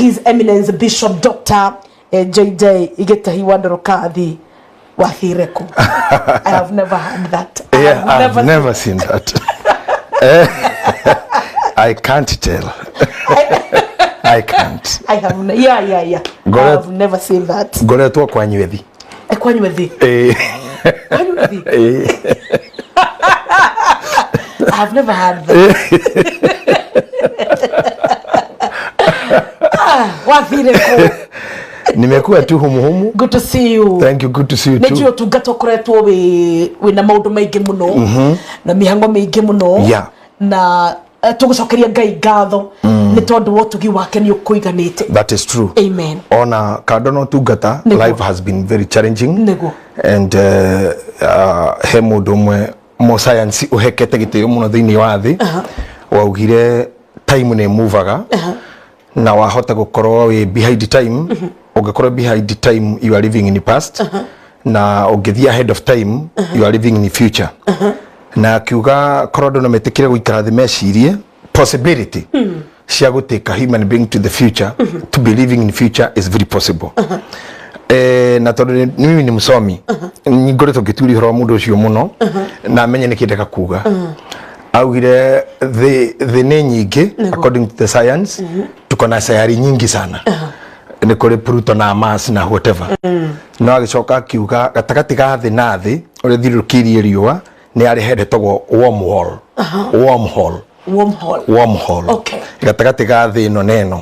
His Eminence Bishop Dr. JJ Gitahi wa Ndorokathi wathire ku. I have never heard that. I Yeah, have I've never seen that. I can't tell. I can't. I have yeah. Go I ahead. have never seen that. Ngoretwo kwa Nywethi. Kwa Nywethi. Kwa Nywethi. I have never heard that. Ah, wathire ku. Nimekuwa tu humuhumu. Good to see you. Thank you, good to see you Nä njå too. å tungata å koretwo wä na maå ndå maingä må no na mä hango mä ingä må no na tå gå cokeria Ngai ngatho nä tondå wa å tugi wake nä å kå iganä te. That is true. Amen. Ona kando no tungata, Nĩguo. life has been very challenging. Nĩguo. And he mũndũ ũmwe mo science ũhekete gĩtĩo mũno thĩinĩ wa thĩ waugire time nĩ muvaga na wahota gũkorwo wĩ behind time. Ũngĩkorwo behind time, you are living in the past, na ũngĩthiĩ ahead of time, you are living in the future. Na akiuga korwo andũ no metĩkĩre gũikara thĩ mecirie possibility cia gũtake a human being to the future, to be living in future is very possible. Na tondũ mimi ni msomi, ngoretwo ngĩturia ũhoro wa mũndũ ũcio mũno na menye nĩ kĩndeka kuga. Augire thĩ nĩ nyingĩ. According to the science, tuko na sayari nyingi sana, nĩ kũrĩ Pluto na Mars na whatever. No agĩcoka akiuga gatagatĩ ga thĩ na thĩ ũrĩa thiũrũrũkĩirie riũa nĩ arĩ hendetagwo wormhole, wormhole. Wormhole. Wormhole. Gatagatĩ ga thĩ ĩno na ĩno,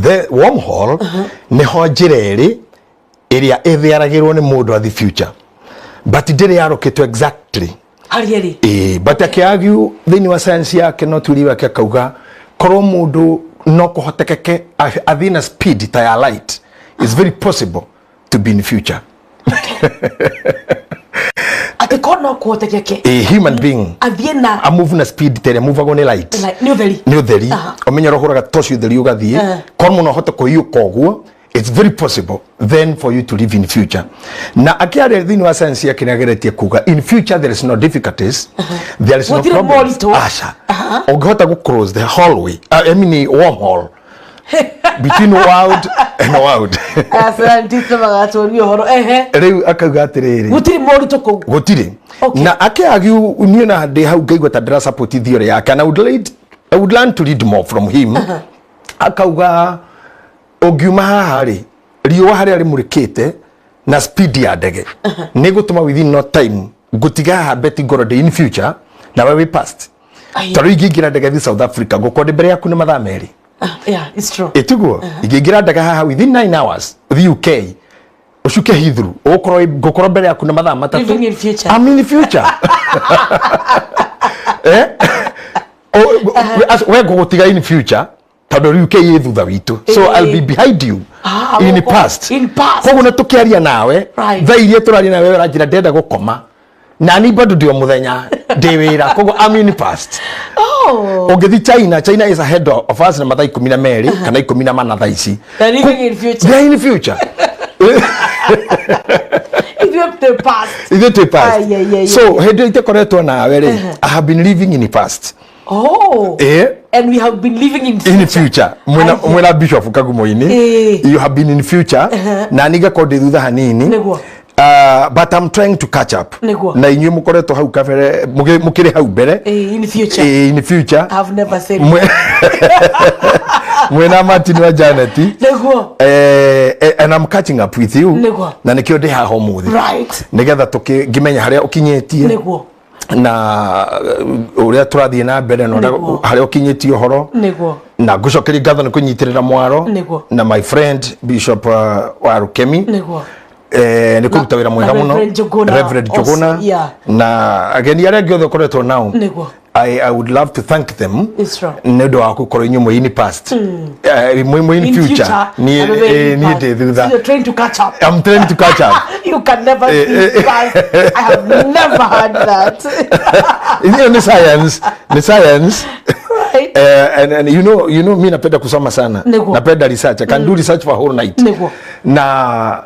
the wormhole nĩho njĩra ĩrĩ ĩrĩa ĩthĩaragĩrwo nĩ mũndũ athi future, but ndĩrĩ yarũkĩtwo exactly. Harĩa rĩ? Ĩĩ, but akĩargue thĩinĩ wa science yake no tuuri wake, akauga korwo mũndũ no kũhotekeke athiĩ na speed ta ya light, is very possible to be in future. Atä korwo no kũhotekeke A human being athiĩ na amove na speed ta ĩrĩa movagwo nĩ light. Nĩ ũtheri. Nĩ ũtheri. Ũmenye ũrĩa ũhũraga toci ũtheri ũgathiĩ. Korwo mũno ũhote kũhiũka ũguo, it's very possible then for you to live in future. Na akĩaria thĩinĩ wa science yake nĩ ageretie kuga in future there is no difficulties, there is no Gũtirĩ problems. moritũ. Aca, ũngĩhota gũ cross the hallway, I mean wormhole between world and world. Asantiste magatũria ũhoro ehe. Rĩu akauga atĩrĩrĩ, Gũtirĩ moritũ kũu. Gũtirĩ. Na akĩargue, niĩ na ndĩ hau ngaigua ta ndĩra support theory yake, and I would learn to read more from him. Akauga ũngiuma haha rĩ, riũa harĩa rĩmũrĩkĩte na speed ya ndege nĩ gũtũma within no time ngũtiga haha beti ngoro ndĩ in future nawe wĩ past. Ai. Tondũ ingĩingĩra ndege thi South Africa, ngũkorwo ndĩ mbere yaku nĩ mathaa 2. Ah, yeah, it's true. Ĩtiguo ingĩingĩra ndege haha within 9 hours thi UK, ũcuke Heathrow, ũgũkorwo ngũkorwo mbere yaku na mathaa 3. Living in future. I'm in future. Eh? We ngũgũtiga in future tondũ UK ĩ thutha witũ, so I'll be behind you Ah, in the past. In past. Koguo na tũkĩaria nawe thaa iria tũraria nawe, ũranjĩra ndĩrenda gũkoma na ni bado ndĩ o mũthenya ndĩ wĩra, koguo I'm in past. Ũngĩthi China, China is ahead of us na mathaa 12 kana 14 thaa ici. They're living in future. They're in future. Ithuĩ the past. Ithuĩ twĩ past. Ai, ai, ai, So hĩndĩ ĩrĩa itekoretwo nawe rĩ, I have been living in the past. And we have been living in in future mwena Ai. mwena Bishop Kagumo-inĩ, you have been in future na ni ngakorwo ndĩ thutha hanini. But I'm trying to catch up. Na inyuĩ mũkoretwo hau kabere, mũkĩrĩ hau mbere. In future. In future. I've never said. Mwena Martin wa Janet. And I'm catching up with you. Na nĩkĩo ndĩ haha ũmũthĩ nĩgetha ngĩmenya harĩa ũkinyĩtie na ũrĩa tũrathiĩ na mbere na ũrĩa harĩa ũkinyĩtie ũhoro. Na ngũcokeria ngatho nĩ kũnyitĩrĩra mwaro na my friend Bishop wa Rukemi nĩ kũruta wĩra mwega na mũno. Reverend Njuguna. Reverend Njuguna. Na ageni arĩa angĩ othe ũkoretwo nao. I would love to thank them It's true. nĩ ũndũ wa gũkorwo inyuĩ mwĩ in past, mwĩ in In future. future, Niĩ and we're in niĩ past. ndĩ thutha. So you're trying to catch up. I'm trying to catch up. You can never see past. I have never heard that. Hiyo ni science, ni science. And you know mi napenda kusoma sana. Napenda research. I can do research for a whole night. Na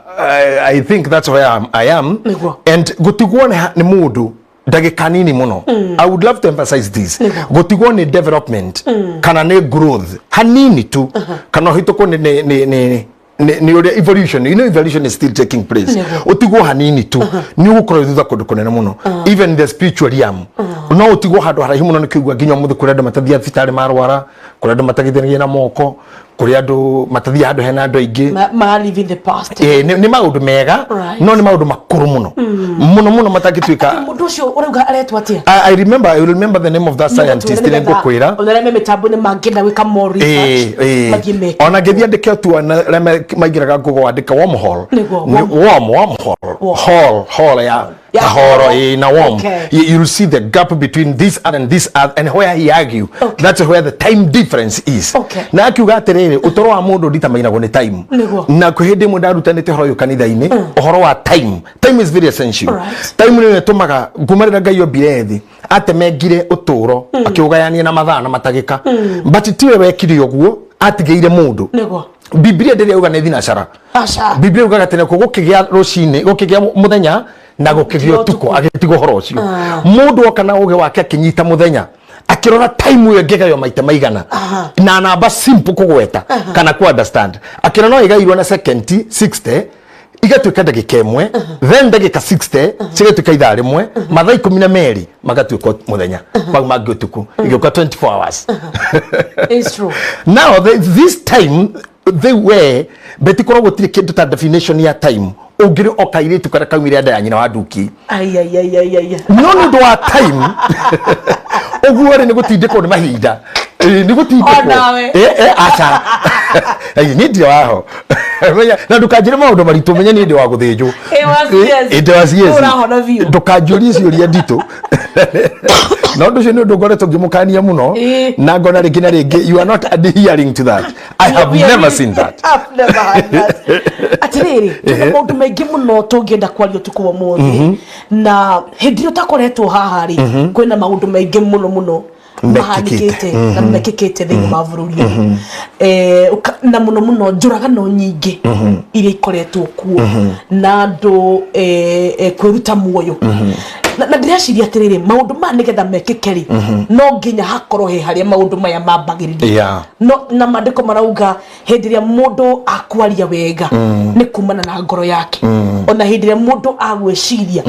I think that's where I am. And gutigwo nĩ mũndũ Ndagĩka nini mũno, I would love to emphasize this. Gũtigwo nĩ development kana nĩ growth hanini tu, kana ũhĩtũkwo nĩ ũrĩa evolution, evolution is still taking place. Ũtigwo hanini tu, nĩ ũgũkorwo thutha kũndũ kũnene mũno, even the spiritual realm. No ũtigwo handũ haraihu mũno. Nĩ kĩigua nginya ũmũthĩ kũrĩ andũ matathiaga thibitarĩ marwara, kũrĩ andũ matagithanagia na moko, kũrĩ andũ matathiaga handũ hena andũ aingĩ. Ma live in the past. Nĩ maũndũ mega, no nĩ maũndũ makũrũ mũno mũno mũno matangĩtuĩka. Mũndũ ũcio ũrauga aretwo atĩa? I will remember the name of that scientist, nĩ ngũkwĩra. Ona arĩa me mĩtambo-inĩ mangĩenda gwĩka more research, mathiĩ meke. Ona ngĩthiĩ andĩke tu arĩa maingĩraga Google, andĩka wormhole. Wormhole, hole, hole ya Ya kahoro. horo. Na worm. You'll see the gap between this earth and this earth and where he argue, that's where the time difference is. Na akiuga atĩrĩrĩ, ũtũro wa mũndũ nditamainagwo nĩ time. Na kwĩ hĩndĩ ĩmwe ndarutanĩte ũhoro ũyũ kanitha-inĩ, ũhoro wa time. Time is very essential. Time nĩyo ĩtũmaga nguma rĩrĩa Ngai ombire thĩ, atemengire ũtũro, akĩũgayania na mathaa na matagĩka, but tiwe wekire ũguo, atigĩire mũndũ. Biblia ndĩrĩ yauga nĩ thinacara. Aca. Biblia yugaga atĩ nakuo gũkĩgĩa rũcinĩ, gũkĩgĩa mũthenya na gũkĩgĩa ũtukũ. Agĩtiga ũhoro ũcio, mũndũ oka na ũgĩ wake akĩnyita mũthenya, akĩrora time ĩyo ĩngĩgaywo maita maigana na namba simple kũgweta kana ku understand, akĩrora no ĩgairwo na second 60 igatuĩka ndagĩka 1, then ndagĩka 60 cigatuĩka ithaa 1, mathaa 12 magatuĩka mũthenya, mau mangĩ ũtukũ, ĩgĩũka 24 hours. It's true. Now this time they were betikorwo gũtirĩ kĩndũ ta definition ya time, ũngĩrĩ o kairĩtu karĩa kaumire nda ya nyina wa nduki. Ai, ai, ai, ai, ai. No nĩ ũndũ wa time ũguo rĩ, nĩ gũtindĩkwo nĩ mahinda. Nĩ gũtindĩkwo. O nawe. Aca. Niĩ ndirĩ waho. Menya, na ndũkanjĩre maũndũ maritũ, menya niĩ ndĩ wa gũthĩnjwo. Wa CS. Ndĩ wa CS. Ũrahona biũ. Ndũkanjũrie ciũria nditũ, na ũndũ ũcio nĩ ũndũ ngoretwo ngĩmũkania mũno, na ngona rĩngĩ na rĩngĩ you are not adhering to that. I have We are never really- seen that. I've never had that. Atirĩrĩ, twĩna maũndũ maingĩ mũno tũngĩenda kwaria ũtukũ wa ũmũthĩ, na hĩndĩ ĩrĩa ũtakoretwo haha rĩ, kwĩna maũndũ maingĩ mũno mũno mekĩkĩte. Mahanĩkĩte na mekĩkĩte thĩinĩ wa bũrũri ũyũ. Na mũno mũno njũragano nyingĩ iria ikoretwo kuo na andũ kwĩruta muoyo, na ndĩreciria atĩrĩrĩ, maũndũ maya nĩgetha mekĩke rĩ, no nginya hakorwo he harĩa maũndũ maya mambagĩrĩria. No na maandĩko marauga hĩndĩ ĩrĩa mũndũ akwaria wega nĩ kumana na ngoro yake, ona hĩndĩ ĩrĩa mũndũ agwĩciria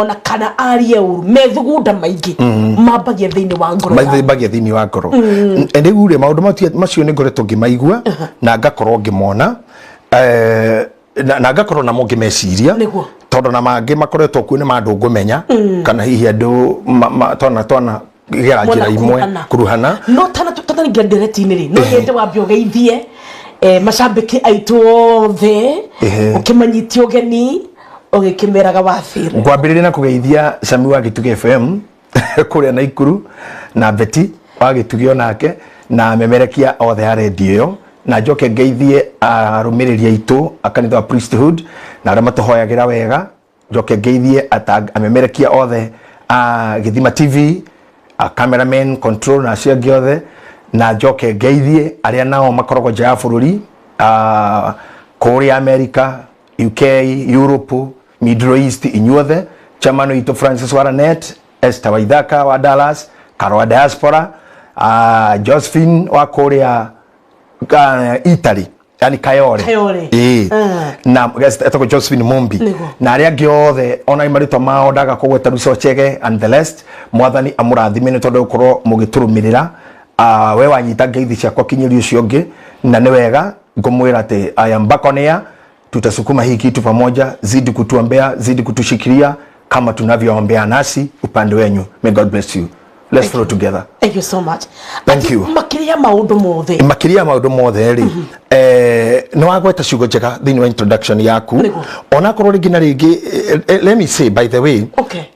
ona kana arie ũru, methugunda maingĩ mambagia thĩinĩ wa ngoro yake. Mathimbagia thĩinĩ wa ngoro. Rĩu rĩ, maũndũ macio nĩ ngoretwo ngĩmaigua na ngakorwo ngĩmona, na ngakorwo namo ngĩmeciria, tondũ na mangĩ makoretwo kuo nĩ mandũ ngũmenya, kana hihi andũ twana gera njĩra imwe. Kuruhana. Kuruhana. No tanaingira ndereti-inĩ rĩ, no nyende wambe ũgeithie macambĩki aitũ othe, ũkĩmanyitie ũgeni ũgĩkĩmeraga wathĩra. Ngwambĩrĩria na kũgeithia Cami wa Gĩtugĩ FM kũrĩa Naikuru, na Beti wa Gĩtugĩ onake, na memerekia othe a redio ĩyo, na njoke ngeithie arũmĩrĩri aitũ a kanitha wa Priesthood na arĩa matũhoyagĩra wega, njoke ngeithie amemerekia othe a Gĩthima TV, a cameraman, control na acio angĩ othe, na njoke ngeithie arĩa nao makoragwo nja ya bũrũri, kũrĩa America, UK, Europe, Middle East, inyuothe, chairman witũ Francis Waranet, Esther Waithaka wa Dallas, Karo wa diaspora, Josephine wa kũrĩa Italy, yani Kayole. Kayole. Ĩĩ. Na etagwo Josephine Mumbi. Na arĩa angĩ othe ona marĩtwa mao ndaga kũgweta, Ruco Chege and the rest, Mwathani amũrathime nĩ tondũ gũkorwo mũgĩtũrũmĩrĩra. We wanyita ngeithi ciakwa, kinyĩria ũcio ũngĩ, na nĩ wega ngũmwĩra atĩ I am back on air. Tutasukuma hii kitu pamoja. Zidi kutuombea, zidi kutushikilia kama tunavyoombea nasi upande wenyu. May God bless you. Let's flow together. Thank you so much. Thank Ati you. Makĩria maũndũ mothe. Makĩria ya maũndũ mothe rĩ, nĩ wagweta ciugo njega thĩinĩ wa introduction yaku. Onakorwo rĩngĩ na rĩngĩ, let me say, by the way,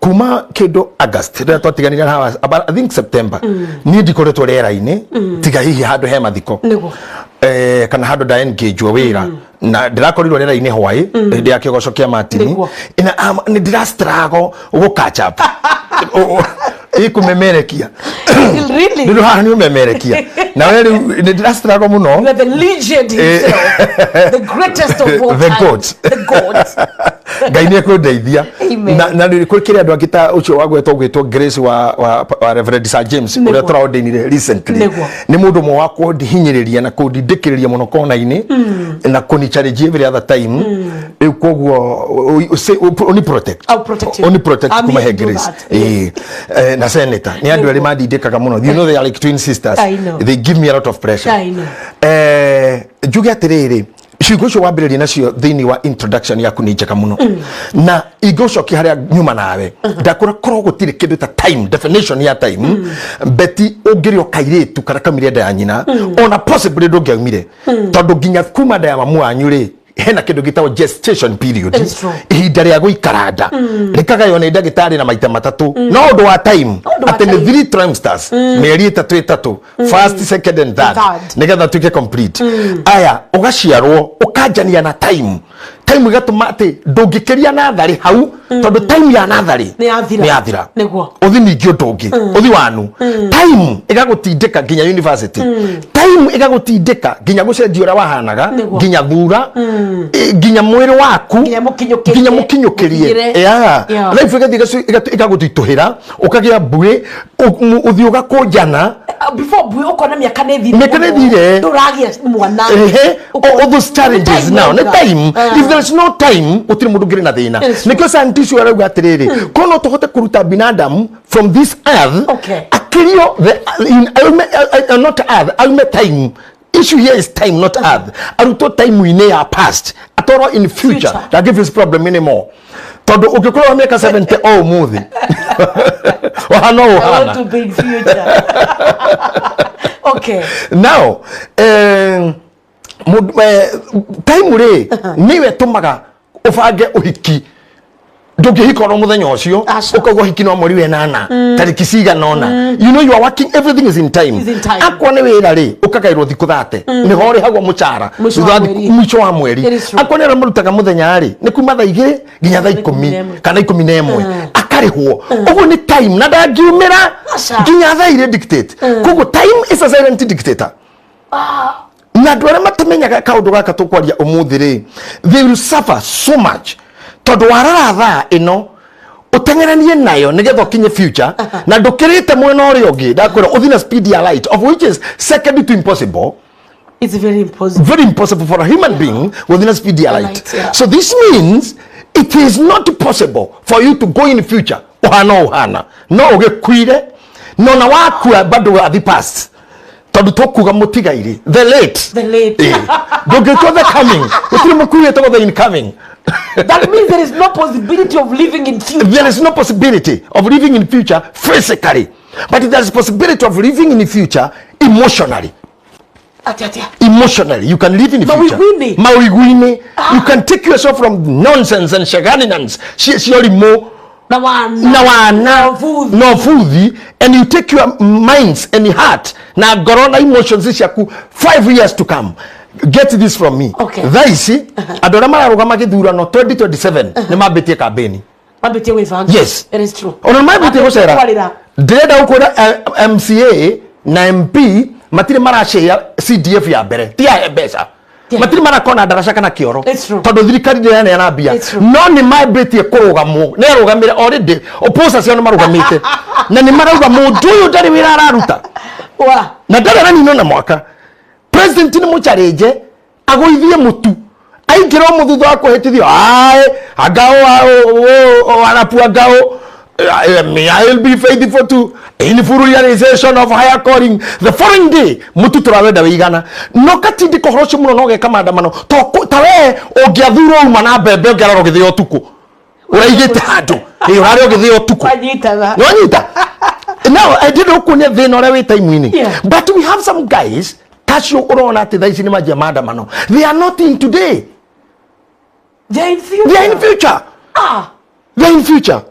kuma kĩndũ August rĩrĩa twatiganire hawa, about, I think September, niĩ ndikoretwo rĩera-inĩ tiga hihi handũ he mathiko, kana handũ nda engage wĩra, na ndĩrakorirwo rĩera-inĩ hwaĩ hĩndĩ ya kĩgoco kĩa Martin. Na nĩ ndĩra struggle gũ catch up ĩkũmemerekia. Really? Rĩu haha nĩ ũmemerekia na we rĩu nĩ ndĩra struggle mũno. You are the legend himself, the greatest of all The time. goat. The goat. Ngai nĩ ekũndeithia. Amen. Na nĩ kũrĩ andũ angĩ ta ũcio wagwetwo gwĩtwo Grace wa Reverend Sir James, ũrĩa tũraordainire recently. Nĩ mũndũ ũmwe wa kũndihinyĩrĩria na kũndindĩkĩrĩria mũno kona-inĩ na kũni challenge every other time. Rĩu koguo ũni protect. I'll protect you. Ũni protect I'm kuma here he to do Grace. that. Ĩĩ. Na senator nĩ andũ erĩ mandindĩkaga mũno. You know they are like twin sisters. I know. They give me a lot of pressure. I know. Njuge atĩrĩrĩ, ciugo icio wambĩrĩria nacio thĩinĩ wa introduction yaku nĩ njega mũno, na ingĩgũcokia harĩa nyuma nawe ndakũra korwo gũtirĩ kĩndũ ta time, definition ya time, beti ũngĩrĩ o kairĩtu kana kaumire nda ya nyina, ona possibly ndũngĩaumire, tondũ nginya kuma nda ya mamu wanyu rĩ, hena kĩndũ gĩtagwo gestation period. It's true. Ihinda rĩa gũikara nda rĩkagaywo nĩ ndagĩtarĩ na maita matatũ, no ũndũ wa time, Ũndũ wa atĩ nĩ time. three trimesters, mĩeri ĩtatũ ĩtatũ, first, second and third, Third. nigetha tuike complete. Aya, ũgaciarwo ũkanjania na time. Time ĩgatũma atĩ ndũngĩkĩria natharĩ hau, tondũ time ya natharĩ Nĩ yathira. nĩ yathira. Ũthi ningĩ ũndũ ũngĩ, ũthi wanu. Time ĩgagũtindĩka nginya university. Time ĩgagũtindĩka nginya gũcenjia ũrĩa wahanaga, nginya thura, nginya mwĩrĩ waku, Nginya mũkinyũkĩrie. nginya mũkinyũkĩrie. Mũkinyĩre. Life ĩgathiĩ ĩgagũtitũhĩra, ũkagĩa mbuĩ, ũthiĩ ũgakũnjana. Before mbuĩ ũkona mĩaka nĩ thire. Mĩaka nĩ ĩthire. Ndũragĩa mwana. Ehe, all those challenges Time now nĩ wauga. time. If there is no time, gũtirĩ mũndũ ũngĩrĩ na thĩna. Yes, true. Nĩkĩo scientist ũyũ arauga atĩrĩrĩ, korwo no tũhote kũruta binadamu from this earth, akĩrio the in aume, not earth, aume time. Issue here is time, not earth. Arutwo time-inĩ ya past, atwarwo in future, Future. ndangĩ face problem anymore, tondũ ũngĩkorwo wa mĩaka 70 o ũmũthĩ ũhana o I ũhana. want to be in future. Okay. Now, time rĩ, nĩwe ĩtũmaga ũbange ũhiki. Ndũngĩhika oro mũthenya ũcio. Aca. Ũkauga ũhiki no mweri wenana, tarĩki cigana ũna. You know you are working, everything is in time. Is in time. Akorwo nĩ wĩra rĩ, ũkagaĩrwo thikũ 30, nĩho ũrĩhagwo mũcara. Mũico thutha wa wa mweri. Mũico wa mweri. It is true. Akorwo nĩ arĩa marutaga mũthenya rĩ, nĩ kuma thaa 2 nginya thaa 10 11. kana 11 akarĩhwo. Ũguo nĩ time, na ndangiumĩra Aca. nginya thaa irĩ dictate. Koguo time is a silent dictator, na andũ arĩa matamenyaga kaũndũ gaka tũkwaria ũmũthĩ rĩ, they will suffer so much, tondũ warora thaa ĩno ũteng'eranie nayo nĩgetha ũkinye future na ndũkĩrĩte mwena ũrĩa ũngĩ, ndakwĩra ũthiĩ na speed ya light, of which is second to impossible. It's very impossible. Very impossible for a human being within a speed ya light. Light, yeah. So this means it is not possible for you to go in future ũhana ũhana no ũgĩkuire, no na wakua bado wathi past, tondũ tũkuga mũtigairĩ, the late. The late. Ndũngĩtua the coming, gũtirĩ mũkuĩ wĩtagwo the incoming. That means there is no possibility of living in future. There is no possibility of living in future physically, but there is possibility of living in the future emotionally. Ati atia. Emotionally you can live in the future. Mawiguini. Mawiguini. You can take yourself from nonsense and shenanigans ciorimo Na wana. Na wana. Na ũbuthi. Na ũbuthi, and you take your minds and heart na ngoro na emotions ciaku 5 years to come. Get this from me. Thaa ici andũ arĩa mararũgama gĩthurano 2027 nĩ mambĩtie kambĩni. Wambĩtie gwĩbanga. Yes. It is true. Ona mambĩtie gũcera. Kwarĩra. Ndĩrenda gũkwĩra, MCA na MP matirĩ maracĩa CDF ya mbere, ti ya mbeca, matirĩ marakona ndaraca kana kĩoro, It's true. tondũ thirikari ndĩraneana mbia. It's true. No nĩ mambĩtie kũrũgamwo, nĩ arũgamĩre already opposa ciao nĩ marũgamĩte na nĩ marauga mũndũ ũyũ ndarĩ wĩra araruta Wa. na ndarĩ araninwo na mwaka. President nĩ mũcarĩnje agũithie mũtu aingĩra o thutha wa kũhĩtithio ae angao arapu angao. May I will be faithful to in full realization of higher calling. The following day mũtu tũrawenda wĩigana, no katindĩka ũhoro ũcio mũno no geka maandamano ta we ũngĩathurwo uma na mbembe ũngĩarora ũgĩthĩa ũtukũ ũraigĩte handũ. Ĩ, ũrarĩa ũgĩthĩa ũtukũ. Wanyitaga. Nwanyita now I did ukuonia thĩna ũrĩa wĩ time-inĩ. But we have some guys tacio ũrona atĩ thaa ici nĩ manjia maandamano. They are not in today. They are in future. They are in future. They are in future.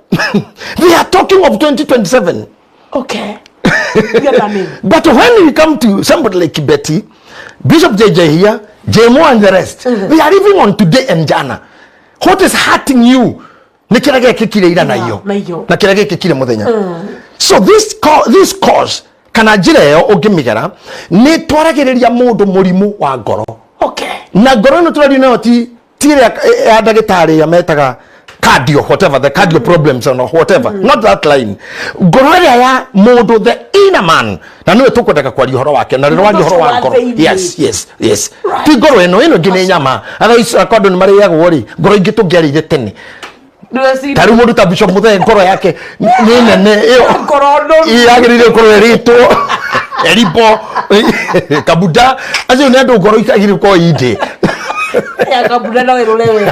They are talking of 2027. Okay. We are learning. But when we come to somebody like Betty, Bishop JJ here, Jemo and the rest, they are living on today and jana. What is hurting you nĩ kĩrĩa gĩekĩkire ira na iyo Na iyo. na kĩrĩa gĩekĩkire mũthenya. So this cause kana njĩra ĩyo ũngĩmĩgera nĩ twaragĩrĩria mũndũ mũrimũ wa ngoro. Na ngoro ĩno tũrario nayo ti Ti ĩrĩa ya ndagĩtarĩ ĩrĩa metaga cardio, whatever, the cardio problems or whatever, not that line. Ngoro ĩrĩa ya mũndũ, the inner man, na nĩwe tũkwendaga kwaria ũhoro wake na rĩrĩa waria ũhoro wa ngoro. Thĩinĩ. Yes. Ti ngoro ĩno, ĩno ĩngĩ nĩ nyama. Otherwise akwa andũ nĩ marĩagwo rĩ, ngoro ingĩ tũngĩarĩire tene. Ta rĩu mũndũ ta Bishop Muthee, ngoro yake nĩ nene ĩyo. Ngoro nũru. Yagĩrĩire gũkorwo ĩrĩtwo Eribo Kabuda, acio nĩ andũ ngoro itagĩrĩire gũkorwo indĩ. Ya Kabuda no ĩrũre we.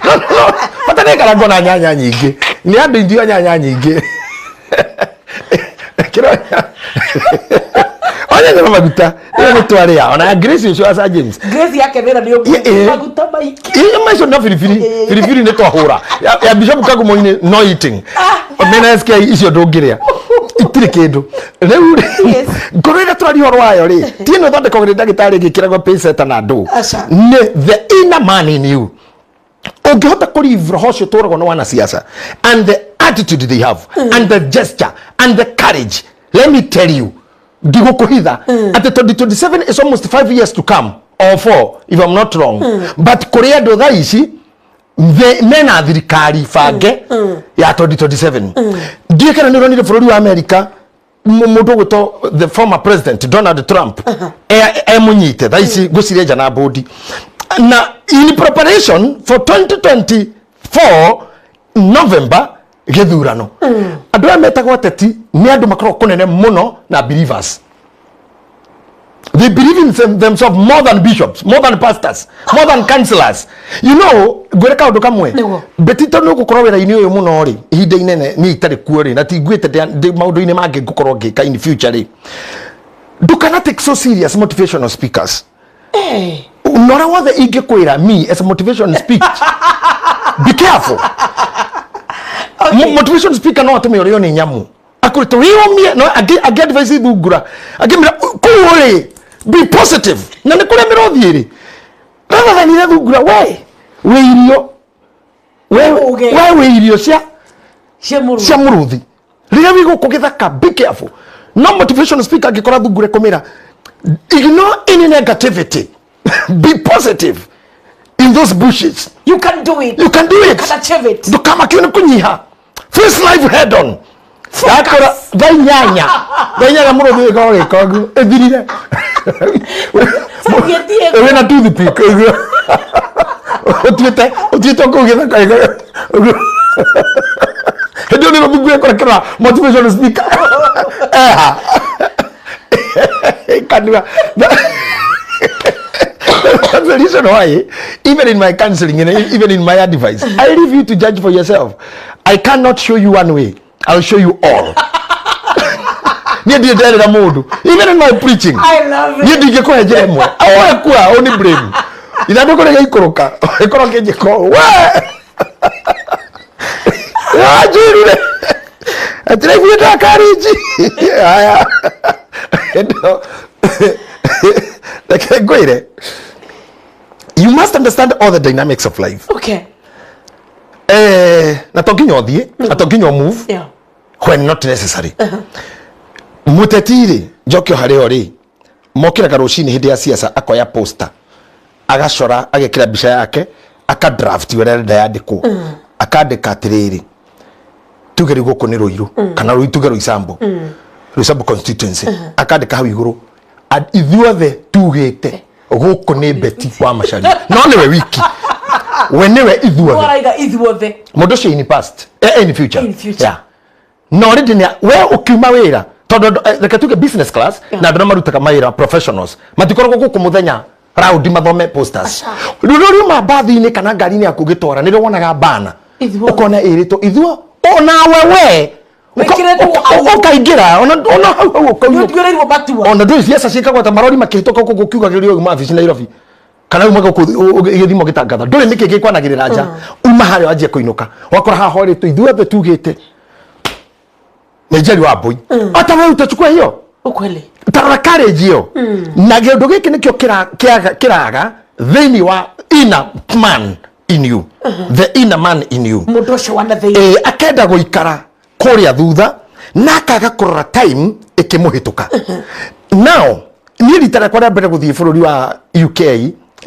No, no, bata nĩ karangwo na nyanya nyingĩ, nĩ andũ indio nyanya nyingĩ. Kĩro o nyanya na maguta ĩyo nĩ twarĩa ona ya Grace ũcio wa Sir James. Grace yake wĩra nĩ Ĩ- ĩ. maguta maingĩ. Ĩ, macio no biribiri biribiri nĩ twahũra ya Bishop Kagumo-inĩ, no eating mena SK icio ndũngĩrĩa, itirĩ kĩndũ rĩu rĩ. Ngoro ĩrĩa tũraria ũhoro wayo rĩ, ti ĩno ĩthondekagwo nĩ ndagĩtarĩ ĩgĩkĩragwo pacesetter na ndũ. Aca. Nĩ the inner man in you. Ũngĩhota kũrive roho ũcio tũragwo nĩ wanasiasa and the attitude they have and the gesture and the courage, let me tell you, ndigũkũhitha atĩ 2027 is almost 5 years to come, or 4 if I'm not wrong, but kũrĩ andũ thaa ici mena thirikari bange ya 2027. Ndiũĩ kana nĩ ũronire bũrũri wa America, mũndũ ũgwĩtwo the former president Donald Trump emũnyite thaa ici ngwĩciria nja na bũndi na in preparation for 2024 November gĩthurano. Andũ aya metagwo ateti nĩ andũ makoragwo kũnene mũno na believers. They believe in themselves more than bishops, more than pastors, more than counselors. Ngwĩre kaũndũ kamwe. Nĩguo. Betito nĩ ũgũkorwo wĩra-inĩ ũyũ mũno rĩ, ihinda inene niĩ itarĩ kuo rĩ, na tinguĩte ndĩ maũndũ-inĩ mangĩ ngũkorwo ngĩka in future rĩ, ndũkana take so serious motivational speakers. Na ũrĩa wothe ingĩkwĩra me as a motivation speech, be careful. Motivation speaker no atũme ũrĩo nĩ nyamũ, akwĩrĩte wĩyũmie, no angĩ advice thungura, angĩmĩra kũu rĩ, be positive na nĩ kũrĩa mĩrothiĩ rĩ, rather than ile thungura we wĩ irio we. Ũge. We wĩ irio cia cia mũrũ. Cia mũrũthi rĩrĩa wĩ gũkũ gĩthaka. Be careful. No motivation speaker angĩkora thungure kũmĩra, ignore any negativity, be positive in those bushes. You can do it. You can do it. Can achieve it. Ndũkamakio nĩ kũnyiha, face life head on. Yakora thaa 8, thaa 8 mũrũthi ĩkorwo gĩka ũguo ĩthirire. Sasa wĩna toothpick ũguo ũtuĩte kũu gĩthaka ũguo, hĩndĩ ĩyo nĩrĩo thungu ĩkora kĩrora motivation speaker eha kanua. That's the reason why, even in my counseling and even in my advice, I leave you to judge for yourself. I cannot show you one way. I'll show you all. Niĩ ndirĩ nderĩra mũndũ, even in my preaching. I love it. Niĩ ndingĩkũhe njĩra ĩmwe. Awe kua only blame. Ithandũkũ rĩgĩikũrũka ĩkorwo kĩnjĩko we wanjĩrire atĩ rĩu ndakarinji haya. No. Reke ngwĩre, you must understand all the dynamics of life. Na to nginya ũthiĩ na to nginya move when not necessary. Mũteti rĩ, njoke o harĩa rĩ, mokĩraga rũcinĩ hĩndĩ ya siasa, akoya poster, agacora, agekĩra mbica yake, aka draft ũrĩa arenda yandĩkwo, akandĩka atĩrĩrĩ, tuge rĩu gũkũ nĩ Rũirũ kana rũi tuge Rũicambo, Rũicambo constituency, akandĩka hau igũrũ, "Ithuothe tugĩte gũkũ nĩ Beti wa Macharia," no nĩwe wiki, we nĩwe ithuothe. Waraiga ithuothe. Mũndũ ũcio in past, in future. In future. Yeah. No already nĩ we ũkiuma wĩra tondũ reke tuge business class na andũ arĩa marutaga mawĩra professionals matikoragwo gũkũ mũthenya raundi mathome posters. Rĩrĩa riuma mbathi-inĩ kana ngari-inĩ yaku ũgĩtwara, nĩrĩo wonaga bana. Ithuothe. Ũkona ĩrĩtwo ithuo onawe we Wĩkĩrĩtwo hau. Ũkaingĩra ona hau hau ũkauma. Nĩũtuĩrĩirwo matua. Ona ndũĩ ciaca ciĩkagwo ta marori makĩhĩtũka gũkũ kiugagĩrĩrio uma wabici Nairobi kana uma gũkũ gĩthimo gĩtangatha, ndũrĩ nĩkĩ gĩkwanagĩrĩra nja, uma harĩa wanjie kũinũka, wakora haha horĩtwo ithuothe tugĩte nĩ Njeri wa Mbui ata we utachukua hiyo. Ukweli. Tarora courage ĩyo na kĩndũ gĩkĩ nĩkĩo kĩraga thĩinĩ wa inner man in you, the inner man in you. Mũndũ ũcio wana thĩinĩ. Akenda gũikara kũrĩa thutha na akaga kũrora time ĩkĩmũhĩtũka. Now niĩ rita rĩakwa rĩa mbere gũthiĩ bũrũri wa UK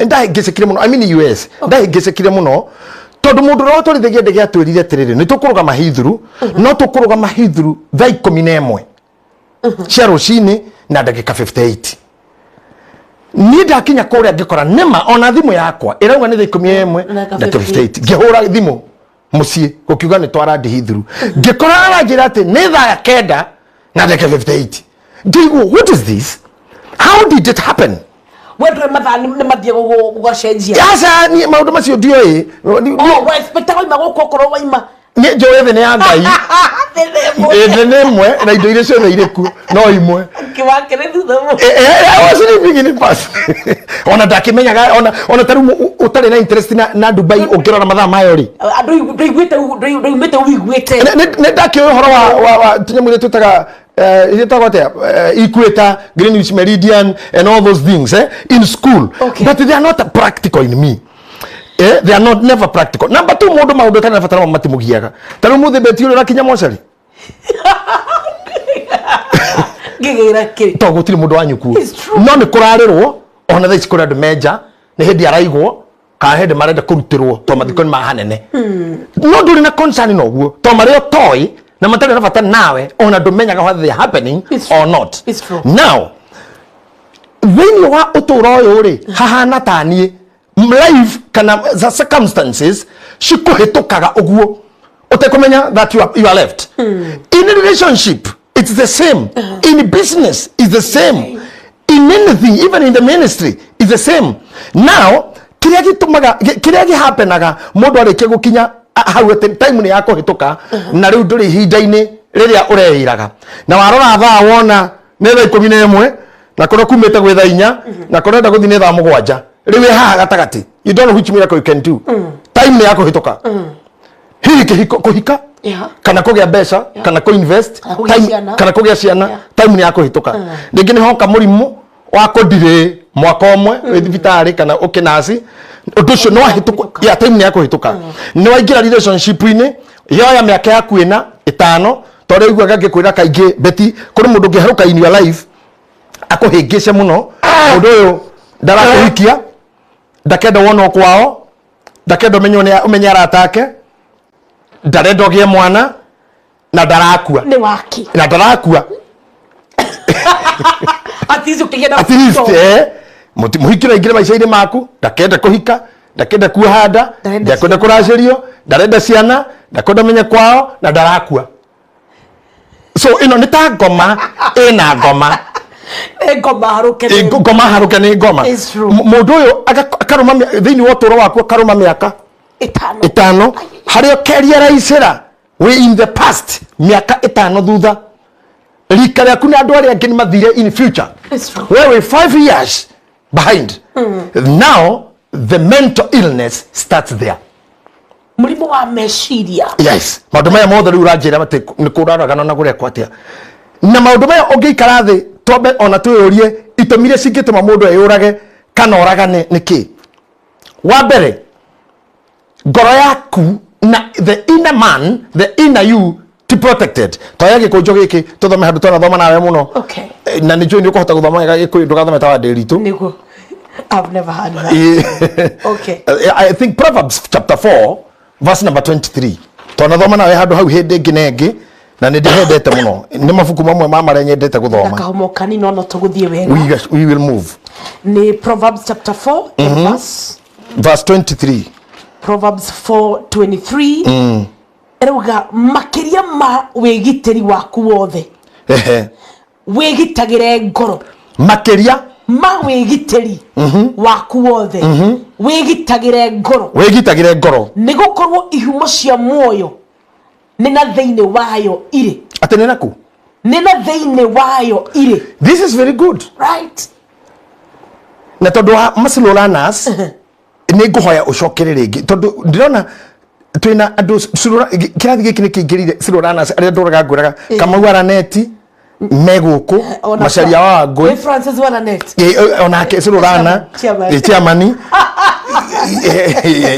Ndahĩngĩcĩkire mũno, I mean US. Ndahĩngĩcĩkire mũno tondũ mũndũ ũrĩa watwarithagia ndege atwĩrire atĩrĩrĩ, nĩ tũkũrũgama Heathrow, no tũkũrũgama Heathrow thaa 11 cia rũcinĩ na ndagĩka 58. Niĩ ndakinya kũrĩa ngĩkora nĩma ona thimũ yakwa ĩrauga nĩ thaa 11 na ndagĩka 58. Ngĩhũra thimũ mũciĩ gũkiuga nĩ twarandi Heathrow, ngĩkora aranjĩra atĩ nĩ thaa 9 na ndagĩka 58. Ngĩigua, what is this? How did it happen? We ndũĩ mathaa nĩ mathiĩ gũgacenjia? Aca, niĩ maũndũ macio ndioĩ. Oh, we expectaga waima gũkũ okorwo waima. Niĩ njũĩ thĩ nĩ ya Ngai. Thĩ nĩ ĩmwe na indo iria ciothe irĩ kuo no imwe. Kĩwakĩrĩ thutha mũno. I was living in past. Ona ndakimenyaga ona ta rĩu ũtarĩ na interest na Dubai, ũngĩrora mathaa mayo rĩ. Andũ ndũiguĩte, ndũimĩte ũiguĩte. Nĩ ndakĩũĩ ũhoro wa tũnyamũ iria twĩtaga iria twĩtagwo atĩa, equator, Greenwich Meridian and all those things, in school. But they are not practical in me. They are not never practical. Number two, mũndũ maũndũ atarĩ na bata namo matimũgiaga. Ta rĩu mũthĩ beti ũrĩa ũrakinya mocarĩ. Ngĩgĩra kĩ? To gũtirĩ mũndũ wanyu kuo. It's true. No nĩ kũrarĩrwo ona thaa ici kũrĩ andũ menja nĩ hĩndĩ araigwo kana hĩndĩ marenda kũrutĩrwo to mathiko nĩ mahanene, no ndũrĩ na concern na ũguo to marĩa ũtoĩ na matarĩ na bata nawe, ona ndũmenyaga whether they are happening It's or true. not. It's true. Now thĩinĩ wa ũtũũro ũyũ rĩ, hahana ta niĩ life kana the circumstances cikũhĩtũkaga ũguo ũtekũmenya that you are left. In a relationship it's the same, in business it's the same, in anything, even in the ministry it's the same. Now kĩrĩa gĩtũmaga, kĩrĩa gĩhapenaga mũndũ arĩkia gũkinya hau atĩ time nĩ ya kũhĩtũka na rĩu ndũrĩ ihinda-inĩ rĩrĩa ũreĩraga, na warora thaa wona nĩ thaa 11 na kũrĩa kumĩte gwĩ thaa 4 na kũrĩa ũrenda gũthiĩ nĩ thaa 7. Rĩu wĩ haha gatagatĩ, you don't know which miracle you can do. Time nĩ ya kũhĩtũka, hihi kĩhiko, kũhika, kana kũgĩa mbeca, kana kũ-invest, Kana kũgĩa ciana. Kana kũgĩa ciana. Time nĩ ya kũhĩtũka. Rĩngĩ nĩ hoka mũrimũ wa kũndirĩ mwaka ũmwe wĩ thibitarĩ kana ũkĩnaci, ũndũ ũcio nĩ wahĩtũka. Ya time nĩ ya kũhĩtũka. Nĩ waingĩra relationship-inĩ, yoya mĩaka yaku ĩna ĩtano, tondũ ũiguaga ngĩkwĩra kaingĩ, Beti, kũrĩ mũndũ ũngĩherũka in your life akũhĩngĩce mũno. Mũndũ ũyũ ndarakũhikia, ndakenda wonwo kwao, ndakenda ũmenywo nĩ ũmenye arata ake, ndarenda ũgĩe mwana na ndarakua. Nĩ waki. Na ndarakua. At least ũkĩgĩa na At least mũhiki no aingĩre maica-inĩ maku, ndakenda kũhika, ndakenda kuoha nda, Ndarenda ndakwenda kũracĩrio, ndarenda ciana, ndakwenda menye kwao na ndarakua. So ĩno nĩ ta ngoma ĩna ngoma. Nĩ ngoma harũke. Ngoma harũke nĩ ngoma. It's true. Mũndũ ũyũ akarũma thĩinĩ wa ũtũũro waku, akarũma mĩaka 5. 5 harĩa ũkerealize we in the past mĩaka 5 thutha, rika rĩaku na andũ arĩa angĩ nĩ mathire in future. It's true. We wĩ 5 years behind. Now the mental illness starts there. Mũrimũ wa meciria. Yes, maũndũ maya mothe rĩu ũranjĩra atĩ nĩ kũraragana na kũrekwo atĩa na maũndũ maya, ũngĩikara thĩ twambe ona twĩyũrie itũmi iria cingĩtũma mũndũ eyũrage kana oragane nĩ kĩ. Wa mbere, ngoro yaku na the inner man, the inner you, ti protected. Toya gĩkũnjo gĩkĩ tũthome handũ twanathoma nawe mũno. Na nĩ njũĩ nĩ ũkũhota gũthoma wega Gĩkũyũ, ndũgathome ta wa Ndĩritũ. Nĩguo, I've never heard that. Okay. I think Proverbs chapter 4 verse number 23. Twanathoma nawe handũ hau hĩndĩ ĩngĩ na ĩngĩ na nĩ ndĩhendete mũno, nĩ mabuku mamwe ma marĩa nyendete gũthoma. Kahomo kanini no tũgũthiĩ wega. We will move. Nĩ Proverbs chapter 4 and verse Verse 23. Proverbs 4:23 ĩrauga, makĩria ma wĩgitĩri waku wothe, wĩgitagĩre ngoro. Makĩria ma wĩgitĩri waku wothe, wĩgitagĩre ngoro. Wĩgitagĩre ngoro. Nĩ gũkorwo ihumo cia muoyo nĩ na thĩinĩ wayo irĩ. Atĩ nĩ naku? Nĩ na thĩinĩ wayo irĩ. This is very good. Na tondũ wa maslow learners, nĩ ngũhoya ũcokere rĩngĩ tondũ ndĩrona twĩna andũ kĩrathi gĩkĩ nĩ kĩingĩrire slow learners arĩa ndũraga ngwĩraga Kamau Araneti me gũkũ. Macaria wa Ngũĩ. Nĩ Francis Wananet. Onake slow learner. Chairman. Chairman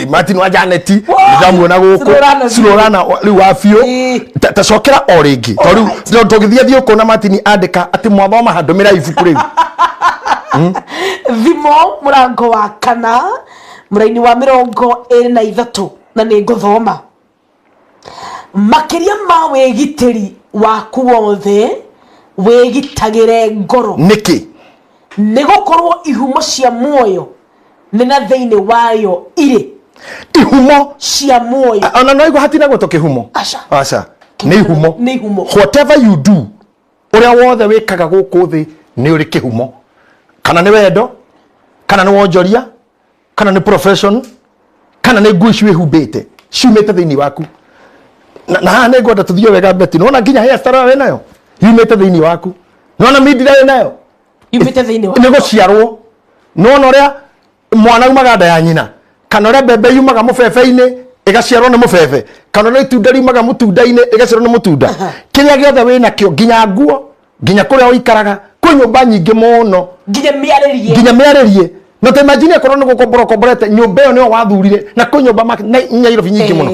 Martin wa Janeti ndamuona gũkũ. Slow learner. Slow learner rĩu wa biũ. Ta cokera o rĩngĩ tondũ rĩu tũgĩthiĩ thiĩ ũkona Martin andĩka atĩ mwathoma handũmĩra ibuku rĩu. Thimo mũrango wa kana mũraini wa 23, na nĩ ngũthoma. Makĩria ma wĩgitĩri waku wothe, wĩgitagĩre ngoro. Nĩkĩ? Nĩ gũkorwo ihumo cia muoyo nĩ na thĩinĩ wayo irĩ. Ihumo cia muoyo. Ona no igua hatina gwĩtwo kĩhumo. Aca. Aca, nĩ ihumo. Nĩ ihumo. Whatever you do, ũrĩa wothe wĩkaga gũkũ thĩ nĩ ũrĩ kĩhumo, kana nĩ wendo, kana nĩ wonjoria, kana nĩ profession, kana nĩ nguo ici wĩhumbĩte ciumĩte thĩinĩ waku. Na haha nĩ ngwenda tũthiĩ wega, Betty. Nĩwona nginya hairstyle ĩyo wĩnayo yumĩte thĩinĩ waku. Nĩwona mindira wĩnayo yumĩte thĩinĩ wa nĩ gũciarwo. Nĩwona ũrĩa mwana umaga nda ya nyina, kana ũrĩa mbembe yumaga mũbebe-inĩ ĩgaciarwo nĩ mũbebe, kana ũrĩa itunda riumaga mũtunda-inĩ ĩgaciarwo nĩ mũtunda. Kĩrĩa gĩothe wĩ nakĩo, nginya nguo, nginya kũrĩa ũikaraga, kwĩ nyũmba nyingĩ mũno, nginya mĩarĩrie, nginya mĩarĩrie. Na ta imagine akorwo nĩ gũkombora ũkomborete nyũmba ĩyo, nĩyo wathurire, na kwĩ nyũmba Nairobi nyingĩ mũno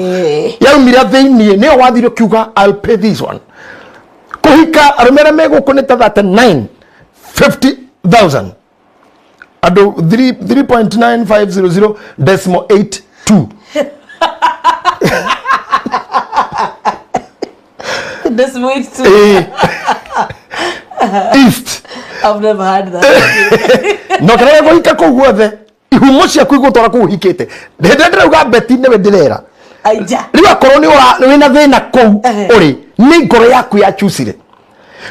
yaumire thĩiniĩ, nĩyo wathire ũkiuga, "I'll pay this one." Kũhika arũme arĩa me gũkũ nĩ ta 39 50,000, andũ 3 3.9500 decimal 82. Decimal 82. East. I've never heard that. No kĩrĩa kũhika kũu guothe, ihumo ciaku igũtwara kũu ũhikĩte. Hĩndĩ ĩrĩa ndĩrauga Betty nĩwe ndĩrera. Aija. Rĩu akorwo nĩ wĩna thĩna kũu ũrĩ, nĩ ngoro yaku yachucire.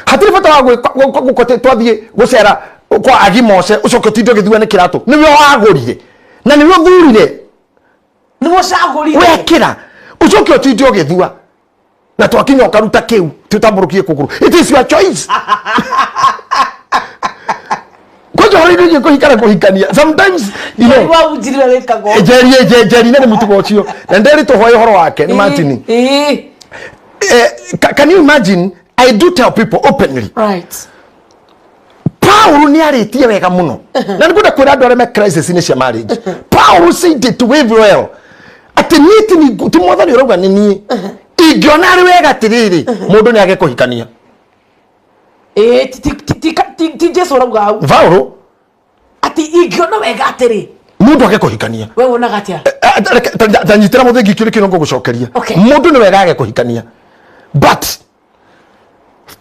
Hatirĩ bata wa gwĩka atĩ twathiĩ gũcera kwa agimoce, ũcoke ũtinde ũgĩthua nĩ kĩratũ. Nĩwe wagũrire na nĩwe ũthurire. Nĩwe ũcagũrire. Wekĩra, ũcoke ũtinde ũgĩthua, na twakinya ũkaruta kĩu tũtambũrũkie kũgũrũ. It is your choice. Kwanja ũhoro-inĩ wĩgiĩ kũhika na kũhikania, sometimes you know Waunjirire wĩkagwo. Njeri njeri nĩ mũtugo ũcio na nderi tũhoe ũhoro wake nĩ Martini. Can you imagine? I do tell people openly, Paul nĩ arĩtie wega mũno, na nĩ ngwenda kwĩra andũ arĩa me crisis-inĩ cia marriage, Paul said it very well atĩ niĩ ti mwathani ũrauga, nĩ niĩ ingĩona arĩ wega atĩrĩrĩ, mũndũ nĩ age kũhikania. Ti Jesu ũrauga hau? Paul. Atĩ ingĩona wega atĩrĩ, mũndũ age kũhikania. We wonaga atĩa? Ta nyitĩra mũthingi kĩrĩ kĩno ngũgũcokeria. Mũndũ nĩ wega age kũhikania, but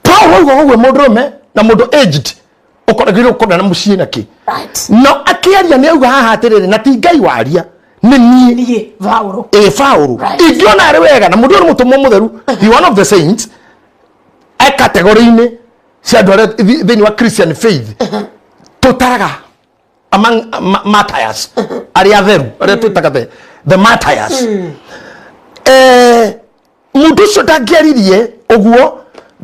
Paul auga ũguo mũndũrũme na mũndũ aged ũkoragĩrwo ũkorwo na mũciĩ na kĩ. No akĩaria nĩ auga haha atĩrĩrĩ, na ti Ngai waria, nĩ niĩ. Niĩ Paulo. Ĩ Paul. Ingĩona arĩ wega, na mũndũ ũyũ nĩ mũtũmwo mũtheru, he one of the saints, e category-inĩ cia andũ arĩa thĩinĩ wa Christian faith tũtaraga among martyrs, arĩa atheru, arĩa twĩtaga the martyrs. Mũndũ ũcio ndangĩaririe ũguo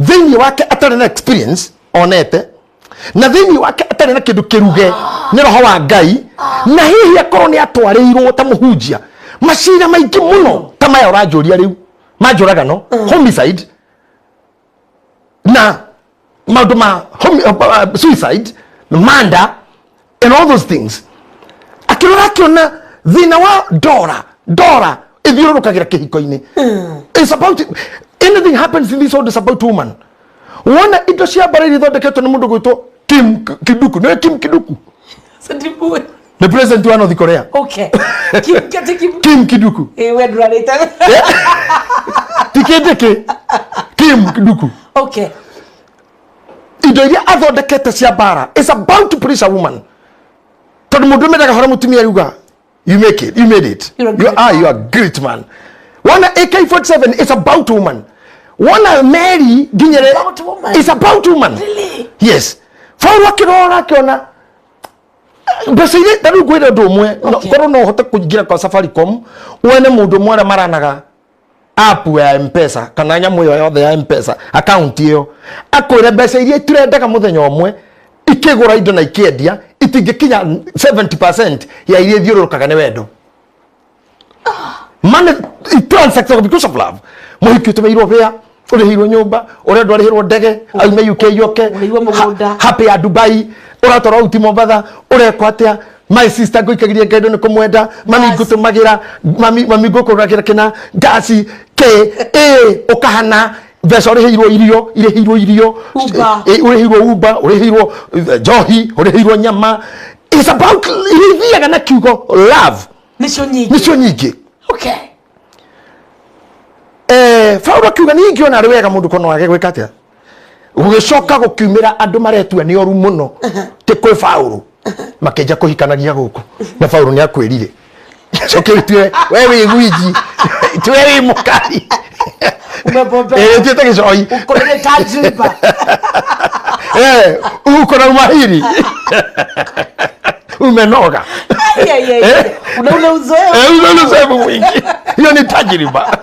thĩinĩ wake atarĩ na experience onete, na thĩinĩ wake atarĩ na kĩndũ kĩruge nĩ roho wa Ngai, na hihi akorwo nĩ atwarĩirwo ta mũhunjia macira maingĩ mũno ta maya ũranjũria rĩu, manjũragano, homicide, na maũndũ ma suicide, murder and all those things. Akĩrora akĩona thĩna wa ndora ndora ĩthiũrũrũkagĩra kĩhiko-inĩ. It's about anything happens in this world is about woman. Wona indo cia mbara iria ithondeketwo nĩ mũndũ gwĩtwo Kim Kiduku, nĩwe Kim Kiduku? Sindimũĩ. Nĩ president wa North Korea. Okay, Kim kati Kim. Kim Kiduku. We ndũrarĩte. Ti kĩndĩkĩ Kim Kiduku. Indo iria athondekete cia mbara is about to please a woman, tondũ mũndũ mendaga hora mũtumia yuga, "You make it, you made it." You're a You great are man. You are great man. Wona AK47 is about woman. Wona Mary nginyere About woman. Is about woman. Really? Yes. Paul akĩrora akĩona mbeca iria, ta rĩu ngwĩre ũndũ ũmwe. Korwo no ũhote kũingĩra kwa Safaricom wone mũndũ ũmwe arĩa maranaga app ya Mpesa kana nyamũ ĩyo yothe ya Mpesa, account ĩyo, akwĩre mbeca iria turendaga mũthenya ũmwe ikĩgũra indo na ikĩendia itingĩkinya 70% ya iria ithiũrũrũkaga nĩ wendo. Money it transacts because of love. Mũhiki ũtũmĩirwo wĩa, ũrĩhĩirwo nyũmba, ũrendwo arĩhĩrwo ndege aume UK yoke. Ũrĩhirwo mũgũnda. Happy ya Dubai, ũratwarwo auti Mombatha, ũrekwo atĩa? My sister, ngũikagirie ngendo nĩ kũmwenda mami. Ngũtũmagĩra mami, mami ngũkũragĩra kĩna ngasi ke ĩ ũkahana Mbeca ũrĩhĩirwo irio, irĩhĩirwo irio. Uber. Ũrĩhĩirwo Uber, ũrĩhĩirwo njohi, ũrĩhĩirwo nyama. It's about iria ithiaga na kiugo love. Nĩcio nyingĩ. Nĩcio nyingĩ. Okay. Paulo akiuga niĩ ingĩona arĩ wega mũndũ kono age gwĩka atĩa. Gũgĩcoka gũkiumĩra andũ maretua nĩ oru mũno ti kwĩ Paulo, makĩnja kũhikanagia gũkũ na Paulo nĩ akwĩrire coke ũtue we wĩ gwiji, tue wĩ mũkari. Umebombea. Tuĩte gĩcoi. Uko na ile tajriba. Uko na umahiri, umenoga. Ai, ai, ai. Una ule uzoefu. Ule uzoefu mwingi, hiyo ni tajriba.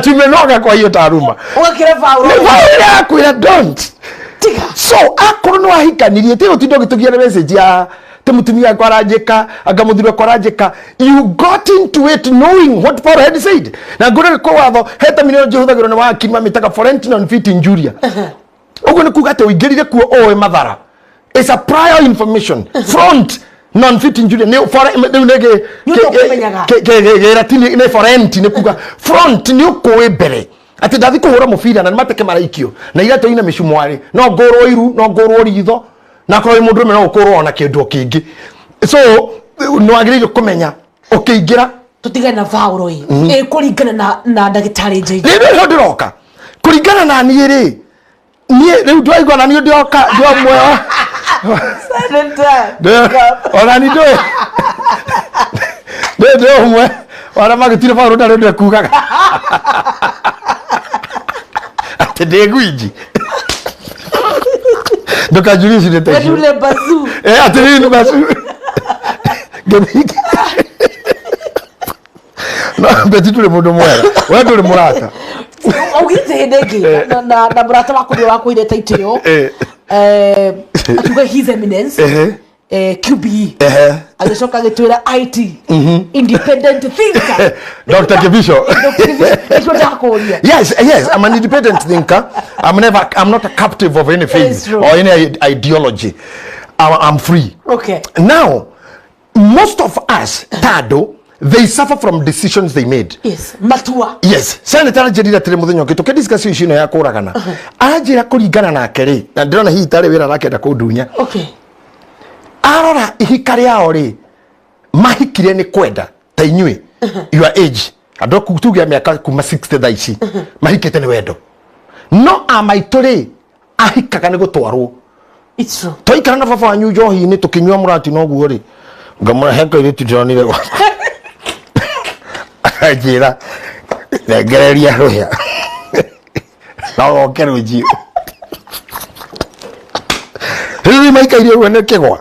Tumenoga kwa hiyo taaluma. Ũgakĩra Paulo. Nĩ Paulo akwĩra don't. Tiga. So akorwo nĩ wahikanirie ti ũtinda ũgĩtũgia na message ya ti mũtumia wakwa aranjĩka, anga mũthuri wakwa aranjĩka. You got into it knowing what Paul had said. Na ngũrĩ kũ watho he terminology hũthagĩrwo nĩ wakiri mamĩtaga forensic non fit injuria. Ũguo nĩ kuga atĩ ũingĩrire kuo ũĩ mathara. It's a prior information, front non fit injuria nĩ rĩu nĩ Nĩ ũndũ ũkũmenyaga. Gĩratini nĩ forent, nĩ kuga front, nĩ ũkũĩ mbere atĩ ndathi kũhũra mũbira na nĩ mateke maraikio na iratũ ina mĩcumwarĩ, no ngũrwo iru, no ngũrwo ritho, na akorwo wĩ mũndũrũme no ũkũrwo ona kĩndũ o kĩngĩ. So nĩ wagĩrĩire kũmenya ũkĩingĩra. Tũtigane na Paulo ĩ. Ĩ kũringana na ndagĩtarĩ JJ. Rĩu nĩho ndĩroka kũringana na niĩ rĩ, niĩ rĩu ndwaigua na niĩ ndĩoka ndĩomwe Senator. Ona ni ndũĩ ndĩ ũmwe warĩa magĩtire Paulo ndarĩ ndĩ kugaga atĩ ndĩ gwinji, ndũkanjurie icio nĩ ta icio. Ule bazoo. Atĩ rĩu nĩ bacu ngĩthiĩ. No Beti, ndũrĩ mũndũ mwega, we ndũrĩ mũrata. Augĩte hĩndĩ ĩngĩ na mũrata waku nĩ wakwĩire taito ĩyo. Akiuga His Eminence QBE. Agĩcoka agĩtwĩra IT independent thinker. Dr. Kibicho. Dr. Kibicho, nĩkĩo ndakũria. Yes, I'm an independent thinker. I'm never, I'm not a captive of any It's faith true. or any ideology. I'm free. Now, most of us, tado, they suffer from decisions they made. Yes, matua. Yes, senator aranjĩrire atĩrĩ mũthenya ũngĩ tũkĩdiscuss issue ĩno ya kũragana. Aranjĩra kũringana nake rĩ, na ndĩrona hihi tarĩ wĩra arakĩenda kũndunya. Arora ihika rĩao rĩ, mahikire nĩ kwenda ta inyuĩ, your age, andũ tuge mĩaka kuma 60 thaa ici mahikĩte nĩ wendo, no amaitũ rĩ ahikaga nĩ gũtwarwo. It's true. Twaikara na baba wanyu njohi-inĩ tũkĩnyua mũrati noguo rĩ, ngamũrehe kairĩtu ndĩronire gwakwa, akanjĩra rengereria rũhĩa no goke rũciũ. Rĩu maikaire ũguo nĩ kĩgwa.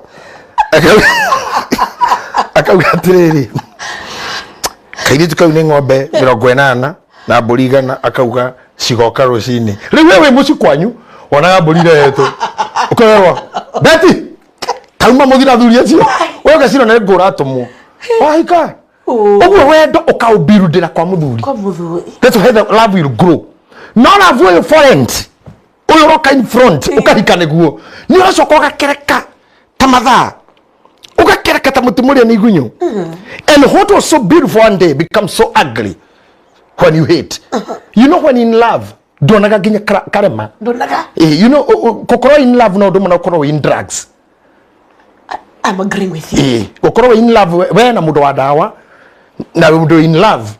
Akauga atĩrĩrĩ, kairĩtu kau nĩ ng'ombe 80 na mbũri 100, akauga cigoka rũcinĩ. Rĩu we wĩ mũciĩ kwanyu wonaga mbũri irehetwo, ũkerwo Beti tauma mũthi na athuri acio, we ũgecira nĩ ngũra atũmwo wahika. Ũguo wendo ũkaũbirudĩra kwa mũthuri. Kwa mũthuri. That's why the love will grow. No love ũyũ front, ũyũ ũroka in front, ũkahika nĩguo nĩ ũracoka ũgakereka ta mathaa, ũgakereka ta mũtĩ mũrĩa nĩ igunyũ. And what was so beautiful one day becomes so ugly when you hate. You know, when in love ndonaga nginya karema. Ndonaga. You know, gũkorwo in love no ũndũ mũno ũkorwo in drugs. I'm agreeing with you. Gũkorwo in love we na mũndũ wa ndawa na mũndũ in love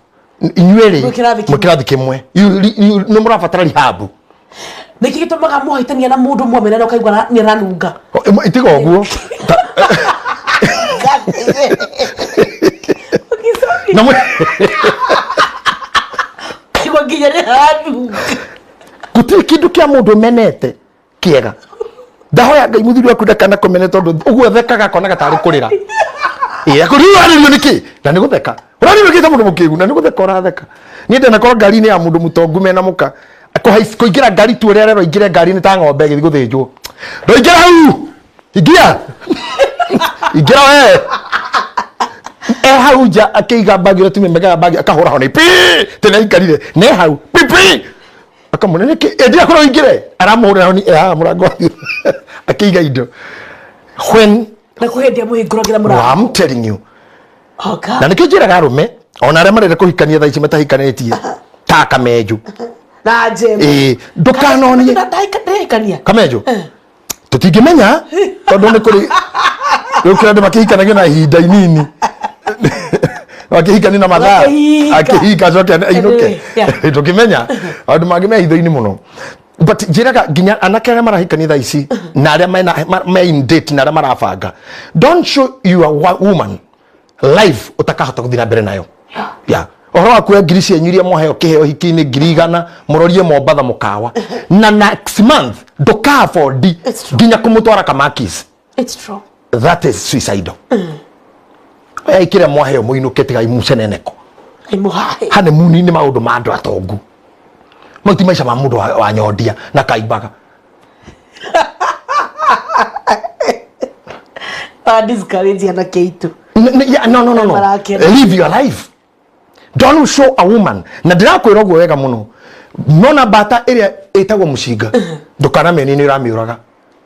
inyuĩ rĩ Mwĩ kĩrathi kĩmwe. Mwĩ kĩrathi kĩmwe. Nĩ mũrabatara rehab. Nĩkĩ gĩtũmaga mũhĩtania na mũndũ mwamenana ũkaigua nĩ aranunga? O, itiga ũguo. Na Kaigua nginya nĩ aranunga. Gũtirĩ kĩndũ kĩa mũndũ ũmenete kĩega. Ndahoya Ngai mũthuri waku ndakana kũmene, tondũ ũguo thekaga akonaga tarĩ kũrĩra. Ĩ akũrĩ ũrarĩrio nĩkĩ na nĩ gũtheka ũrarĩrio nĩkĩ ta mũndũ mũkĩgu na nĩ gũtheka ũratheka. Niĩ ndanakorwo ngari-inĩ ya mũndũ mũtongu mena mũka, kũingĩra ngari tu ũrĩa arerwo ingĩre ngari-inĩ ta ng'ombe ĩgĩthiĩ gũthĩnjwo. Ndũingĩra hau, ingia ingĩra we. E hau nja akĩiga mbagi ũrĩa atumia maigaga mbagi, akahũra honi pi tene aikarire ne hau pi pi, akamwĩra nĩkĩ ĩndĩ akorwo ingĩre aramũhũrĩra honi e haha mũrango akĩiga indo when Na kwĩ hĩndĩ amũhingũragĩra mũrango. I'm telling you. Oka. Na nĩkĩo njĩraga arũme ona arĩa marenda kũhikania thaa ici matahikanĩtie ta kamenju. Na njema. Ĩĩ, ndũkanonie Ndahikania. Kamenjo tũtingĩmenya tondũ nĩ kũrĩ rĩu kĩrĩa andũ makĩhikanagio na ihinda inini, makĩhikania na mathaa. Makĩhika. Akĩhika acoke ainũke. Anyway, yeah. Tũkĩmenya maũndũ mangĩ me hitho-inĩ mũno, but njĩraga nginya anake arĩa marahikania thaa ici na arĩa me in date na arĩa marabanga, don't show your woman life ũtakahota gũthiĩ na mbere nayo. Yeah. Ũhoro wa kuoya ngiri cianyu iria mwaheo kĩheo hiki-inĩ, 100,000, mũrorie Mombatha mũkawa, na next month ndũka afford It's true. nginya kũmũtwara kamakis. It's true. That is suicidal. Oya ikĩrĩa mwaheo mũinũke, tigai mũceneneko. Imuhahe. Honeymoon nĩ maũndũ ma andũ atongu, mau ti maica ma mũndũ wa nyondia na kaimbaga. Wa discourage anake aitũ. Yeah, no, no, no, no. Marakena. Live your life. Don't show a woman. Na ndĩrakwĩra ũguo wega mũno, nona mbata ĩrĩa ĩtagwo mũcinga, ndũkanamĩonie nĩ ũramĩũraga.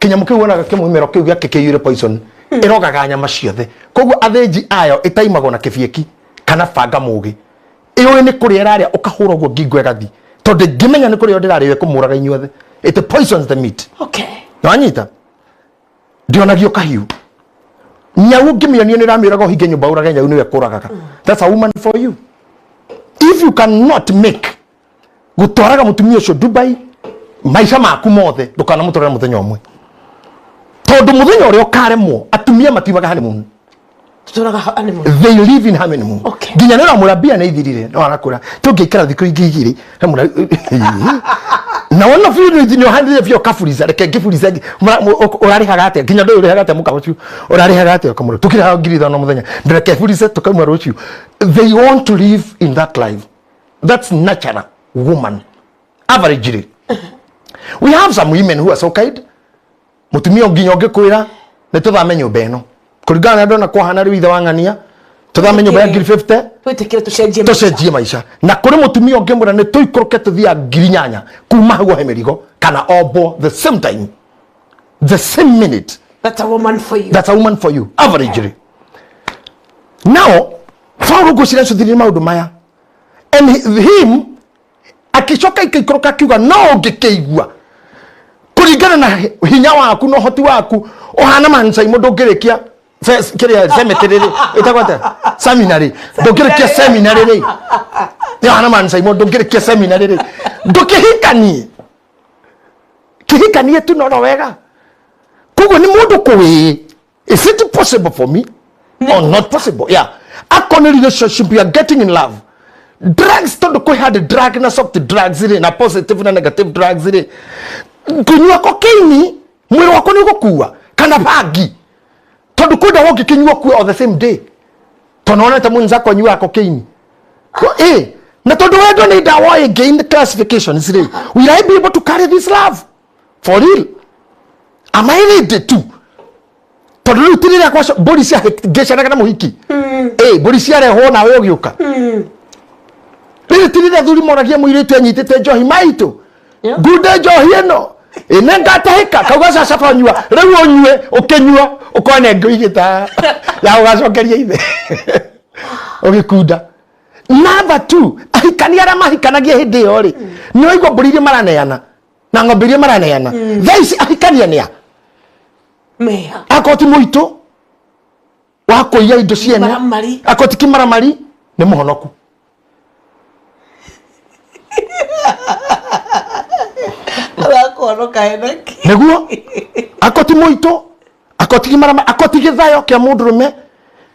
Kĩnyamũ kĩu wonaga kĩmũmero kĩu gĩake kĩiyũire poison, ĩrogaga nyama ciothe. Koguo athĩnji ayo ĩtaimagwo na kĩbieki kana banga mũgĩ. Ĩũĩ nĩ kũrĩa ĩrarĩa, ũkahũra ũguo ngingo ĩgathi, tondũ ĩngĩmenya nĩ kũrĩa ndĩrarĩo ĩkũmũraga inyuothe. It poisons the meat. Nĩwanyita? Ndionagio kahiũ, nyau ũngĩmĩonia nĩ ũramĩũraga. Ũhinge nyũmba ũrage nyau, nĩwe kũragaga. That's a woman for you. If you cannot make gũtwaraga mũtumia ũcio Dubai maica maku mothe, ndũkanamũtwarĩre mũthenya ũmwe, tondũ mũthenya ũrĩa ũkaremwo, atumia matiumaga honeymoon. Tutũraga honeymoon. They live in honeymoon. Nginya nĩ ũramwĩra mbia nĩ ithirire, no arakwĩra tũngĩikara thikũ ingĩ 2 Amwĩra, na wona biũ nĩ ũhandire biũ ũkaburiza, reke ngĩburiza. Ũrarĩhaga atĩa nginya ndũĩ ũrĩhaga atĩa mũkawa ũcio, ũrarĩhaga atĩa? Ũkamwĩra tũkĩrĩhaga 5,000 mũthenya, reke burize tũkauma rũciũ. They want to live in that life. That's natural woman. Averagely, we have some women who are so kind. Mutumia nginya ũngĩkwĩra nĩ tũthame nyũmba ĩno kũringana na ndona kwahana rĩu ithe wa ng'ania, tũthame nyũmba ya ngiri 50. Twĩtĩkĩre tũcenjie maica. Tũcenjie maica. Na kũrĩ mũtumia ũngĩmwĩra nĩ tũikũrũke tũthiĩ 8,000 kuma hau ohe mĩrigo kana ombwo, the same time, the same minute. That's a woman for you. That's a woman for you, averagely. Now Paulo ngwĩciria acũthĩrĩrie maũndũ maya and him akĩcoka ikaikũrũka akiuga no ũngĩkĩigua kũringana na hinya waku na ũhoti waku ũhana mancaimo, ndũngĩrĩkia kĩrĩa cemetery rĩ, ĩtagwo atĩa, seminary, ndũngĩrĩkia seminary rĩ, nĩ ũhana mancaimo, ndũngĩrĩkia seminary rĩ, ndũkĩhikanie, kĩhikanie tu noro wega. Koguo nĩ mũndũ kũwĩ, is it possible for me or not possible? Yeah, akoni relationship, you are getting in love, drugs, tondu kwĩ hard drug na soft drugs rĩ, na positive na negative drugs rĩ. Kũnyua cocaine mwĩrĩ waku nĩ ũgũkua, kana bangi, tondũ kwĩ ndawa ũngĩkĩnyua kua on the same day, tondũ wonete mwenzako anyuaga cocaine. Na tondũ wendo nĩ ndawa ĩngĩ in classifications rĩ, will I be able to carry this love for real? Am I ready to? Tondũ rĩu ti rĩrĩa kwa mbũri ciahĩngĩcanaga na mũhiki, mbũri ciarehwo nawe ũgĩũka. Rĩrĩ ti rĩrĩa athuri moragia mũirĩtu anyitĩte njohi maitũ, ngunde njohi ĩno ĩne ngatahĩka, kauga caca banyua, rĩu ũnyue, ũkĩnyua ũkone ngũigĩta ya ũgacokeria ithe ũgĩkunda. Number two, ahikania arĩa mahikanagia hĩndĩ ĩyo rĩ, nĩ waigua mbũri iria maraneana na ng'ombe iria maraneana thaa ici, ahikania nĩa? Meha. Akorwo ti mũitũ wa kũiya indo ciene. Kĩmaramari. Akorwo ti kĩmaramari, nĩ mũhonoku. Arakuhonoka henaki. Nĩguo akorwo ti mũitũ, akorwo ti kĩmaramari, akorwo ti gĩthayo kĩa mũndũrũme,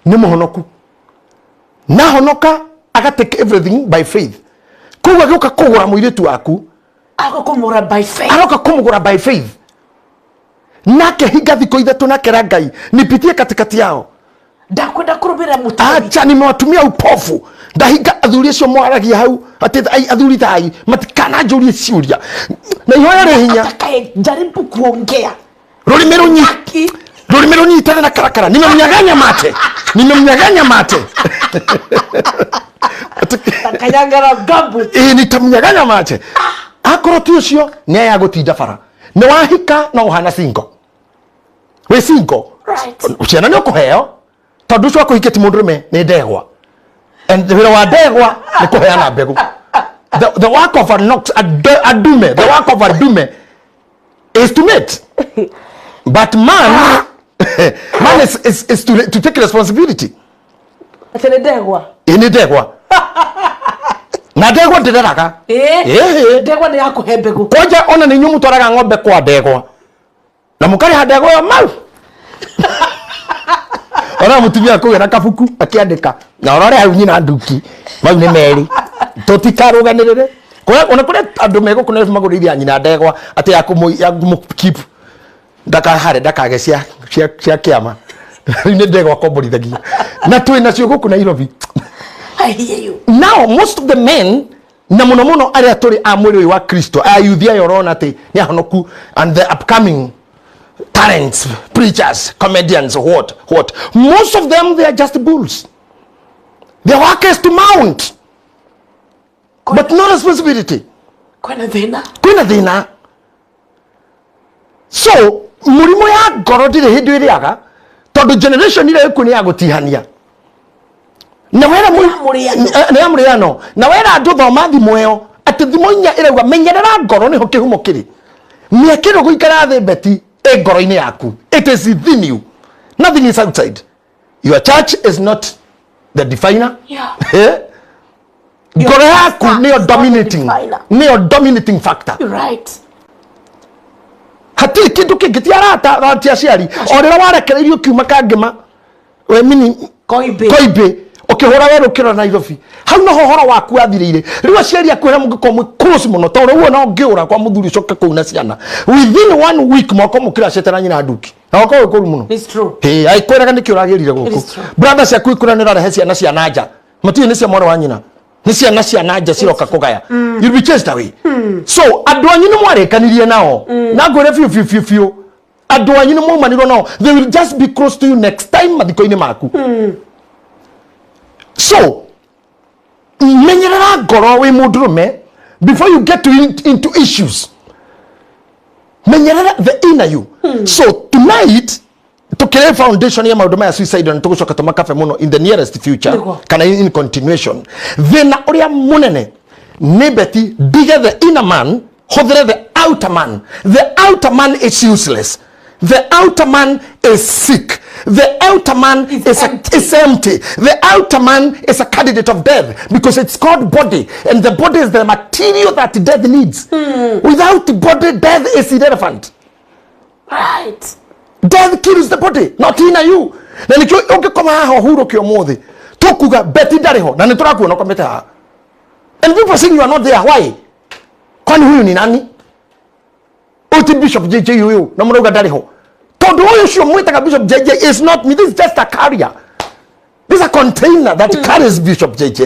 nĩ mũhonoku. Nahonoka aga take everything by faith. Koguo agĩũka kũgũra mũirĩtu waku, Agũkũmũra by faith. Aroka kũmũgũra by faith, nake hinga thikũ 3 nakera Ngai nipitie katikati yao. Ndakwenda kũrũmĩrĩra mũtari. Acha, nimewatumia upofu. Ndahinga athuri acio mwaragia hau atĩ ai, athuri thai matikananjũrie ciũria na ihoya rĩ hinya. Atakaye jaribu kuongea. Rũrĩmĩ rũnyi Aki. Rũrĩmĩ rũnyitane na karakara, nimemnyang'anya mate, nimemnyang'anya mate. Takanyangara gambu. Ĩĩ, nitamnyang'anya mate. Akorwo ti ũcio, nĩ aya gũtinda bara nĩ wahika no ũhana single, wĩ single. Ciana nĩ ũkũheo, tondũ ũcio akũhikie ti mũndũrũme, nĩ ndegwa, and wĩra wa ndegwa nĩ kũheana mbegũ. The work of an ox, a dume, the work of a dume is to mate, but man is to take responsibility. Atĩ nĩ ndegwa. Ĩ, nĩ ndegwa, na ndegwa ndĩreraga. Ĩĩ. Ndegwa nĩ ya kũhe mbegũ. Kwanja ona nĩ inyuĩ mũtwaraga ng'ombe kwa ndegwa na mũkarĩha ndegwa ĩyo mau, ona mũtumia akũgĩa na kabuku akĩandĩka na ũrore hau nyina nduki mau nĩ merĩ tũtikarũganĩrĩre. Ona kũrĩa andũ megũkũ nĩ magũrĩire nyina ndegwa atĩ ya kũmũ keep ndakahare, ndakage cia kĩama. Rĩu nĩ ndegwa komborithagia na twĩ nacio gũkũ Nairobi. I hear you. Now most of the men, na muno muno arĩa tũrĩ a mwĩrĩ ũyũ wa Kristo, a youth aya ũrona atĩ nĩ ahonoku, and the upcoming talents, preachers, comedians, what, most of them, they are just bulls. Their work is to mount, but no responsibility. Kwĩna thĩna. Kwĩna thĩna. So mũrimũ ya ngoro ndĩrĩ hĩndĩ ĩrĩaga, tondũ generation ĩrĩa ĩkuo nĩ ya gũtihania na wera. Nĩ ya mũrĩano. Nĩ ya mũrĩano, na wera andũ thoma thimũ ĩyo, atĩ thimũ 4 ĩrauga menyerera ngoro, nĩho kĩhumo kĩrĩ. Mĩaka ĩno gũikara thĩ beti ĩ ngoro-inĩ yaku. It is within you, nothing is outside. Your church is not the definer. Eh? Ngoro yaku pastor nĩyo is not the dominating definer. Nĩyo dominating factor. You're right. Hatirĩ kĩndũ kĩngĩ, ti arata na ti aciari. O rĩrĩa warekereirio kiuma kangĩma we mini Koimbĩ. Koimbĩ, ũkĩhũra werũ ũkĩrora Nairobi, hau noho ũhoro waku wathirĩire. Rĩu aciari aku arĩa mũngĩkorwo mwĩ close mũno, tondũ ũguo no ngĩũra kwa mũthuri ũcoke kũu na ciana, within one week mwako mũkĩra acete na nyina nduki na wakorwo wĩ kũru mũno. It's true. Ĩ, aikwĩraga nĩkĩ ũragĩrire It gũkũ. is true. Brother ciaku ikũra nĩ ũrarehe ciana cia nanja, matiũĩ nĩ cia mwana wa nyina, nĩ ciana cia nanja ciroka kũgaya. You'll be chased away. So andũ anyu nĩ mwarĩkanirie nao, na ngwĩre biũ biũ biũ biũ, andũ anyu nĩ mwaumanirwo nao. They will just be close to you next time mathiko-inĩ maku. So menyerera ngoro wĩ mũndũrũme before you get into issues. Menyerera the inner you. So tonight tukire foundation ya maundu maya suicide, na tugucoka tumakabe muno in the nearest future. Kana in continuation. Thina uria munene nĩ beti ndige the inner man, huthire the outer man. The outer man is useless. The outer man is sick. The outer man Is empty. Is empty. The outer man is a candidate of death because it's called body, and the body is the material that death needs. Without the body, death is irrelevant. Death kills the body, not inner you. Na nikio ũngĩkoma haha ũhurũke ũmũthĩ, tũkuga beti ndarĩ ho, na nĩ tũrakuona ũkomete haha, and people saying you are not there. Why? Kwani huyu ni nani? Ũyũ ti Bishop JJ ũyũ, na mũrauga ndarĩ ho, tondũ ũyũ ũcio mwĩtaga Bishop JJ is not me. This is just a carrier. This is a container that carries Bishop JJ.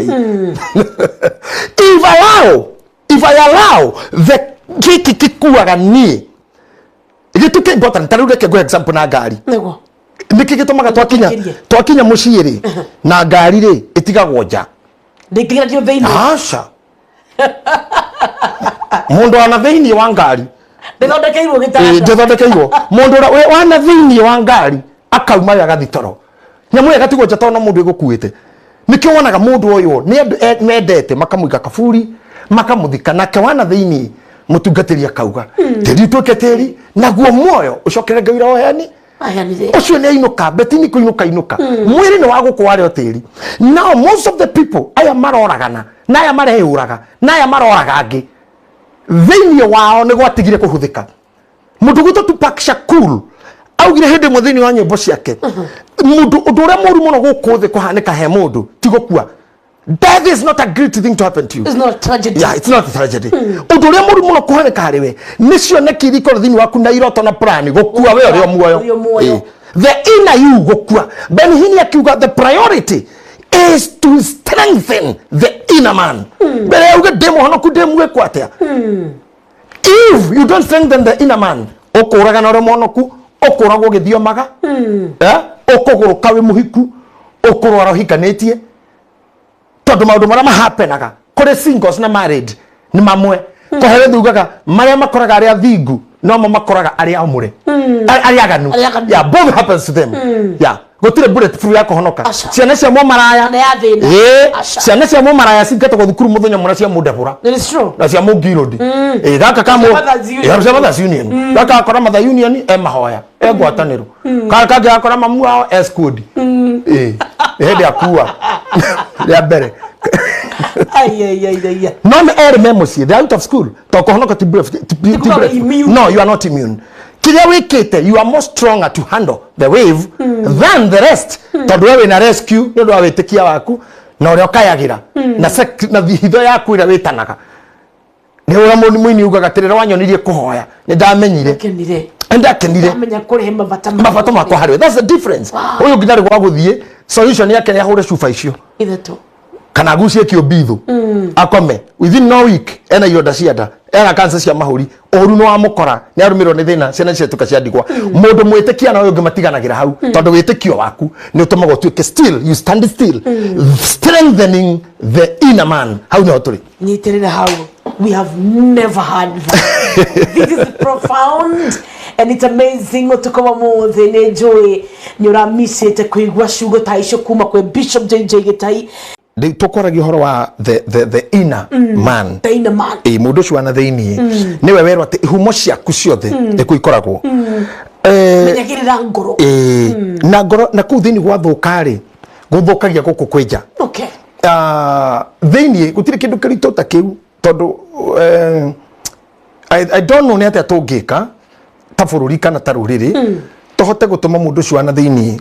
If I allow the gĩkĩ gĩkuaga niĩ gĩtuĩke important, ta rĩu reke ngũhe example na ngari. Nĩkĩ gĩtũmaga twakinya Ndĩkĩrie. twakinya mũciĩ rĩ, na ngari rĩ ĩtigagwo nja? Ndĩngĩgerio thĩinĩ. Aca, mũndũ wana thĩinĩ wa ngari Ndĩthondekeirwo gĩtanda. Ndĩthondekeirwo. Mũndũ ũrĩa wana thĩinĩ wa ngari akauma we agathi toro, nyamũ ĩyo ĩgatigwo nja, tondũ no mũndũ ĩgũkuĩte. Nĩkĩo wonaga mũndũ ũyũ nĩ andũ mendete makamũiga kaburi, makamũthika nake wana thĩinĩ. Mũtungatĩri akauga tĩri ũtuĩke tĩri, naguo muoyo ũcokere Ngai ũrĩa ũheani Aheanire. Ũcio nĩ ainũka betini kũinũka inũka, mwĩrĩ nĩ wa gũkũ warĩ o tĩri. Now most of the people aya maroragana, na aya mareyũraga, na aya maroraga angĩ, thĩinĩ wao nĩ gwatigire kũhũthĩka. Mũndũ gwĩtwo Tupac Shakur augire hĩndĩ ĩmwe thĩinĩ wa nyĩmbo ciake, mũndũ ũndũ ũrĩa mũru mũno gũkũ thĩ kũhanĩka he mũndũ ti gũkua. Death is not a great thing to happen to you. It's not a tragedy. Yeah, it's not a tragedy. Ũndũ ũrĩa mũru mũno kũhanĩka harĩ we nĩ cioneki iria ikorwo thĩinĩ waku na iroto na plan gũkua we ũrĩ o muoyo. Ũrĩ o muoyo. The inner you gũkua. Benny Hinn akiuga the priority is to strengthen the inner man. Mbere ya uge ndĩ mũhonoku, ndĩ mwĩkwo atĩa, if you don't strengthen the inner man, ũkũraga na ũrĩ mũhonoku, ũkũragwo ũgĩthiomaga, eh? Ũkũgũrũka wĩ mũhiku, ũkũrwara ũhikanĩtie, tondũ maũndũ marĩa mahapenaga kũrĩ singles na married nĩ mamwe. Koherethu ugaga marĩa makoraga arĩa thingu nomo makoraga arĩa amũre, arĩa aganu. Arĩa aganu. Yeah, both happens to them. Yeah. Gũtirĩ bulletproof ya kũhonoka. Aca. Ciana cia mũmaraya Na ya thĩna. Ĩĩ, Aca. ciana cia mũmaraya cingatagwo thukuru mũthenya mũna cia mũndebũra It is true. Na cia mũngirũndi. Ĩĩ, gaka ka Cia Mothers Union. Ĩĩ, cia Mothers Union. Gaka gakora Mother Union e mahoya e ngwatanĩro, kaya kangĩ gakora mamu wao e squad. Ĩĩ, nĩ hĩndĩ akua rĩa mbere. Ai, ai, ai, ai, ai. No nĩ erĩ me mũciĩ, they are out of school to kũhonoka ti ti kuga brave. Immune. No, you are not immune. Kĩrĩa wĩkĩte, you are more stronger to handle the wave than the rest, tondũ we wĩna rescue nĩ ũndũ wa wĩtĩkia waku na ũrĩa ũkayagĩra na hitho yaku ĩrĩa wĩtanaga. Nĩ ũrĩa mũini ugaga atĩrĩrĩ, wanyonirie kũhoya nĩ ndamenyire. Kenire. Nĩ ndakenire. Amenya kũrehe mabata. Mabata makwa harĩ we. That's the difference. Ũyũ nginya rĩ gwa gũthiĩ, solution yake nĩ ahũre cuba icio Ithatũ. Kana agucie kĩũmbithũ akome. Within no week ena ironda cia nda, ena cancer cia mahũri, ũru nĩ wamũkora, nĩ arũmĩrwo nĩ thĩna, ciana ciatuĩka cia ndigwa. Mũndũ mwĩtĩkia na ũyũ ũngĩ matiganagĩra hau, tondũ wĩtĩkio waku nĩ ũtũmaga ũtuĩke still, you stand still, strengthening the inner man. Hau nĩho tũrĩ. Nyitĩrĩra hau. We have never had that. This is profound and it's amazing. Ũtukũ wa mũthĩ nĩ njũĩ nĩ ũramicĩte kũigua ciugo ta icio kuma kwĩ Bishop JJ Gĩtai. Rĩu tũkwaragia ũhoro wa the inner man. The inner man. Ĩ, mũndũ ũcio wana thĩiniĩ nĩwe werwo atĩ ihumo ciaku ciothe nĩkuo ikoragwo. Menyagĩrĩra ngoro. Ĩĩ, na ngoro na kũu thĩinĩ gwathũka rĩ, gũthũkagia gũkũ kwĩnja. Ah, thĩinĩ gũtirĩ kĩndũ kĩritũ ta kĩu, tondũ I don't know nĩ atĩa tũngĩka ta bũrũri kana ta rũrĩrĩ tũhote gũtũma mũndũ ũcio wana thĩinĩ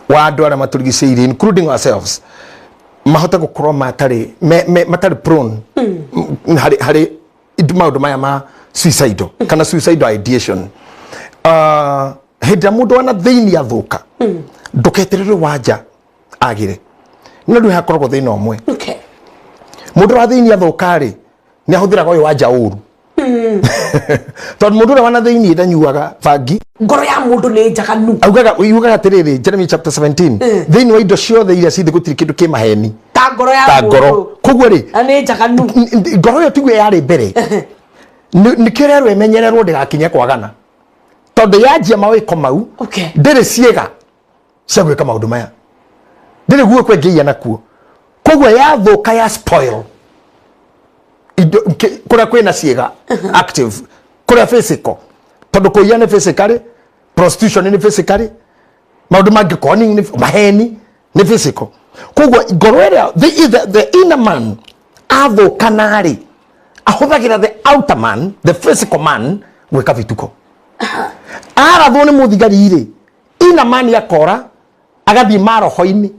wa andũ arĩa matũrigicĩirie, including ourselves, mahote gũkorwo matarĩ matarĩ prone harĩ maũndũ maya ma suicidal kana suicidal ideation. Hĩndĩ ĩrĩa mũndũ wana thĩinĩ athũka, ndũketerere wanja agire, no rĩu hakoragwo thĩna ũmwe. Mũndũ wa thĩinĩ athũka rĩ, nĩ ahũthĩraga ũyũ wanja ũru, tondũ mũndũ ũrĩa wana thĩinĩ ndanyuaga bangi. Ngoro ya mũndũ nĩ njaganu. Augaga, yugaga atĩrĩrĩ, Jeremy chapter 17, thĩinĩ wa indo ciothe iria cithi gũtirĩ kĩndũ kĩ maheni ta ngoro ya ta ngoro. Mũndũ. Koguo rĩ, Na nĩ njaganu. Ngoro ĩyo tiguo yarĩ mbere. Nĩkĩo rerwo ĩmenyererwo ndĩgakinye kwagana, tondũ yanjia mawĩko mau, ndĩrĩ ciĩga cia gwĩka maũndũ maya, ndĩrĩ guoko ĩngĩiya nakuo. Koguo yathũka, ya spoil indo kũrĩa kwĩna ciĩga active, kũrĩa physical, tondũ kũiya nĩ physically, prostitution nĩ physically, maũndũ mangĩ, conning nĩ maheni nĩ physical. Koguo ngoro ĩrĩa the inner man athũka narĩ, ahũthagĩra the outer man, the physical man, gwĩka vituko. Arathwo nĩ mũthigari rĩ, inner man akora agathiĩ maroho-inĩ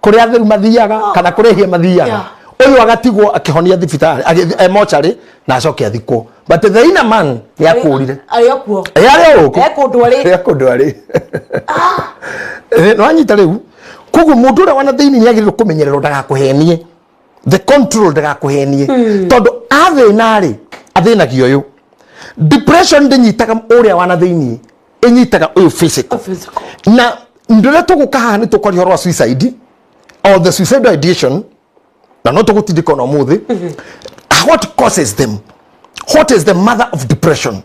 kũrĩa atheru mathiaga kana kũrĩa ehia mathiaga. Ũyũ agatigwo akĩhonia thibitarĩ e mocarĩ na acoke athikwo, but the inner man nĩ akũrire. Arĩ o kuo. Ĩ, arĩ o gũkũ. E kũndũ arĩ. E kũndũ arĩ. Nĩwanyita rĩu? Koguo mũndũ ũrĩa wana thĩinĩ nĩ agĩrĩirwo kũmenyererwo ndagakũhenie, the control, ndagakũhenie, tondũ athĩna rĩ, athĩnagia ũyũ. Depression ndĩnyitaga ũrĩa wana thĩinĩ, ĩnyitaga ũyũ physical. Physical. Na ndũrĩa tũgũka haha nĩ tũkwaria ũhoro wa suicide or the suicidal ideation, na no tũgũtindĩka ona ũmũthĩ. What causes them? What is the mother of depression?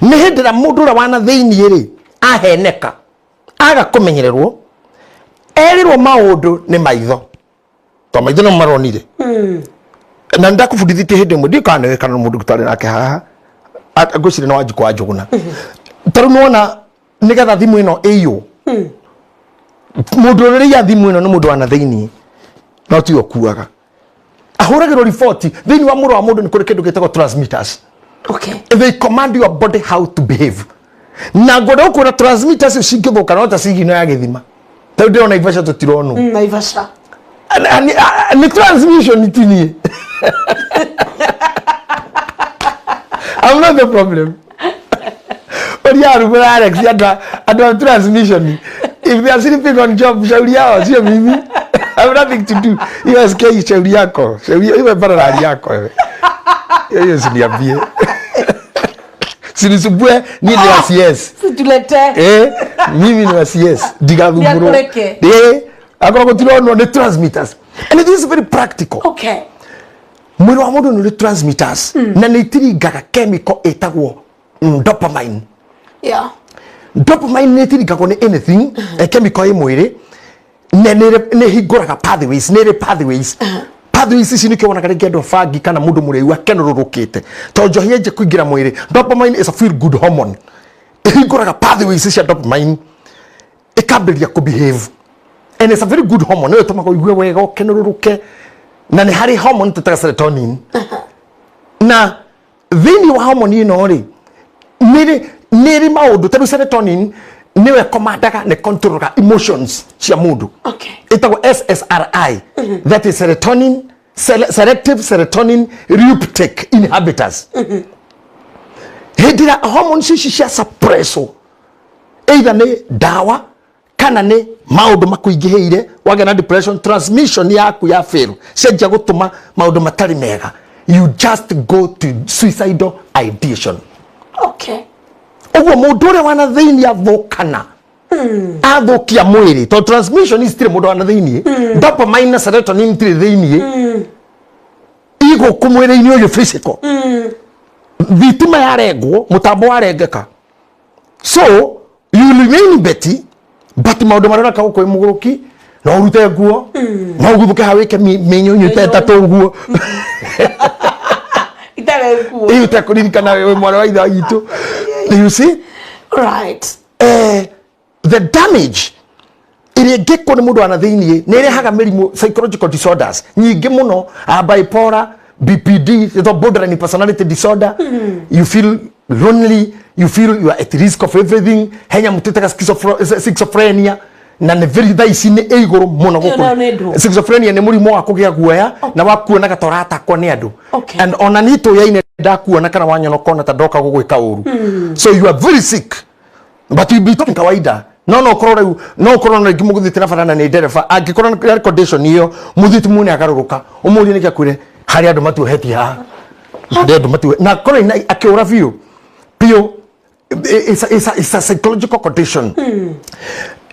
Nĩ hĩndĩ ĩrĩa mũndũ ũrĩa wana thĩinĩ rĩ aheneka, aga kũmenyererwo, erirwo maũndũ nĩ maitho, to maitho no maronire. Na ndakũbundithĩtie hĩndĩ ĩmwe, ndiũ kana nĩwe kana nĩ mũndũ twarĩ nake haha. Ngwĩciria nĩ Wanjikũ wa Njũgũna. Ta rĩu nĩwona nĩgetha thimũ ĩno ĩiywo, mũndũ ũrĩa ũrĩia thimũ ĩno nĩ mũndũ wana thĩinĩ, no tiwe ũkuaga, ahũragĩrwo riboti. Thĩinĩ wa mwĩrĩ wa mũndũ nĩ kũrĩ kĩndũ gĩtagwo transmitters. They command your body how to behave. Na ngwenda gũkwĩra, transmitters icio cingĩthũka no ta cigino ya gĩthima. Ta rĩu ndĩrona Naivasha tũtironwo. Naivasha. Nĩ transmission, ti niĩ. I'm not the problem. Ũria arugũra Alex, andũ a transmission, if they are sleeping on job, shauri yao, sio mimi. I have nothing to do. Hiyo SK, shauri yako, shauri iwe paralali yako wewe. Hiyo usiniambie, sinisumbue. Ni wa CS. Situlete. Mimi ni wa CS, ndigathumbũrwo. Nĩakũreke. Akorwo gũtironwo nĩ transmitters, and it is very practical. Mwĩrĩ wa mũndũ nĩ ũrĩ transmitters na nĩ itiringaga chemical ĩtagwo dopamine. Dopamine nĩ ĩtirikagwo nĩ anything, chemical ĩ mwĩrĩ na nĩ ĩhingũraga pathways, nĩ ĩrĩ pathways. Pathways ici nĩkĩo wonaga rĩngĩ andũ a bangi kana mũndũ mũrĩu akenũrũrũkĩte tondũ njohi yanjia kũingĩra mwĩrĩ. Dopamine is a feel good hormone, ĩhingũraga pathways cia dopamine, ĩkambĩrĩria kũ behave, and it's a very good hormone. Nĩyo ĩtũmaga ũigue wega, ũkenũrũrũke. Na nĩ harĩ hormone tũtaga serotonin, na thĩinĩ wa hormone ĩno rĩ, nĩ ĩrĩ maũndũ ta rĩu serotonin nĩyo ĩkomandaga nĩ controlaga emotions cia mũndũ. Ĩtagwo SSRI, that is serotonin selective serotonin reuptake inhibitors. Hĩndĩ ĩrĩa hormones ici cia suppresswo, either nĩ ndawa kana nĩ maũndũ makũingĩhĩire, wagĩa na depression, transmission yaku ya fail, cianjia gũtũma maũndũ matarĩ mega, you just go to suicidal ideation. Ũguo mũndũ ũrĩa wana thĩinĩ athũkana, athũkia mwĩrĩ, tondũ transmission ici citirĩ mũndũ wana thĩinĩ, dopamine na serotonin itirĩ thĩinĩ, igũkũ mwĩrĩ-inĩ ũyũ physical. Thitima yarengwo, mũtambo warengeka, so you will remain Betty, but maũndũ marĩa ũreka gũkũ wĩ mũgũrũki, no ũrute nguo, no ũguthũke ha wĩke mĩnyũnyũ ta ĩtatũ ũguo. Itarĩ kuo. Ĩ ũtekũririkana wĩ mwana wa ithe witũ, you see? The damage ĩrĩa ĩngĩkwo nĩ mũndũ wana thĩiniĩ nĩ ĩrehaga mĩrimũ, psychological disorders nyingĩ mũno, bipolar, BPD, ĩtagwo borderline personality disorder. You feel lonely, you feel you are at risk of everything. He nyamũ twĩtaga schizophrenia, na nĩ very, thaa ici nĩ ĩ igũrũ mũno. Ĩyo nayo nĩ ndũ? Schizophrenia nĩ mũrimũ wa kũgĩa guoya na wa kuonaga ta ũratakwo nĩ andũ. And ona niĩ tũyaine ndakuona kana wanyona ũkona ta ndoka gũgwĩka ũru. So you are very sick, but you be talking kawaida. No ũkorwo rĩu no ũkorwo na rĩngĩ mũgũthiĩte na bara na nĩ ndereba, angĩkorwo na condition ĩyo, mũthiĩte muone agarũrũka, ũmũrie nĩkĩ, akwĩre harĩ andũ matuohetie haha, harĩ andũ matuohe na korwo ina akĩũra biũ biũ. It's a psychological condition,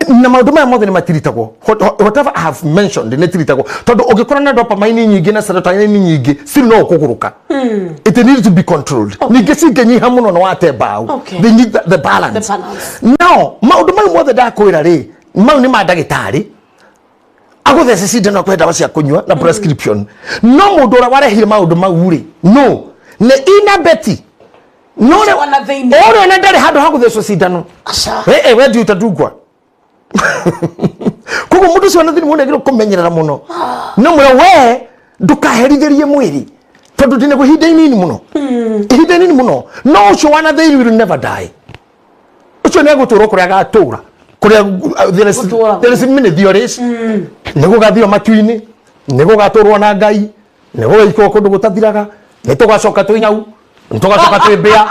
na maũndũ maya mothe nĩ matiritagwo. Whatever I have mentioned nĩ tiritagwo, tondũ ũngĩkorwo na dopamine nyingĩ na serotonin nyingĩ, still no ũkũgũrũka. It needs to be controlled. Ningĩ cingĩnyiha mũno no wate mbaũ. They need the balance. The balance. Now maũndũ mau mothe ndakwĩra rĩ, mau nĩ ma ndagĩtarĩ agũthece cindano, akũhe ndawa cia kũnyua na prescription. No mũndũ ũrĩa warehire maũndũ mau rĩ, no nĩ ina Betty no Ũcio wana thĩinĩ. Ũrĩa na ndarĩ handũ ha gũthecwo cindano. Aca. We ndiuta ndungwa. Koguo mũndũ ũcio wana thĩinĩ mũno agĩrĩirwo kũmenyerera mũno, no mwĩra we ndũkaherithĩrie mwĩrĩ, tondũ ndĩnaguo ihinda inini mũno, ihinda inini mũno. No ũcio wana thĩinĩ will never die. Ũcio nĩ egũtũra kũrĩa agatũra kũrĩa there is, Gũtũũra. there is many theories. Nĩ gũgathio matu-inĩ, nĩ gũgatũrwo na Ngai, nĩ gũgaikwo kũndũ gũtathiraga, nĩ tũgacoka twĩ nyau, nĩ tũgacoka twĩ mbĩa.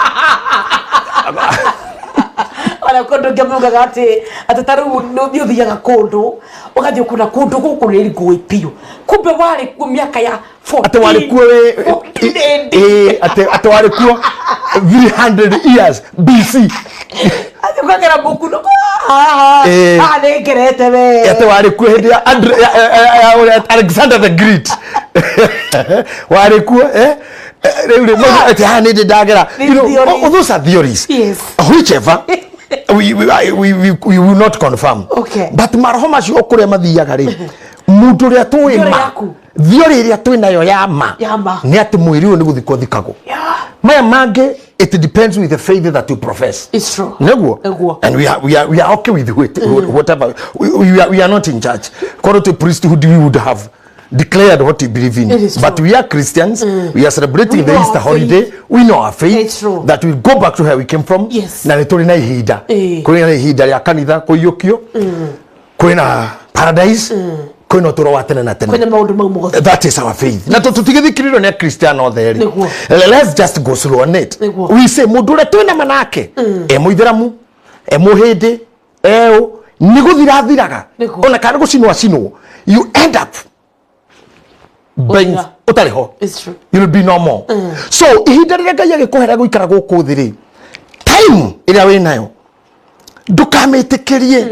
Ona kũndũ ngĩ maugaga atĩ ta rĩu nĩ ũthiaga kũndũ, ũgathiĩ ũkona kũndũ gũkũ nĩ ngũĩ biũ, kumbe warĩ kuo mĩaka ya 14 Atĩ warĩ kuo wĩ 14 AD. Ĩ, atĩ warĩ kuo 300 years BC. Atĩ ũkagera mũkuno. Haha nĩ ngerete we. Atĩ warĩ kuo hĩndĩ ya ya ũrĩa Alexander the Great warĩ kuo, eh. Rĩu rĩ atĩ haha nĩ ndĩ ndagera. These You know, theories. oh, those are theories. Whichever, we will not confirm. But maroho macio o kũrĩa mathiaga rĩ, mũndũ ũrĩa tũĩ Theory ma yaku. Theory ĩrĩa twĩ nayo ya ma Ya ma. nĩ atĩ mwĩrĩ ũyũ nĩ gũthikwo thikagwo. Maya mangĩ, it depends with the faith that you profess. It's true. Nĩguo. Nĩguo. And we are okay with it, whatever. We are not in church. According to priesthood, we would have declared what we believe in. It is But true. we are Christians. We are celebrating We the know Easter our holiday. faith. We know our faith. It's true. That we go back to where we came from. Na nĩ tũrĩ na ihinda. Kũrĩ na ihinda rĩa kanitha kũiyũkio. Kwĩ na paradise. Kwĩ na ũtũũro wa tene na tene. Kwĩna maũndũ mau mothe. That is our faith. Na tũtigĩthikĩrĩrio nĩ Akristiano othe rĩ. Nĩguo. Let's just go slow on it. Nĩguo. We say mũndũ ũrĩa twĩna manake, e mũithĩramu, e mũhĩndĩ, eũ, nĩ gũthira thiraga. Nĩguo. Ona kana gũcinwo acinwo, you end up being Gũthira. ũtarĩ ho. It's true. You will be no more. So ihinda rĩrĩa Ngai agĩkũhera gũikara gũkũ thĩ rĩ, time ĩrĩa wĩ nayo ndũkamĩtĩkĩrie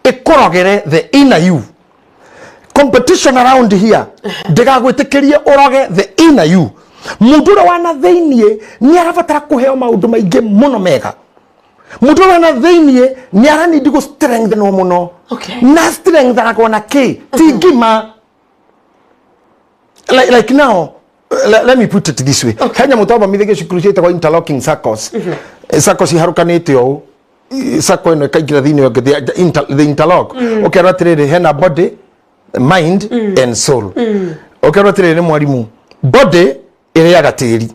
ĩkũrogere the inner you. Competition around here ndĩgagwĩtĩkĩrie ũroge the inner you. Mũndũ ũrĩa wana thĩiniĩ nĩ arabatara kũheo maũndũ maingĩ mũno mega. Mũndũ ũrĩa na thĩiniĩ nĩ aranindi gũ strengthenwo mũno. Na strengthenagwo na kĩ? Ti ngima. Like now, let me put it this way. He nyamũ twathomithagio cukuru ciĩtagwo interlocking circles. Circles iharũkanĩte ũũ. Circle ĩno ĩkaingĩra thĩinĩ wa ĩngĩ, the interlock. Ũkerwo atĩrĩrĩ, hena body, mind and soul. Ũkerwo atĩrĩrĩ nĩ mwarimũ, body ĩrĩaga tĩri.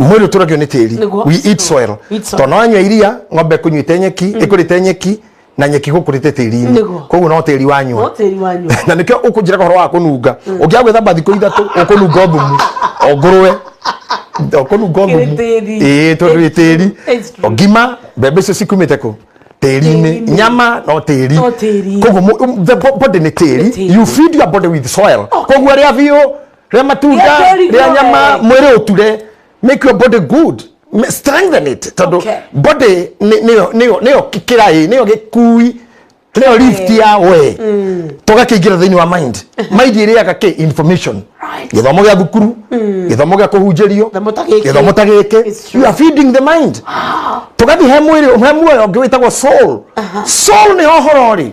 Mwĩrĩ ũtũragio nĩ tĩri. We eat soil. Eat soil. Tondũ no wanyua iria, ng'ombe ĩkũnyuĩte nyeki, ĩkũrĩte nyeki, na nyeki gũkũrĩte tĩri-inĩ. Koguo no tĩri wanyua. No tĩri wanyua. Na nĩkĩo ũkũnjĩra ũhoro wa kũnunga. Ũngĩaga gwĩthamba thikũ 3, ũkũnunga o thumu, o ngũrwe. Ũkũnunga o Kĩrĩ thumu. tĩri. Ĩĩ, tondũ wĩ tĩri. It's true. O ngima, mbembe icio cikumĩte kũ? Tĩri-inĩ. Tĩri-inĩ. Nyama no tĩri. No tĩri. Koguo the body nĩ tĩri. Nĩ tĩri. You feed your body with soil. Koguo rĩa biũ, rĩa matunda, Rĩa tĩri rĩa nyama, guothe. mwĩrĩ ũture. Make your body good. Strengthen it. Tondũ body nĩyo kĩraĩ, nĩyo gĩkui, nĩyo lift ya we. Tũgakĩingĩra thĩinĩ wa mind. Mind ĩrĩaga kĩ? Information. Gĩthomo gĩa thukuru, gĩthomo gĩa kũhunjĩrio, Gĩthomo ta gĩkĩ. gĩthomo ta gĩkĩ. It's true. You are feeding the mind. Tũgathiĩ he mwĩrĩ, he muoyo ũngĩ wĩtagwo soul. Soul nĩho ũhoro ũrĩ.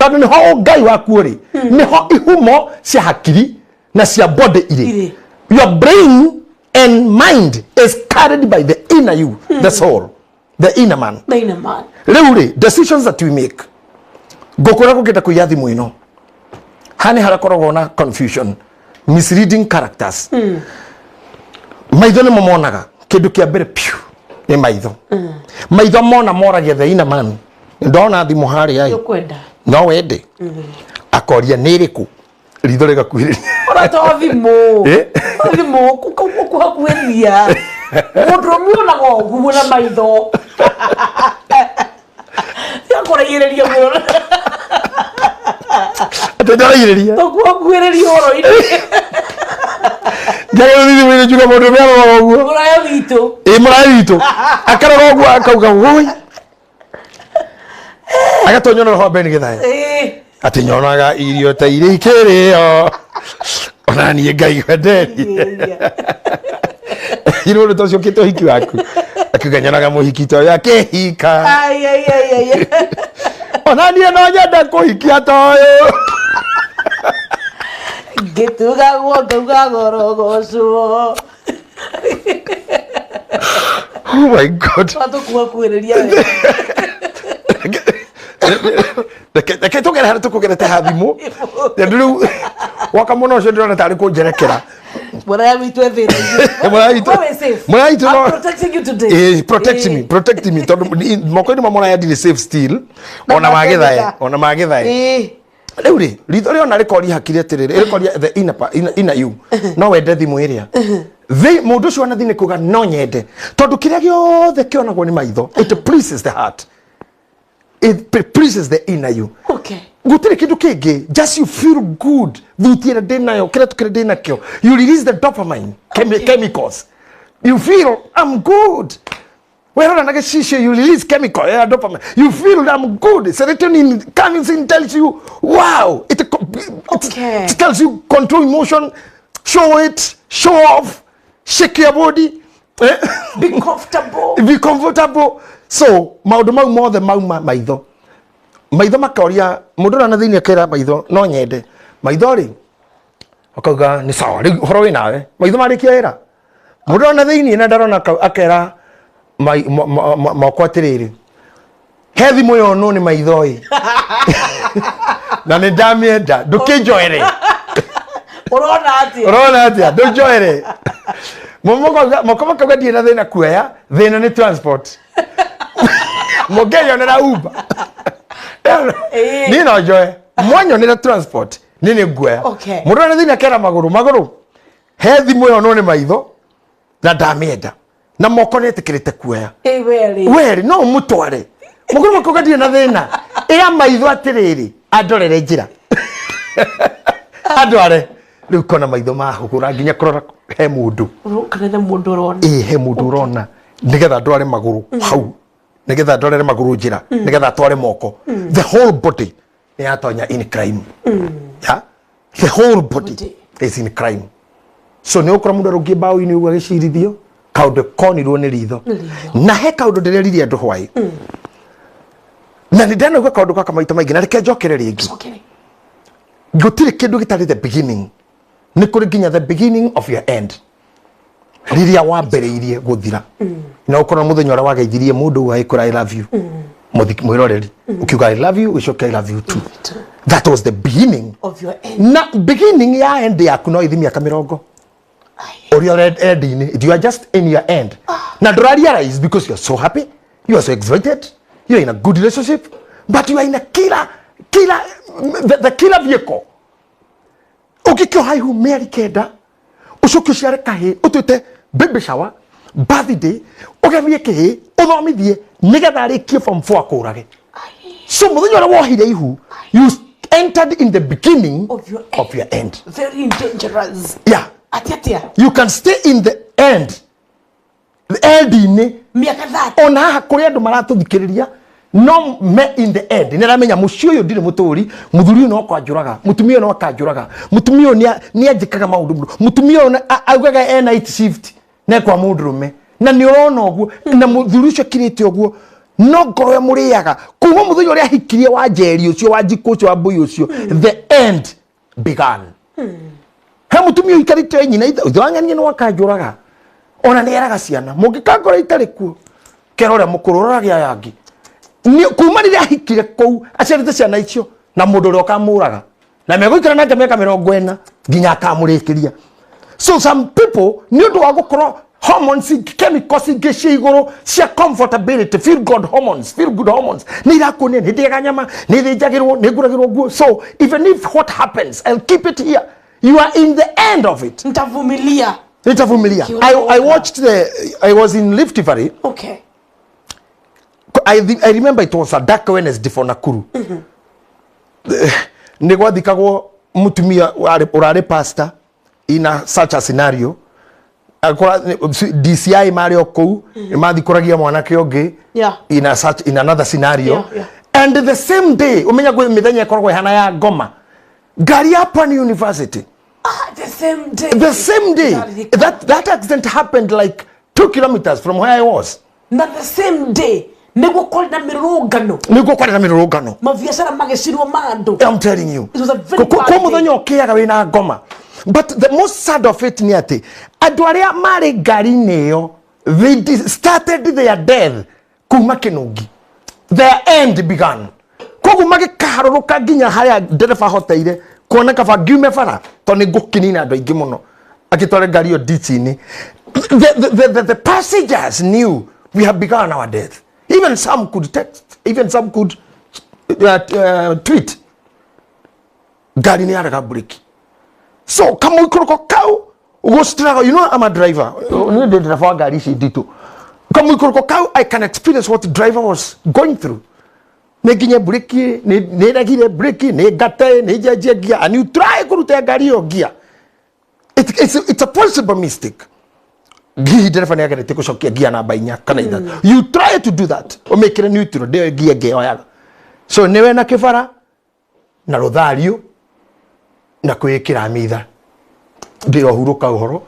Tondũ nĩho ũngai waku ũrĩ. Nĩho ihumo cia hakiri na cia body irĩ. Irĩ. Your brain and mind is carried by the inner you, the soul, the inner man. The inner man. Rĩu rĩ, decisions that we make, ngũkwĩra gũkĩenda kũiya thimũ ĩno, haha nĩ harakoragwo na confusion, misleading characters. Maitho nĩmo monaga kĩndũ kĩa mbere piũ nĩ maitho. Maitho mona moragia the inner man, ndona thimũ harĩa ĩ, Ũkwenda. no wende? Akoria nĩ ĩrĩkũ, ritho rĩgakuhĩrĩria. Ona to thimũ. Eh? To thimũ ũkuhakuhĩrĩria. Mũndũ ũmwe onaga ũguo na maitho. Tiakũraihĩrĩria mũno. Atĩ ndaraihĩrĩria. Tũkuhakuhĩrĩria ũhoro-inĩ. Njagĩrĩirwo nĩ thimũ-inĩ njuge mũndũ ũmwe aroraga ũguo. Mũraya witũ. Ĩ, mũraya witũ. Akarora ũguo akauga woi. Agatonywo na roho wa Ben Gĩthaya. Atĩ nyonaga irio ta iria ikĩrĩo. Ona niĩ ngaigua nderi. Irwo nĩ tocio ũkĩte ũhiki waku. Akiuga nyonaga mũhiki ta ũyũ akĩhika. Ai, ai, ai, ai. Ona niĩ no nyende kũhikia ta ũyũ. Ngĩtugagwo ngauga gorogocwo. Oh my God. Twatũkuhakuhĩrĩria wega. Reke tũgere harĩa tũkũgerete ha thimũ. Tondũ rĩu waka mũno ũcio ndĩrona tarĩ kũnjerekera. Mũraya witũ e thĩna-inĩ. Mũraya witũ- Wewe safe. Mũraya witũ I'm protecting you today. Protect me, protect me, tondũ moko-inĩ ma mũraya ndirĩ safe still. Ona magĩthae, ona magĩthae. Rĩu rĩ, ritho rĩona rĩkoria hakiri atĩrĩrĩ, rĩkoria the inner, inner you, no wende thimũ ĩrĩa? Thĩ mũndũ ũcio ona thĩ nĩ kuga no nyende, tondũ kĩrĩa gĩothe kĩonagwo nĩ maitho, it pleases the heart, it pleases the inner you. Gũtirĩ kĩndũ kĩngĩ, just you feel good, thuti ĩrĩa ndĩnayo, kĩrĩa kĩrĩa ndĩnakĩo, you release the dopamine chemicals, you feel I'm good. Werora na gĩcicio, you release chemical ya dopamine, you feel I'm good. Serotonin comes in, tells you wow, it tells you control emotion, show it, show off, shake your body. Be comfortable. Be comfortable. So maũndũ mau mothe mauma maitho. Maitho makoria mũndũ ũrĩa na thĩinĩ akera maitho no nyende. Maitho rĩ akauga nĩ sawa, rĩu ũhoro wĩ nawe. Maitho marĩkia wĩra. Mũndũ ũrĩa na thĩinĩ na ndarona akera moko atĩrĩrĩ, he thimũ yonwo nĩ maitho ĩ. Na nĩ ndamĩenda, ndũkĩnjoere. Ũrona atĩa? Ũrona atĩa? Ndũnjoere. Moko makauga ndirĩ na thĩna kuoya, thĩna nĩ transport. Mũngĩnyonera Uber. Niĩ no njoe. Mwanyonera transport, niĩ nĩ nguoya. Mũndũ ũrĩa thĩinĩ akera magũrũ, magũrũ. He thimũ yonwo nĩ maitho na ndamĩenda. Na moko nĩetĩkĩrĩte kuoya. Ĩ, werĩ. Werĩ, no ũmũtware. Mũgũrũ makauga ndirĩ na thĩna. Ĩra maitho atĩrĩrĩ, andorere njĩra. Andware. Rĩu kona maitho mahũgũra nginya kũrora he mũndũ. Kana nĩ mũndũ ũrona. Ĩ, he mũndũ ũrona. Nĩgetha ndware magũrũ hau. Nĩgetha ndwarere magũrũ njĩra. Nĩgetha atware moko. The whole body nĩ yatonya in crime. Yeah? The whole body Body. is in crime. So nĩ ũkora mũndũ arũngiĩ mbaũ-inĩ ũguo agĩcirithio. Kaũndũ konirwo nĩ ritho. Na he kaũndũ ndĩrerire andũ hwaĩ, na nĩ ndanauga kaũndũ gaka maita maingĩ, na reke njokere rĩngĩ. Cokere. Gũtirĩ kĩndũ gĩtarĩ the beginning. Nĩ kũrĩ nginya the beginning of your end, rĩrĩa wambĩrĩirie gũthira. Na ũkorwo mũthenya ũrĩa wageithirie mũndũ ũgagĩkũra "I love you", mwĩroreri ũkiuga "I love you", ũcoke "I love you too". That was the beginning of your end. Na beginning ya end yaku no ithi mĩaka 40 ũrĩa ũre end-inĩ. You are just in your end na ndũra realize, because you are so happy, you are so excited, you are in a good relationship, but you are in a killer killer the killer vehicle. Ũngĩkĩoha ihu mĩeri 9, ũcoke ũciare kahĩ, ũtuĩte baby shower, birthday, ũgemie kĩhĩ, ũthomithie nĩgetha arĩkie form 4 akũrage. So mũthenya ũrĩa wohire ihu, you entered in the beginning of your end. Of your end. Very dangerous. Yeah. Atia atia. You can stay in the end, the end-inĩ mĩaka 30. Ona haha kũrĩ andũ maratũthikĩrĩria no me in the end, nĩ aramenya mũciĩ ũyũ ndirĩ mũtũri, mũthuri ũyũ no kwanjũraga, mũtumia ũyũ no akanjũraga, mũtumia ũyũ nĩ anjĩkaga maũndũ mũno, mũtumia ũyũ augaga e night shift na kwa mũndũrũme, na nĩ ũrona ũguo na mũthuri ũcio akirĩte ũguo, no ngoro ĩmũrĩaga kuma mũthenya ũrĩa ahikirie wa njeri ũcio, wa njikũ ũcio, wa mbũi ũcio. The end began. He mũtumia ũikarĩte nyina ithe wa ng'ania nĩ wakanjũraga, ona nĩ eraga ciana mũngĩkangora itarĩ kuo, kera ũrĩa mũkũrũ ũrorage aya angĩ. Kuma rĩrĩa ahikire kũu aciarĩte ciana icio na mũndũ ũrĩa ũkamũraga na megũikara nake mĩaka 40 nginya akamũrĩkĩria. So some people, nĩ ũndũ wa gũkorwo hormones, chemicals ingĩ cia igũrũ cia comfortability, feel good hormones, feel good hormones nĩ irakuonia nĩ ndĩaga nyama, nĩ thĩnjagĩrwo, nĩ ngũragĩrwo nguo, so even if what happens, I'll keep it here. You are in the end of it. Nitavumilia. Nitavumilia. I watched the I was in Rift Valley. I remember it was a dark Wednesday for Nakuru. Nĩ gwathikagwo mũtumia ũrarĩ pastor in a such a scenario. Akora DCI marĩ o kũu nĩ mathikũragia mwanake ũngĩ in a such in another scenario. And the same day, ũmenya gwĩ mĩthenya ĩkoragwo ĩhana ya ngoma, ngari ya Pwani University. Ah, the same day. The same day. Ndarĩrĩka. That accident happened like 2 kilometers from where I was. Na the same day nĩguo kwarĩ na mĩrũrũngano. Nĩguo kwarĩ na mĩrũrũngano. Mabiacara magĩcinwo ma andũ. I'm telling you. It was a very bad Kwĩ day. mũthenya ũkĩaga wĩna ngoma. But the most sad of it nĩ atĩ andũ arĩa marĩ ngari-inĩ ĩyo, they started their death kuma Kĩnũngi. Their end began. Koguo magĩkaharũrũka nginya harĩa ndereba ahoteire kuona kaba ngiume bara tondũ nĩ ngũkĩnina andũ aingĩ mũno, akĩtwara ngari ĩyo ditch-inĩ. The passengers knew we have begun our death. Even some could text, even some could tweet. Ngari nĩ yarega breki, so kamũikũrũko kau gũstruggle. You know I'm a driver, niĩ ndĩ ndereba wa ngari ici nditũ. Kamũikũrũko kau, I can experience what the driver was going through. Nĩ nginye breki, nĩ regire breki, nĩ ngate, nĩ njenjie ngia, and you try kũruta ngari ĩyo ngia. It's a possible mistake. Hihi ndereba nĩ ageretie gũcokia ngia namba 4 kana 3. You try to do that, ũmĩkĩre neutral, ndĩyo ngia ĩngĩ yoyaga. So nĩwe na kĩbara na rũthario na kwĩĩkĩra mitha ndĩrohurũka ũhoro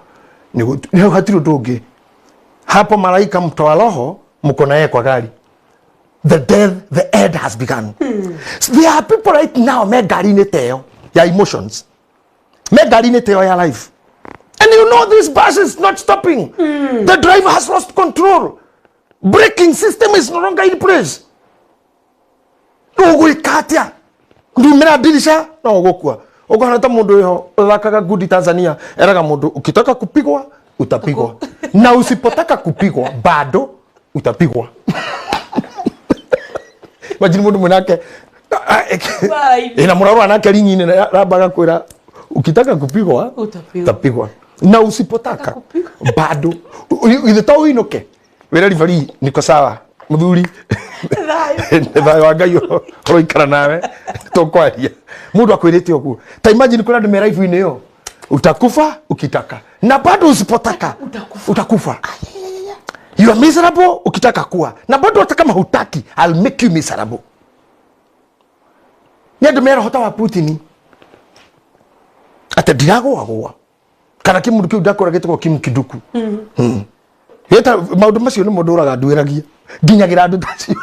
nĩ hatirĩ ũndũ ũngĩ hapo. Malaika mtoa roho mko na yeye kwa gari. The death, the end has begun. So there are people right now me ngari-inĩ ta ĩyo ya emotions, me ngari-inĩ ta ĩyo ya life, and you know this bus is not stopping. The driver has lost control, braking system is no longer in place. Ũgwĩka atĩa? Ndumĩra ndirisha no ũgũkua ũkahana ta mũndũ wĩho ũthakaga ngundi Tanzania, eraga mũndũ, "Ukitaka kupigwa utapigwa, na usipotaka kupigwa bado utapigwa." Imagine mũndũ mwĩnake Bye. ina mũrarora nake ringi-inĩ, rambaga kwĩra, "Ukitaka kupigwa Utapigwa. utapigwa, na usipotaka kupigwa. bado." Ithe to uinuke wĩra ribari, niko sawa mũthuri. Thayũ. Nĩ thayũ wa Ngai ũroikara nawe, tũkwaria mũndũ akwĩrĩte ũguo. Ta imagine kũrĩ andũ me life-inĩ ĩyo, utakufa ukitaka na bado usipotaka Utakufa. Utakufa. You are miserable ukitaka kuwa, na bado hata kama hutaki, I'll make you miserable. Nĩ andũ merahota wa Putin atĩ ndiragũagũa kana kĩmũndũ kĩu ndakora gĩtagwo Kim Kiduku. Geta maundu macio nĩ mũndũ ũraga nduĩragia nginyagira andũ tacio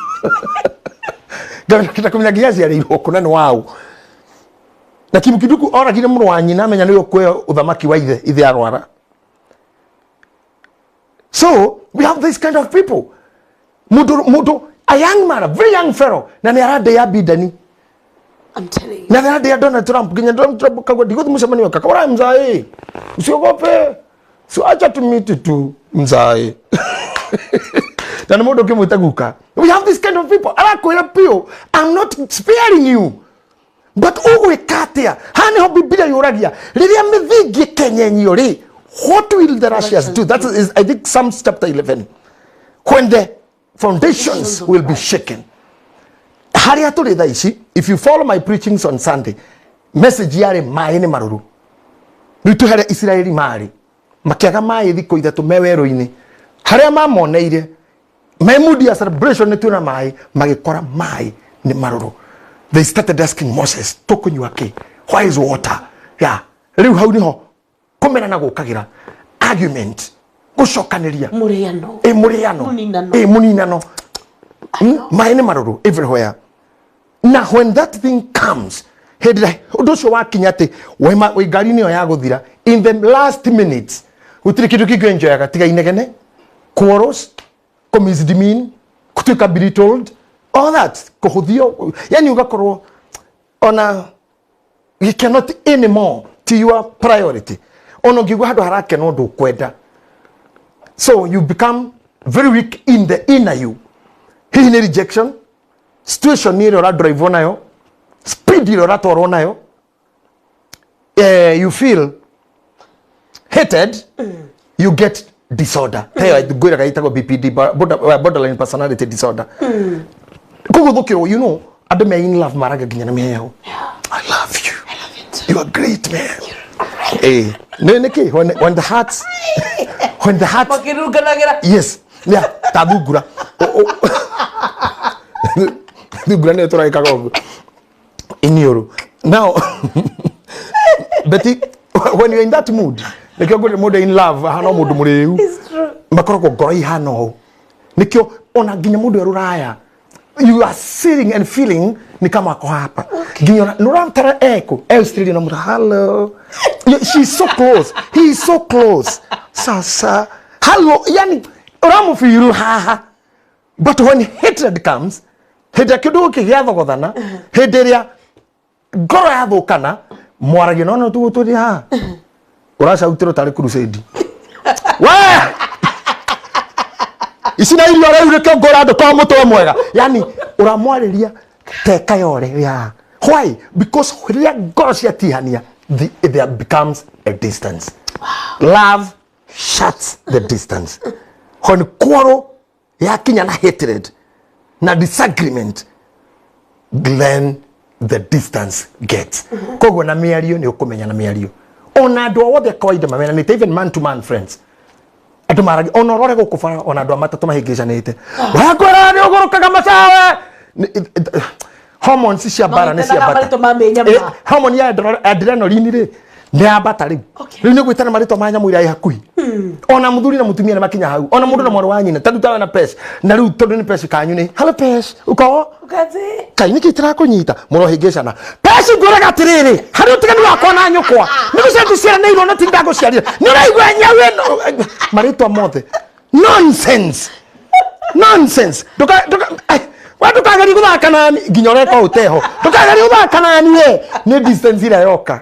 ngakĩta kũmenya nginya aciarĩirwo kũ na nĩ waũ. Na Kim Kiduku oragire mũrũ wa nyina amenya nĩwe ũkuoya ũthamaki wa ithe, ithe arwara. So we have this kind of people. Mũndũ mũndũ a young man, a very young fellow, na nĩ aradĩa Biden. I'm telling you. Na nĩ aradĩa Donald Trump, nginya Donald Trump kagwa ndigũthiĩ mũcemanio kaka ora mzae. Usiogope. So acha tumiti tu mzae. Na nĩ mũndũ ũkĩmwĩta guka. We have this kind of people. Arakwĩra piũ, I'm not sparing you. But ũgwĩka atĩa? Haha nĩho Bibilia yũragia, rĩrĩa mĩthingi ĩkenyenyio rĩ, what will the Russians do? That is, I think, Psalms chapter 11. When the foundations will be shaken. Harĩa tũrĩ thaa ici, if you follow my preachings on Sunday, message yarĩ maĩ nĩ marũrũ. Rĩu twĩ harĩa Isiraeli marĩ, makĩaga maĩ thikũ ithatũ me werũ-inĩ. Harĩa mamoneire, me mood ya celebration nĩ twĩna maĩ, magĩkora maĩ nĩ marũrũ. They started asking Moses, tũkũnyua kĩ? Why is water? Yeah. Rĩu hau nĩho kũmenana gũkagĩra, argument, gũcokanĩria. Mũrĩano. Ĩ mũrĩano. Mũninano. Ĩ mũninano. Maĩ nĩ marũrũ everywhere. Na when that thing comes, hĩndĩ ĩrĩa ũndũ ũcio wakinya atĩ waima wĩ ngari-inĩ ĩyo ya gũthira, in the last minutes gũtirĩ kĩndũ kĩngĩ enjoyaga tiga inegene, quarrels, kũ-misdemean, gũtuĩka belittled, all that, kũhũthio, yani ũgakorwo ona you cannot anymore to your priority. Ona ũngĩigua handũ harakena ũndũ ũkwenda, so you become very weak in the inner you. Hihi nĩ rejection, situation ĩrĩa ũradrive nayo, speed ĩrĩa ũratwarwo nayo, you feel hated, you get disorder. Hey, ngwĩraga ĩtagwo BPD, borderline personality disorder. Kũgũthũkĩrwo, you know, andũ me in love maraga nginya na mĩheho. I love you. I love you too. You are great, man. Eh, nĩ nĩkĩ when the heart when the heart Makĩrunganagĩra. Yes, yeah, ta thungura. Thungura nĩyo tũragĩkaga ũguo iniũrũ. Now, Betty, when you're in that mood, nĩkĩo ngwĩrire mũndũ in love ahana o mũndũ mũrĩu. It's true. Makoragwo ngoro ihana ũũ, nĩkĩo ona nginya mũndũ e rũraya, you are sitting and feeling ni kama ako hapa. Nginya ona nũramtara eko e Australia na mũra hello. She's so close, he is so close, sasa hello, yani ũramũbiru haha. But when hatred comes, hĩndĩ ĩrĩa kĩndũ gĩkĩ gĩathogothana, hĩndĩ ĩrĩa ngoro yathũkana, mwaragia no no tũgũtũria haha ũracautĩrwo tarĩ crusade we ici na irio rĩu nĩkĩo ngũra andũ kwa mũtwe mwega, yani ũramwarĩria teka yore ya why? Because rĩrĩa ngoro ciatihania, there becomes a distance. Love shuts the distance. When quarrel yakinya na hatred na disagreement, then the distance gets. Koguo na mĩario nĩ ũkũmenya, na mĩario ona andũ othe kawaida mamenanĩte, even man to man friends, andũ maragia ona ũrore gũkũ bara, ona andũ a matatũ mahĩngĩcanĩte, wakwĩra nĩ ũgũrũkaga macawe. Hormones cia mbara nĩ Magĩtanaga ciambata. marĩtwa ma mĩnyama. Hormone ya adrenaline rĩ nĩ yambata rĩu. Rĩu nĩ gwĩtana marĩtwa ma nyamũ iria ĩ hakuhĩ. Ona mũthuri na mũtumia nĩ makinya hau, ona mũndũ na mwarĩ wa nyina, tondũ tawe na Pesh, na rĩu tondũ nĩ Pesh kanyu nĩ hello Pesh uko. Ũgathiĩ. Kai nĩkĩ itirakũnyita mũrohĩngĩcana? Pesh, ngwĩraga atĩrĩrĩ, harĩ ũtiganu wakwa na nyũkwa nĩ gũcia tũciaranĩirwo na ti ndagũciarire, nĩ ũraigua nyau ĩno, marĩtwa mothe nonsense, nonsense. Nduka nduka ai, we ndũkagerie gũthaka nani nginya ũreka ũteho, ndũkagerie gũthaka nani we, nĩ distance ĩrĩa yoka.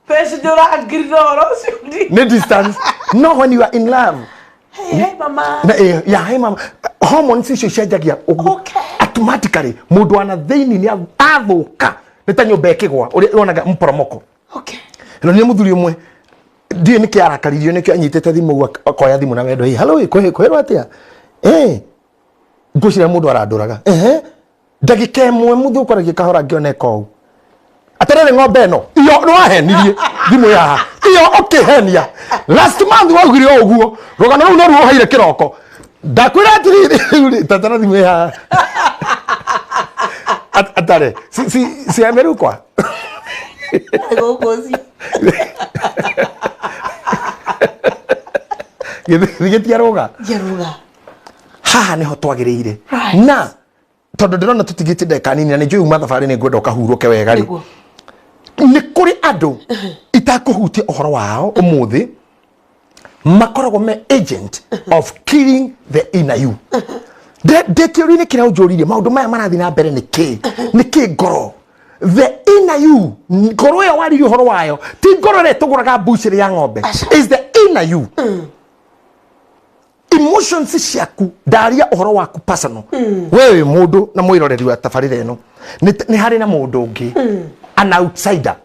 Pesh nĩ ũrangirire ũhoro ũcio. Nĩ distance. No when you are in love, Hey, hey, mama. Na ya hey mama, hormones icio icenjagia ũguo. Automatically mũndũ wana thĩinĩ nĩ athũka, nĩ ta nyũmba ĩkĩgwa ũrĩa yonaga mporomoko. No nĩ mũthuri ũmwe ndiũĩ nĩkĩ arakaririo, nĩkĩo anyitĩte thimũ ũguo akoya thimũ na wendo, "Hey, hello, kwĩrwo atĩa?" Ngwĩciria mũndũ arandũraga ehe ndagĩka ĩmwe mũthĩ ũkoragia kahora ngĩona eka ũũ atĩrĩrĩ, ng'ombe ĩno iyo nĩ wahenirie thimũ yaha iyo ũkĩhenia last month waugire o ũguo, rũgano rũu no ruoheire kĩroko, ndakwĩra atĩrĩrĩ, rĩu rĩ, tatara thimũ yaha. Atare si si si amerukwa. Gũkũ ũcio. Gĩtiarũga. Yaruga. Haha nĩho twagĩrĩire. Right. Na tondũ ndĩrona tũtigĩtie ndagĩka nini na nĩ njũĩ uma thabarĩ nĩ ngwenda ũkahurũke wega rĩ, Nĩguo. Nĩ kũrĩ andũ itakũhutia ũhoro wao ũmũthĩ makoragwo me agent of killing the inner you. Ndĩ kĩũria-inĩ kĩrĩa ũnjũririe, maũndũ maya marathiĩ na mbere nĩ kĩ? Nĩ kĩ ngoro the inner you, ngoro ĩyo waririe ũhoro wayo, ti ngoro ĩrĩa ĩtũgũraga mbucĩrĩ ya ng'ombe, is the inner you, emotions ciaku. Ndaria ũhoro waku personal, we wĩ mũndũ na mwĩroreri wa tabarĩra ĩno, nĩ harĩ na mũndũ ũngĩ, an outsider,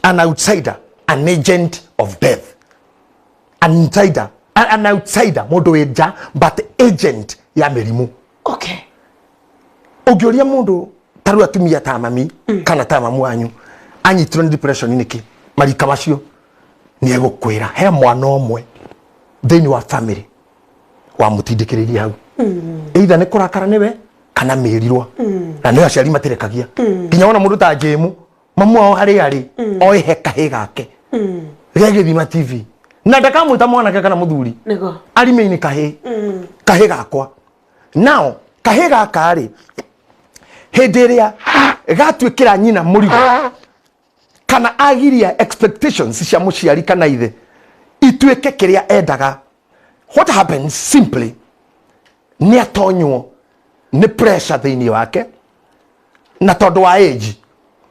an outsider, an agent of death, an insider, an outsider, mũndũ wĩ nja but agent ya mĩrimũ. Ũngĩũria mũndũ ta rĩu atumia ta mami kana ta mamu wanyu anyitirwo nĩ depression nĩkĩ, marika macio nĩ egũkwĩra he mwana ũmwe thĩinĩ wa family wamũtindĩkĩrĩirie hau, either nĩ kũrakara nĩwe kana mĩrirwa, na nĩo aciari matirekagia nginya wona mũndũ ta njĩmu mamu wao harĩa arĩ oĩ he kahĩ gake gegĩthima TV na ndakamwĩta mwanake kana mũthuri. Nĩguo. Arimĩ-inĩ kahĩ kahĩ gakwa nao kahĩ gaka rĩ, hĩndĩ ĩrĩa gatuĩkĩra nyina mũrigo kana agiria expectations cia mũciari kana ithe ituĩke kĩrĩa endaga, what happens simply nĩ atonywo nĩ pressure thĩinĩ wake, na tondũ wa age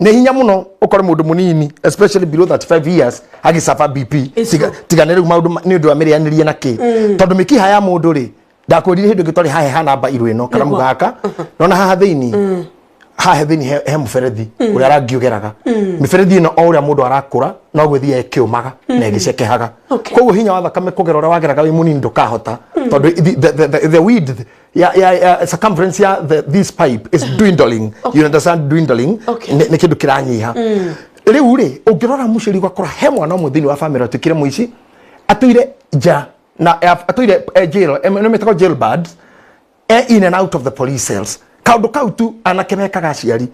nĩ hinya mũno ũkore mũndũ mũnini, especially below 35 years, agĩcaba BP. It's Tiga true. Tiga nĩ rĩu maũndũ nĩ ũndũ wa mĩrĩanĩrie na kĩ, tondũ mĩkiha ya mũndũ rĩ, ndakwĩrire hĩndĩ ĩngĩ twarĩ hahe hana namba irũ ĩno kana Nĩguo. mũgaka nona haha thĩinĩ, haha thĩinĩ he mũberethi ũrĩa rangi ũgeraga. Mĩberethi ĩno o ũrĩa mũndũ arakũra no gwĩthiĩ ĩkĩũmaga na ĩgĩcekehaga. Koguo hinya wa thakame kũgera ũrĩa wageraga wĩ mũnini ndũkahota, tondũ the width ya circumference ya this pipe is dwindling. You understand dwindling? Nĩ kĩndũ kĩranyiha. Rĩu rĩ, ũngĩrora mũcĩri ũgakora he mwana ũmwe thĩinĩ wa family atuĩkire mũici, atũire nja na atũire jail, nĩ metagwo jail birds, in and out of the police cells. Kaundu kau tu anake mekaga aciari,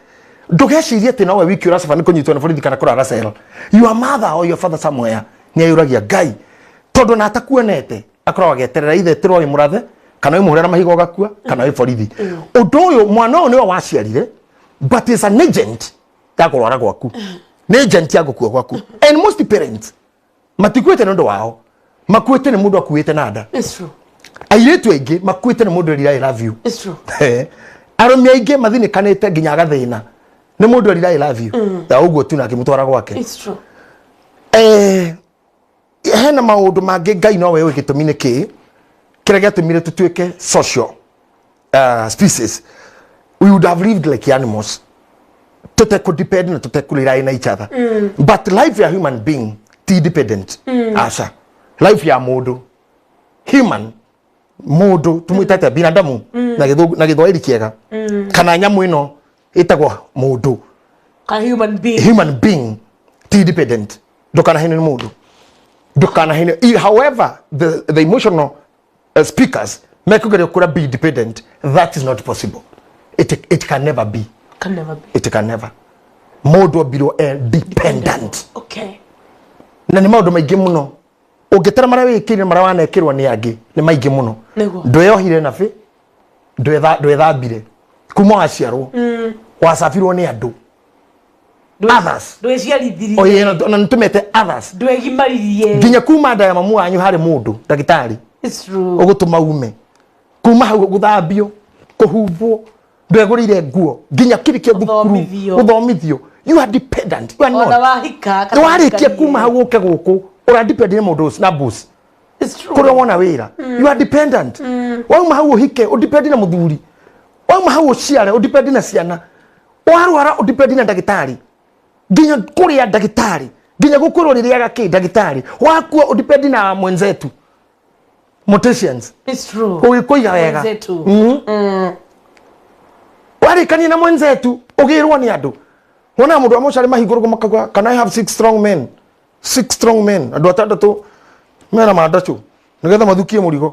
ndũgecirie atĩ nowe wiki ũracaba nĩ kũnyitwo nĩ borithi kana kũrara cell. Your mother or your father somewhere nĩ ayũragia Ngai, tondũ na atakuonete akoragwo agĩeterera ithe ĩtĩrwo wĩ mũrathe kana wĩ mũhũre na mahiga ũgakua kana wĩ borithi. Ũndũ ũyũ, mwana ũyũ nĩwe waciarire but is an agent ya kũrwara gwaku, nĩ agent ya gũkua gwaku. And most parents matikuĩte nĩ ũndũ wao, makuĩte nĩ mũndũ akuĩte na nda. It's true. Airĩtu aingĩ makuĩte nĩ mũndũ erira "I love you". It's true. Arũme aingĩ mathinĩkanĩte nginya agathĩna nĩ mũndũ erira "I love you" ta ũguo tu na akĩmũtwara gwake. It's true. Hena maũndũ mangĩ Ngai nowe ũĩ gĩtũmi nĩ kĩĩ kĩrĩa gĩatũmire tũtuĩke social species. We would have lived like animals tũtekũ depend na tũtekũ rely na each other, but life ya human being ti dependent, aca. Life ya mũndũ, human, mũndũ tũmwĩtate binadamu na na gĩthwaĩri kĩega, kana nyamũ ĩno ĩtagwo mũndũ, A human being. Human being ti dependent. Ndũkanahenio nĩ mũndũ, ndũkanahenio. However the emotional speakers mekũgeria kũra be dependent, that is not possible. It can never be. Can never be. It can never. Mũndũ ombirwo e dependent. Na nĩ maũndũ maingĩ mũno ũngĩtara marĩa wĩkĩire, marĩa wanekĩrwo nĩ angĩ, nĩ maingĩ mũno. Ndweyohire nabĩ, ndwethambire kuma waciarwo, wacabirwo nĩ andũ, others. Ndweciarithirie. Oye, na nĩtũmete others. Ndwegimaririe. Nginya kuma nda ya mamu wanyu harĩ mũndũ ndagĩtarĩ It's true. ũgũtũma ume kuma hau, gũthambio, kũhumbwo, ndwegũrĩire nguo, nginya kĩrĩkia thukuru, Gũthomithio. Gũthomithio. You are dependent, you are Ona not wahika. Nĩ warĩkia kuma hau ũke gũkũ, ũra depend nĩ mũndũ ũcio na bus It's true. kũrĩa wona wĩra. You are dependent. Wauma hau ũhike, ũdepend na mũthuri. Wauma hau ũciare, ũdepend na ciana. Warwara, ũdepend na ndagĩtarĩ, nginya kũrĩa ndagĩtarĩ, nginya gũkwĩrwo rĩrĩaga kĩ ndagĩtarĩ. Wakua, ũdepend na mwenzetu morticians It's true. ũgĩkũiga wega. Mwenzetu. Warĩkania na mwenzetu, ũgĩrwo nĩ andũ, wonaga mũndũ wa mũcarĩ mahingũrwo makauga, "Can I have six strong men?" Six strong men, andũ atandatũ mena mandacũ nĩgetha mathukie mũrigo.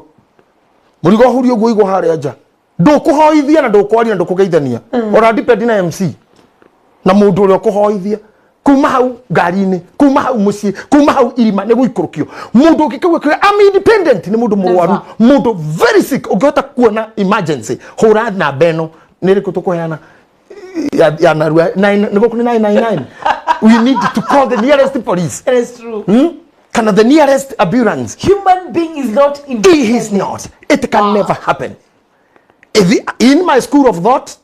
Mũrigo ũhurie ũguo igwo harĩa nja, ndũkũhoithia na ndũkwaria na ndũkũgeithania. Ora depend na MC na mũndũ ũrĩa ũkũhoithia. Kuma hau ngari-inĩ, kuma hau mũciĩ, kuma hau irima nĩ gũikũrũkio. Mũndũ ũngĩkĩgua kiuga I'm independent nĩ mũndũ mũrwaru, mũndũ very sick. Ũngĩhota kuona emergency, hũra namba ĩno. Nĩ ĩrĩkũ tũkũheana ya narua? Nine, nĩ gũkũ nĩ 999. We need to call the nearest police. That is true. Kana the nearest ambulance. Human being is not It independent. is not. It can never happen. If in my school of thought,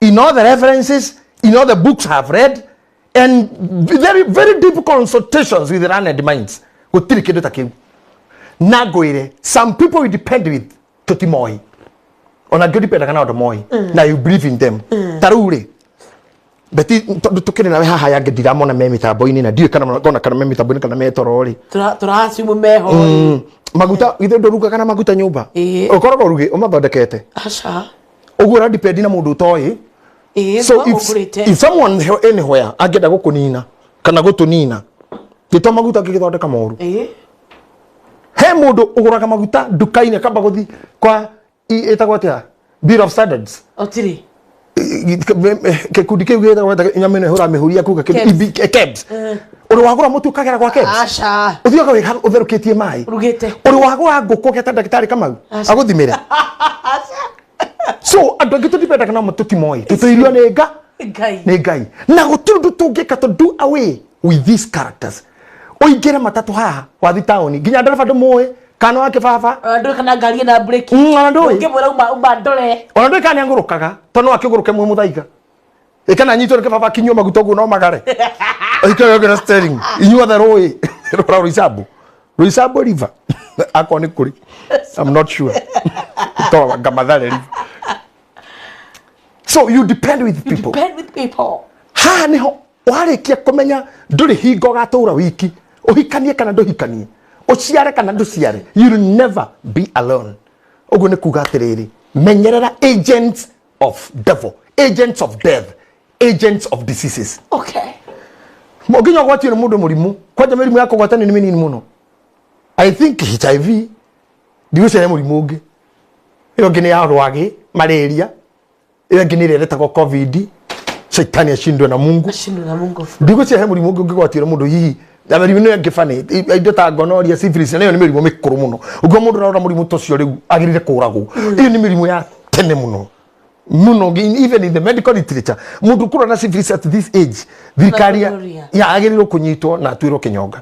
in all the references, in all the books I've read, and very, very deep consultations with learned minds, gũtirĩ kĩndũ ta kĩu. Na ngwĩre, some people we depend with tũtimoĩ. Ona ngĩ dependaga na andũ moĩ. Na you believe in them. Ta rĩu rĩ, Beti, tondũ tũkĩrĩ nawe haha yangĩ ndiramona me mĩtambo-inĩ na ndiũĩ kana ngona kana me mĩtambo-inĩ kana me toro rĩ. Tũracimu meho. Maguta githĩ ndũrugaga na maguta nyũmba? Ĩĩ. Ũkoragwo ũrugĩ ũmathondekete. Aca. Ũguo ũra depend na mũndũ ũtoĩ. Ĩĩ. So if, ũgũrĩte. if someone anywhere angĩenda gũkũnina kana gũtũnina, gĩto maguta ngĩgĩthondeka moru. Ĩĩ. He mũndũ ũgũraga maguta nduka-inĩ akamba gũthi kwa ĩtagwo atĩa, Bureau of Standards. Otirĩ. Gĩkundi kĩu gĩtagwo atĩa, nyamũ ĩno ĩhũraga mĩhũri ya kuga kĩndũ KEBS. KEBS. Ũrĩ wagũra mũtu ũkagera gwa KEBS? Aca. Ũthiaga wĩha ũtherũkĩtie maĩ. Rugĩte. Ũrĩ wagũra ngũkũ ũgeta ndagĩtarĩ Kamau Aca. agũthimĩre? Aca. So andũ aingĩ tũtipendaga namo tũtimoĩ, tũtũirio nĩ nga Ngai. Nĩ Ngai. Na gũtirĩ ũndũ tũngĩka to do away with these characters. Ũingĩre matatũ haha wathi taũni, nginya ndereba ndũmũĩ kana wake baba. Ona ndũĩ kana ngari ĩna breki. Ona ndũĩ. Ũngĩmwĩra uma ndore. Ona ndũĩ kana nĩangũrũkaga, tondũ no akĩgũrũke mwĩ mũthaiga. Ĩ kana anyitwo nĩ kĩbaba akinywo maguta ũguo no magare aikare na steering inyuothe rũĩ rũra Roysambu, Roysambu river akorwo nĩ kũrĩ, I'm not sure, to Ngamathare river. So you depend with people. Depend with people. Haha niho warĩkia kũmenya ndũrĩ hingo ũgatũra wiki, ũhikanie kana ndũhikanie, ũciare kana ndũciare, you'll never be alone. Ũguo nĩ kuga atĩrĩrĩ, menyerera agents of devil, agents of death, agents of diseases. Nginya ũgwatio nĩ mũndũ mũrimũ. Kwanja mĩrimũ ya kũgwatanio nĩ mĩnini mũno. I think HIV, ndigwĩciria mũrimũ ũngĩ. Ĩyo ĩngĩ nĩ ya rwagĩ, malaria. Ĩyo ĩngĩ nĩ ĩrĩa ĩretagwo COVID, shaitani ashindwe na Mungu. Ashindwe na Mungu. Ndigwĩciria he mũrimũ ũngĩ ũngĩgwatio nĩ mũndũ hihi na mĩrimũ ĩno ĩngĩ bani indo ta gonorrhea, syphilis, na ĩyo nĩ mĩrimũ mĩkũrũ mũno. Ũngĩona mũndũ ũrarwara mũrimũ ta ũcio rĩu agĩrĩire kũragwo. Ĩyo nĩ mĩrimũ ya tene mũno mũno, even in the medical literature, mũndũ ũkũrwara na syphilis at this age, thirikari Gonorrhea. ya agĩrĩirwo kũnyitwo na atuĩrwo kĩnyonga.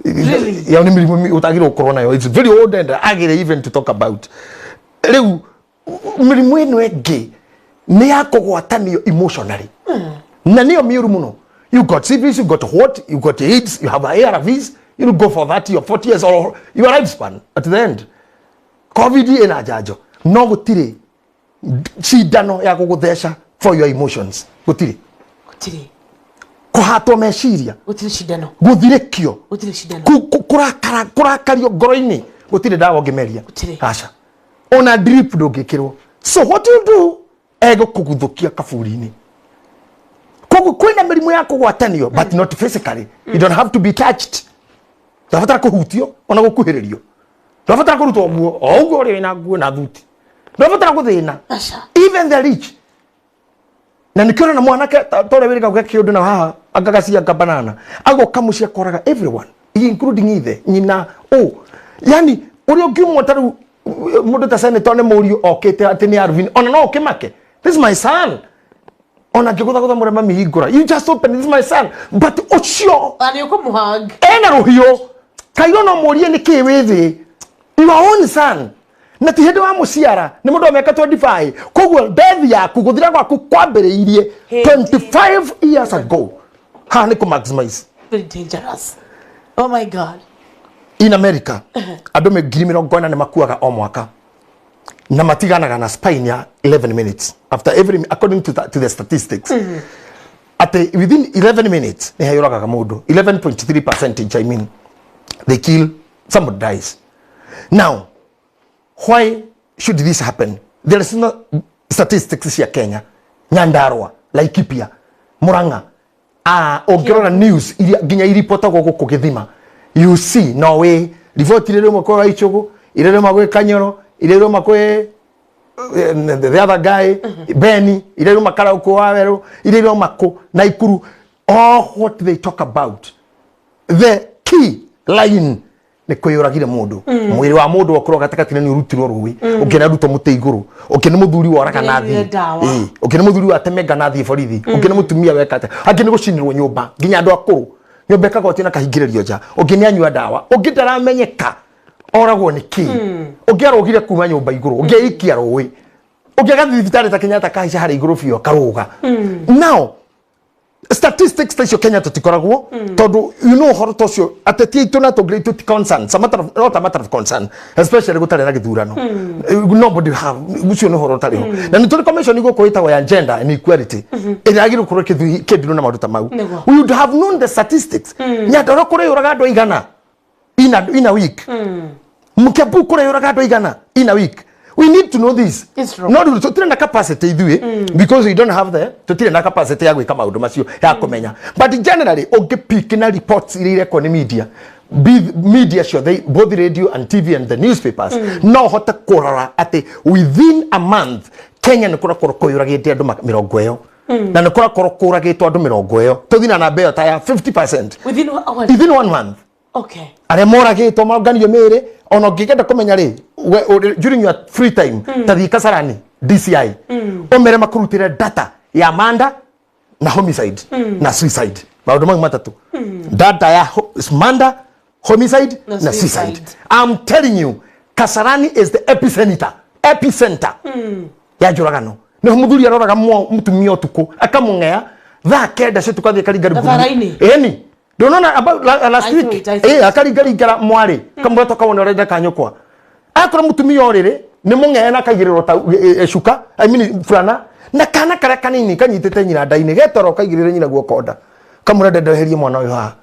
Really? Ya nĩ mĩrimũ ũtagĩrĩirwo gũkorwo nayo. It's very old and ugly even to talk about. Rĩu mĩrimũ ĩno ĩngĩ nĩ ya kũgwatanio emotionally na nĩyo mĩũru mũno. You got syphilis, you got what, you got AIDS, you have ARVs, you go for 30 or 40 years or your lifespan. At the end, COVID ĩna njanjo, no gũtirĩ cindano ya gũgũtheca for your emotions. Gũtirĩ. Gũtirĩ. Kũhatwo meciria. Gũtirĩ cindano. Gũthirĩkio. Gũtirĩ cindano. Kũrakara, kũrakario ngoro-inĩ, gũtirĩ ndawa ũngĩmeria. Gũtirĩ. Aca, ona drip ndũngĩkĩrwo. So what you do, egũkũguthũkia kaburi-inĩ. Koguo kwĩna mĩrimũ ya kũgwatanio, but not physically. You don't have to be touched. Ndũrabatara kũhutio ona gũkuhĩrĩrio. Ndũrabatara kũrutwo nguo, o ũguo ũrĩ wĩna nguo na thuti. Ndũrabatara gũthĩna. Aca. Even the rich. Na nĩkĩo ũrona mwanake ta ũrĩa wĩrĩga gwĩka kĩũndũ na haha angagacia anga banana, agoka mũciĩ akoraga everyone, including ithe, nyina, ũ yani ũrĩa ũngiumwo. Ta rĩu mũndũ ta senator nĩ mũriũ okĩte atĩ nĩ Alvin, ona no ũkĩmake, "This is my son." Ona ngĩgũthagũtha mũrema mami hingũra, you just open, "This is my son." But ũcio Na nĩ ũkũmũhang. Ena rũhiũ kairwo, no mũrie nĩ kĩ wĩ thĩ, your own son, na ti hĩndĩ wa mũciara, nĩ mũndũ wa mĩaka 25. Koguo death yaku, gũthira gwaku kwambĩrĩirie Hĩndĩ. 25 years ago. Haha nĩ kũ maximize. Very dangerous. Oh my God. In America, andũ 40,000 nĩ makuaga o mwaka na matiganaga na spine ya 11 minutes after every, according to the statistics, atĩ within 11 minutes nĩ hayũragaga mũndũ. 11.3 percentage, I mean, they kill, somebody dies. Now why should this happen? There is no statistics cia Kenya, Nyandarua, Laikipia, Murang'a. Ah, ũngĩrora news iria nginya iripotagwo gũkũ gĩthima, you see no way riboti iria rĩmwe kwĩ Waichũgũ, iria rĩmwe gwĩ Kanyoro, iria rĩmwe kwĩ the other guy Beni, iria rĩmwe Karaũkũ wa Werũ, iria rĩmwe kũ Naikuru. All what they talk about, the key line nä kwä mundu. Mwä wa mundu wakorwo gatagatĩ nĩ ũrutirwo rũĩ, ũngĩ nĩ arutwo mũtĩ igũrũ, ũngĩ nĩ mũthuri woraga na Nĩ thiĩ ndawa. Ĩĩ, ũngĩ nĩ mũthuri watemenga na thiĩ borithi, ũngĩ nĩ mũtumia weka atĩa, angĩ nĩ gũcinĩrwo nyũmba, nginya andũ akũrũ nyũmba ĩkagwatio na kahingĩrĩrio nja, ũngĩ nĩ anyua ndawa, ũngĩ ndaramenyeka oragwo nĩ kĩ, ũngĩ arũgire kuma nyũmba igũrũ, ũngĩ aikia rũĩ, ũngĩ agathiĩ thibitarĩ ta Kenyatta kahaica harĩa igũrũ biũ akarũga. Now statistics ta icio Kenya tutikoragwo, tondu you know horo ta ucio ateti aitu na atongoria aitu ti concern. It's a matter of, not a matter of concern, especially gutari na githurano. Nobody have ucio ni horo utari ho, na ni turi commission guku itagwo ya gender and equality ĩrĩa yagĩrĩirwo gũkorwo ĩkĩndirwo na maũndũ ta mau. Nĩguo. We would have known the statistics. Nyandarua kũreyũraga andũ aigana in a week? Mkiambu kũreyũraga andũ aigana in a week? We need to know this. It's true. No rĩu tũtirĩ na capacity ithuĩ, because we don't have the tũtirĩ na capacity ya gwĩka maũndũ macio ya kũmenya. But generally ũngĩpick na reports iria irekwo nĩ media, media ciothe, both radio and TV and the newspapers, no hote kũrora atĩ within a month Kenya nĩ kũrakorwo kũyũragĩte andũ 20 na nĩ kũrakorwo kũragĩtwo andũ 20, tũthiĩ na namba ĩyo ta ya 50%. Within one Within one month. Arĩa moragĩtwo monganio mĩĩrĩ, ona ũngĩkenda kũmenya rĩ, during your free time, ta thiĩ Kasarani DCI, ũmere makũrutĩre data ya murder na homicide na suicide, maũndũ mau matatũ, data ya murder, homicide na na suicide. Suicide. I'm telling you, Kasarani is the epicenter ya njũragano. Nĩho mũthuri aroraga mũtumia ũtukũ akamũng'ea thaa 9 cia ũtukũ, athiĩ akaringa Barabara-inĩ? Ĩni, ndũnona about last I saw week? it, I saw Eh, it. akaringaringara mwarĩ kamũra tokawona ũrenda kanyũkwa, akorwo mũtumia ũrĩrĩ nĩ mũng'ee na akaigĩrĩrwo ta cuka, I mean burana, na kana karĩa kanini kanyitĩte nyina nda-inĩ getoro kaigĩrĩre nyina guoko nda, kamũra ndendeherie mwana ũyũ haha.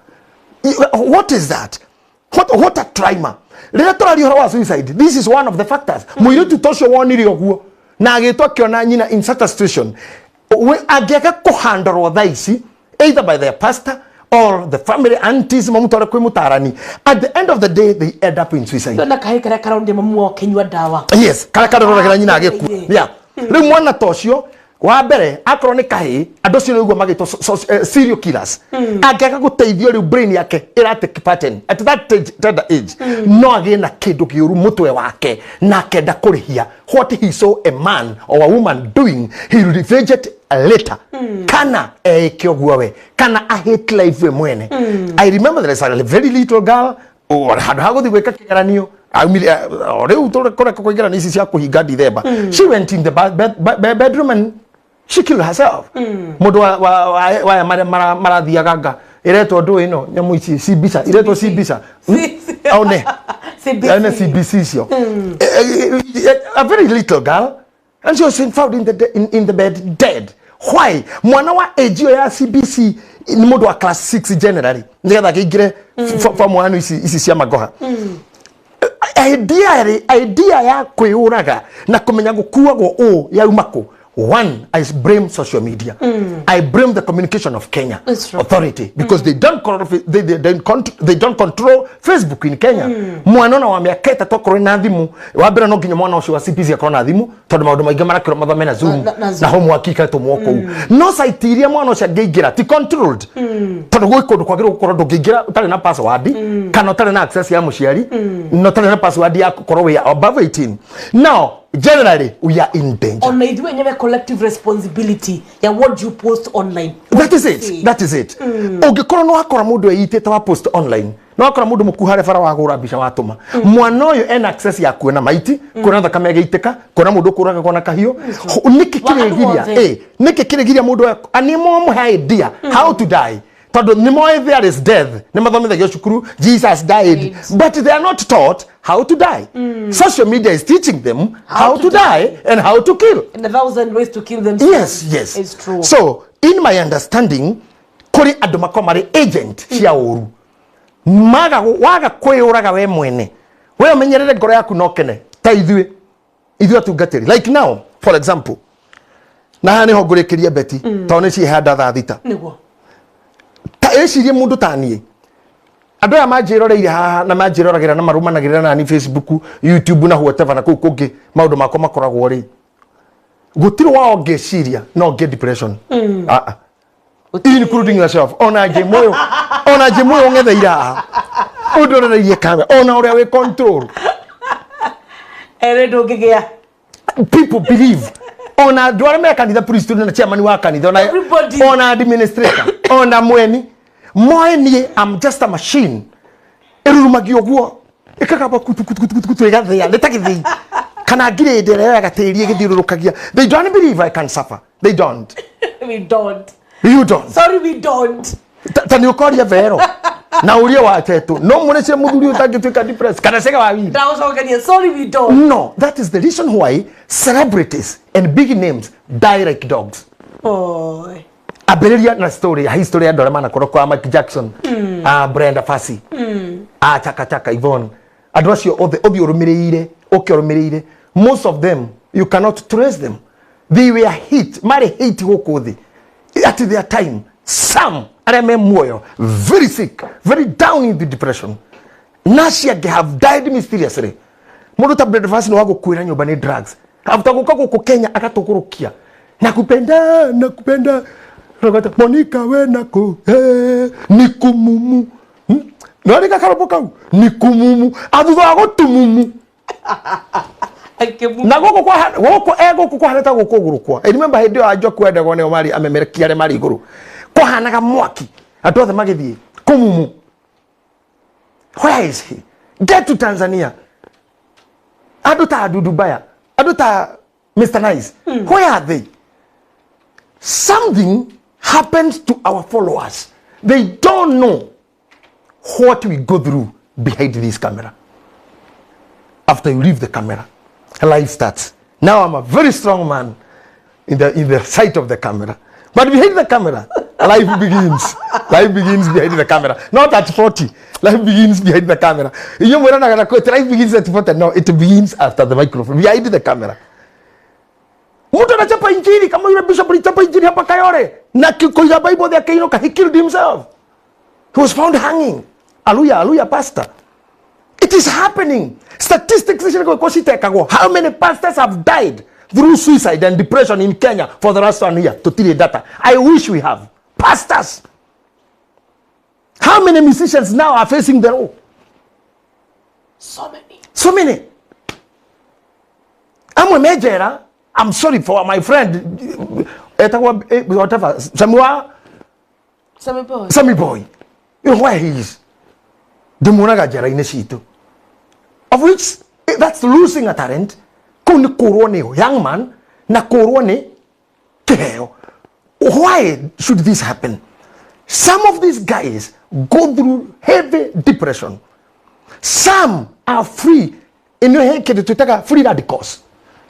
What is that? What a trauma. Rĩrĩa tũraria ũhoro wa suicide, this is one of the factors. Mũirĩtu ta ũcio wonire ũguo na agĩtwo akĩona nyina in such a situation, angĩaga kũhandorwo thaa ici either by their pastor or the family aunties, mamũtware kwĩ mũtarani, at the end of the day they end up in suicide. Na kahä karĩa karonire mamu wao akĩnyua ndawa. Yes, karĩa karoragĩra nyina agĩkua. Yeah. Yeah, rĩu mwana ta ũcio wa mbere akorwo nĩ kahĩĩ, andũ acio nĩguo magĩtwo serial killers. Angĩaga gũteithio rĩu, brain yake ĩratake pattern at that age, tender age, no agĩe na kĩndũ kĩũru mũtwe wake na akenda kũrĩhia what he saw a man or a woman doing. He will revenge it later, kana eĩke ũguo we, kana a hate life we mwene. I remember there is a very little girl handũ ha gũthiĩ gwĩka kĩgeranio aumire o rĩu kũreka kũingĩra ici cia kũhinga Dithemba, she went in the bedroom and she killed herself. Mũndũ waya marĩa marathiaga nga ĩretwo ndũ ĩno nyamũ ici ci mbica iretwo ci mbica one. CBC. Ene CBC icio. A very little girl, and she was found in the bed dead. Why? Mwana wa age ĩyo ya CBC nĩ mũndũ wa class 6 generally, nĩgetha akĩingĩre form 1 ici cia magoha. Idea rĩ, idea ya kwĩyũraga na kũmenya gũkuagwo ũũ yauma kũ? One, I blame social media. I blame the communication of Kenya It's true. authority, because they don't control, they don't control Facebook in Kenya. Mwana ona wa mĩaka 3 akorwo na thimũ, wa mbere no nginya mwana ũcio wa CPC akorwo na thimũ, tondũ maũndũ maingĩ marakĩrwo mathome na Zoom. Na Zoom. Na homework ikatũmwo kũu. No site iria mwana ũcio angĩingĩra ti controlled, tondũ gwĩ kũndũ kwagĩrĩirwo gũkorwo ndũngĩingĩra ũtarĩ na password, kana ũtarĩ na access ya mũciari, na ũtarĩ na password ya gũkorwo wĩ above 18. Now generally we are in danger. Ona ithuĩ enyewe, collective responsibility ya what you post online. That is What you it. say. That is it. Ũngĩkorwo nĩ wakora mũndũ eyitĩte wa post online, nĩ wakora mũndũ mũkuha harĩa bara wagũra mbica watũma, mwana ũyũ ena access ya kuona maiti, kuona thakame ĩgĩitĩka, kuona mũndũ ũkũragagwo na kahiũ. Nĩkĩ Wa andũ kĩrĩgiria othe. Nĩkĩ kĩrĩgiria mũndũ ũyũ nĩ momũhe idea how to die? Tondũ nĩ moĩ there is death, nĩ mathomithagio cukuru Jesus died, but they are not taught how to die. Social media is teaching them how to die and how to kill. And a thousand ways to kill themselves. Yes. It's true. So in my understanding, kũrĩ andũ makorwo marĩ agent cia ũru. Maga waga kwĩyũraga we mwene, we ũmenyerere ngoro yaku no kene ta ithuĩ atungatĩri. Like now, for example, na haha nĩho ngũrĩkĩria beti, tondũ nĩ ciĩhanda thaa 6. Nĩguo. Ta ĩcirie mũndũ ta niĩ, andũ aya manjĩroreire haha na manjĩroragĩra na marũmanagĩrĩra nani Facebook, YouTube na whatever na kũu kũngĩ maũndũ makwa makoragwo rĩ, gũtirĩ wao ngĩciria no ngĩe depression. Ah, ah. Including yourself. Ona njĩ ona njĩ mũyũ ng'etheire haha ũndorereirie kamera, ona ũrĩa wĩ control. Ere ndũngĩgĩa. People believe, ona andũ arĩa me kanitha, priest na chairman wa kanitha, ona Everybody. Ona administrator, ona mweni moe niĩ I'm just a machine ĩrurumagio ũguo, ĩkagamba kutu kutu kutu kutu kutu, ĩgathĩa nĩ ta gĩthĩi kana ngirĩndĩ ĩrĩa yoyaga tĩri ĩgĩthiũrũrũkagia. They don't believe I can suffer. They don't. We don't. You don't. Sorry, we don't. Ta nĩ ũkoria vero na ũrie wa tetũ no mũrĩcie mũthuri ũtangĩtuĩka depressed kana cega wa wiri. Ndagũcokeria, sorry, we don't. No, that is the reason why celebrities and big names die like dogs. Oi. Ambĩrĩria na story ya history ya andũ arĩa manakorwo kwa Michael Jackson, Brenda Fassie, Chaka Chaka Yvonne, andũ acio othe ũthiĩ ũrũmĩrĩire, ũke ũrũmĩrĩire, most of them you cannot trace them. They were hit, marĩ hit gũkũ thĩ at their time. Some arĩa me muoyo, very sick, very down in the depression, na acio angĩ have died mysteriously. Mũndũ ta Brenda Fassie nĩ wa gũkuĩra nyũmba nĩ drugs after gũka gũkũ Kenya agatũgũrũkia, "Nakupenda, nakupenda." Rogota, "Monica we naku nikumumu." No rika karũmbo kau nikumumu athutha wa gũtumumu. Akĩmu. Na gũkũ kwa gũkũ e gũkũ kwahana ta gũkũ gũrũkwa. I remember hĩndĩ ĩyo anjwa kwendagwo nĩo marĩ amemerekia arĩa marĩ igũrũ, kwahanaga mwaki, andũ othe magĩthiĩ kũmumu. Where is he? Get to Tanzania, andũ ta Dudu Baya, andũ ta Mr Nice, where are they? Something happens to our followers. They don't know what we go through behind this camera. After you leave the camera, life starts. Now I'm a very strong man in the sight of the camera, but behind the camera, life begins. Life begins behind the camera, not at 40. Life begins behind the camera. Inyuĩ mwĩranaga na kwĩte life begins at 40. No, it begins after the microphone, behind the camera. Mtu anachapa injili kama yule bishop alichapa injili hapa Kayole na kuiga Bible there akainuka. He killed himself. He was found hanging. Aluya, aluya pastor. It is happening. Statistics cirekwo citekagwo. How many pastors have died through suicide and depression in Kenya for the last one year? Tutire data. I wish we have. Pastors. How many musicians now are facing the law? So many. So many. Amwe mejera. I'm sorry for my friend, etagwo whatever, Samua. Sammy Boy. Sammy Boy. You know where he is? Ndimuonaga njera-inĩ citũ, of which that's losing a talent. Kũu nĩ kũrwo nĩ young man na kũrwo nĩ kĩheo. Why should this happen? Some of these guys go through heavy depression. Some are free. Ĩno he kĩndũ twĩtaga free radicals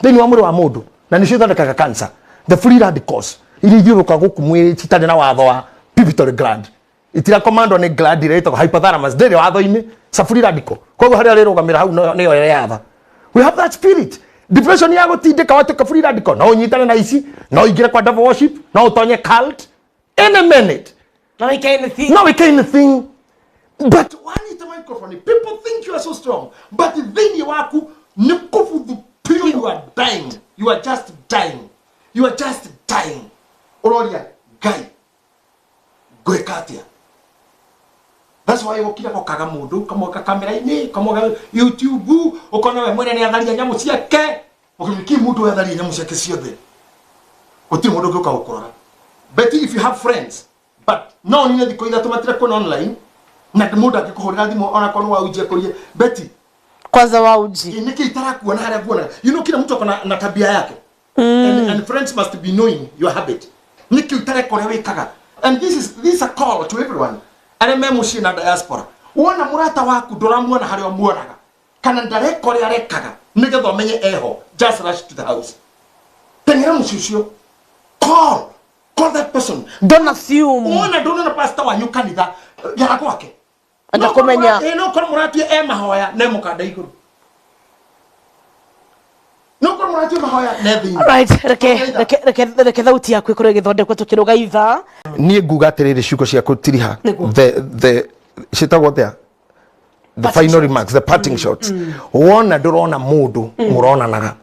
thĩinĩ wa mwĩrĩ wa mũndũ, na nĩcio ithondekaga cancer. The free radicals iria ithiũrũrũkaga gũkũ mwĩrĩ citarĩ na watho wa pituitary gland, itirakomandwo nĩ gland ĩrĩa ĩtagwo hypothalamus, ndĩrĩ watho-inĩ sa free radical. Koguo harĩa rĩrũgamĩra hau nĩyo ĩreyatha. We have that spirit depression ya gũtindĩka watuĩka free radical. No ũnyitane na ici, no ũingĩre kwa devil worship, no ũtonye cult any minute. No wĩke anything. No wĩke anything, but wanyita microphone, people think you are so strong, but thĩinĩ waku nĩ kũbuthu piũ. You are dying. You are just dying. You are just dying. Ũroria Ngai, ngwĩka atĩa? That's why ũkira ũkaga mũndũ ũkamwaka kamera-inĩ, ũkamwaka YouTube, ũkona we mwene nĩ atharia nyamũ ciake. Ũkĩmĩki mũndũ atharia nyamũ ciake ciothe, gũtirĩ mũndũ ũngĩũka gũkũrora. But if you have friends, but no nine thikũ 3 matirekuona online, na mũndũ angĩkũhũrĩra thimũ ona korwo waunjia kũrie Betty. Kwanza wauji. Nĩkĩ itarakuona harĩa nguonaga? You know, kila mtu ako na tabia yake, and friends must be knowing your habit. Nĩkĩ itareka ũrĩa wĩkaga? And this is a call to everyone arĩa me mũciĩ na diaspora. Wona mũrata waku ndũramuona harĩa ũmuonaga kana ndareka ũrĩa arekaga, nĩgetha ũmenye eho, just rush to the house, teng'era mũciĩ ũcio, call that person. Don't assume. Wona ndũnona pastor wanyu kanitha, gera gwake. Enda kũmenya. No korwo mũratie e mahoya ne mũkanda igũrũ, no korwo mũratie mahoya ne thĩinĩ. Right, reke thauti yaku ĩkorwo ĩgĩthondekwo tũkĩrũga ithaa. Niĩ nguga atĩrĩrĩ, ciugo cia gũtiriha, Nĩguo. the ciĩtagwo atĩa, the Parting final remarks, the parting shots. Wona ndũrona mũndũ mũronanaga.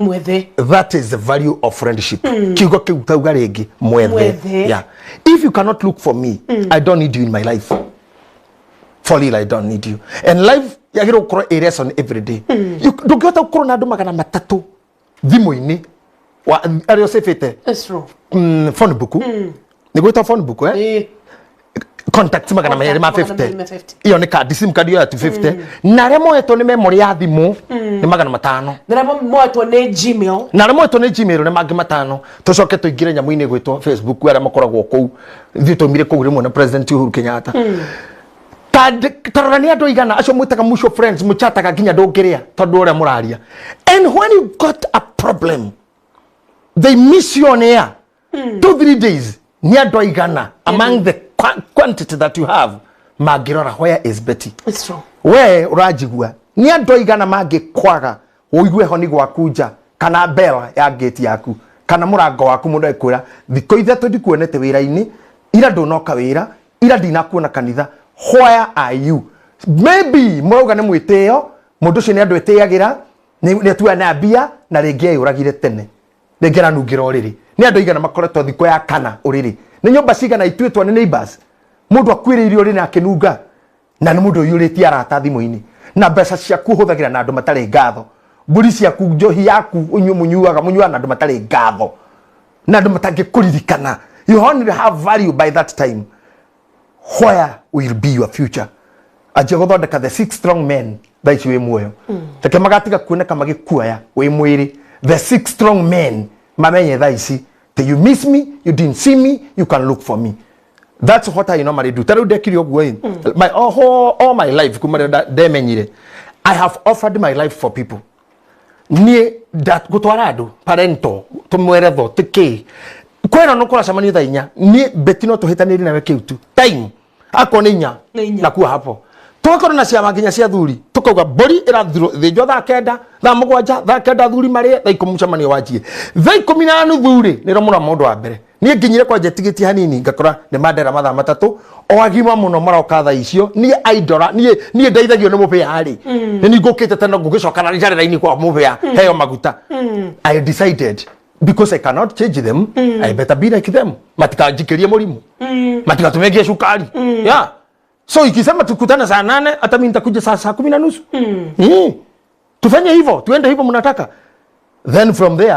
Mwethe. That is the value of friendship. Kiugo kiu tauga ringi, mwethe. Mwethe. Yeah, if you cannot look for me, I don't need you in my life. For real, I don't need you. And life yagĩrĩirwo gũkorwo a lesson every day. Ndũngĩhota gũkorwo na andũ 300 thimũ-inĩ arĩa ũcĩbĩte. It's true. Phone book, nĩ gwĩtwo phone book, eh? Eh. Contact 250. 250. Iyo nĩ kandi, sim card yo ya 250, na arĩa moetwo nĩ memory ya thimũ nĩ 500. Na arĩa moetwo nĩ Gmail. Na arĩa moetwo nĩ Gmail nĩ mangĩ 5. Tũcoke tũingĩre nyamũ-inĩ gwĩtwo Facebook, arĩa makoragwo kũu. Ithuĩ twaumire kũu rĩmwe na President Uhuru Kenyatta. Ta rora nĩ andũ aigana acio mwĩtaga mutual friends, mũchataga nginya ndũngĩrĩa tondũ ũrĩa mũraria. And when you got a problem, they miss you on air 2-3 days. Nĩ andũ aigana among the quantity that you have mangĩrora, "Where is Betty?" It's true. We ũranjigua, nĩ andũ aigana mangĩkwaga ũigue honi gwaku nja, kana bell ya gate yaku, kana mũrango waku, mũndũ ekwĩra, "Thikũ 3 ndikuonete wĩra-inĩ, ira ndũnoka wĩra, ira ndinakuona kanitha, where are you?" Maybe mũrauga nĩ mwĩtĩo, mũndũ ũcio nĩ andũ etĩagĩra, nĩ atua na mbia, na rĩngĩ eyũragire tene, rĩngĩ aranungĩra ũrĩrĩ. Nĩ andũ aigana makoretwo thikũ ya kana ũrĩrĩ? Nĩ nyũmba cigana ituĩtwo nĩ neighbors mũndũ akuĩrĩire ũrĩrĩ na akĩnunga, na nĩ mũndũ ũiyũrĩtie arata thimũ-inĩ, na mbeca ciaku ũhũthagĩra na andũ matarĩ ngatho, mbũri ciaku, njohi yaku ũnyue, mũnyuaga, mũnyuaga na andũ matarĩ ngatho, na andũ matangĩkũririkana. You only have value by that time. Where will be your future? Anjia gũthondeka the six strong men thaa ici wĩ muoyo. Reke magatiga kuoneka magĩkuoya wĩ mwĩrĩ. The six strong men mamenye thaa ici that you miss me, you didn't see me, you can look for me. That's what I normally do. Ta rĩu ndekire ũguo ĩ, my all my life, kuma rĩrĩa ndemenyire, I have offered my life for people. Niĩ gũtwara andũ parento tũmweretho tĩkĩ kwĩna no kũracemania thaa 4, niĩ Beti no tũhĩtanĩrie nawe kĩu tu time akorwo nĩ 4. Nĩ 4. Nakuwa hapo tũgakorwo na ciama nginya cia thuri, tũkauga mbũri ĩrathĩnjwo thaa 9, thaa 7, thaa 9 thuri marĩe, thaa 10 mũcemanio wanjie, thaa 10:30 rĩ nĩro mũra mũndũ wa mbere. Niĩ nginyire kwanja tigĩtie hanini, ngakora nĩ mandera mathaa 3 o agima mũno maroka thaa icio. Niĩ aindora, niĩ ndeithagio nĩ mũbĩa rĩ, nĩ niĩ ngũkĩte tene, ngũgĩcoka na njarĩra-inĩ kwa mũbĩa heo maguta. I decided, because I cannot change them, I better be like them. Matikanjikĩrie mũrimũ, matigatũme ngie cukari. Yeah, so ikisema tukutane saa 8, hata mimi nitakuja saa 10:30. Tufanye hivyo, tuende hivyo mnataka. Then from there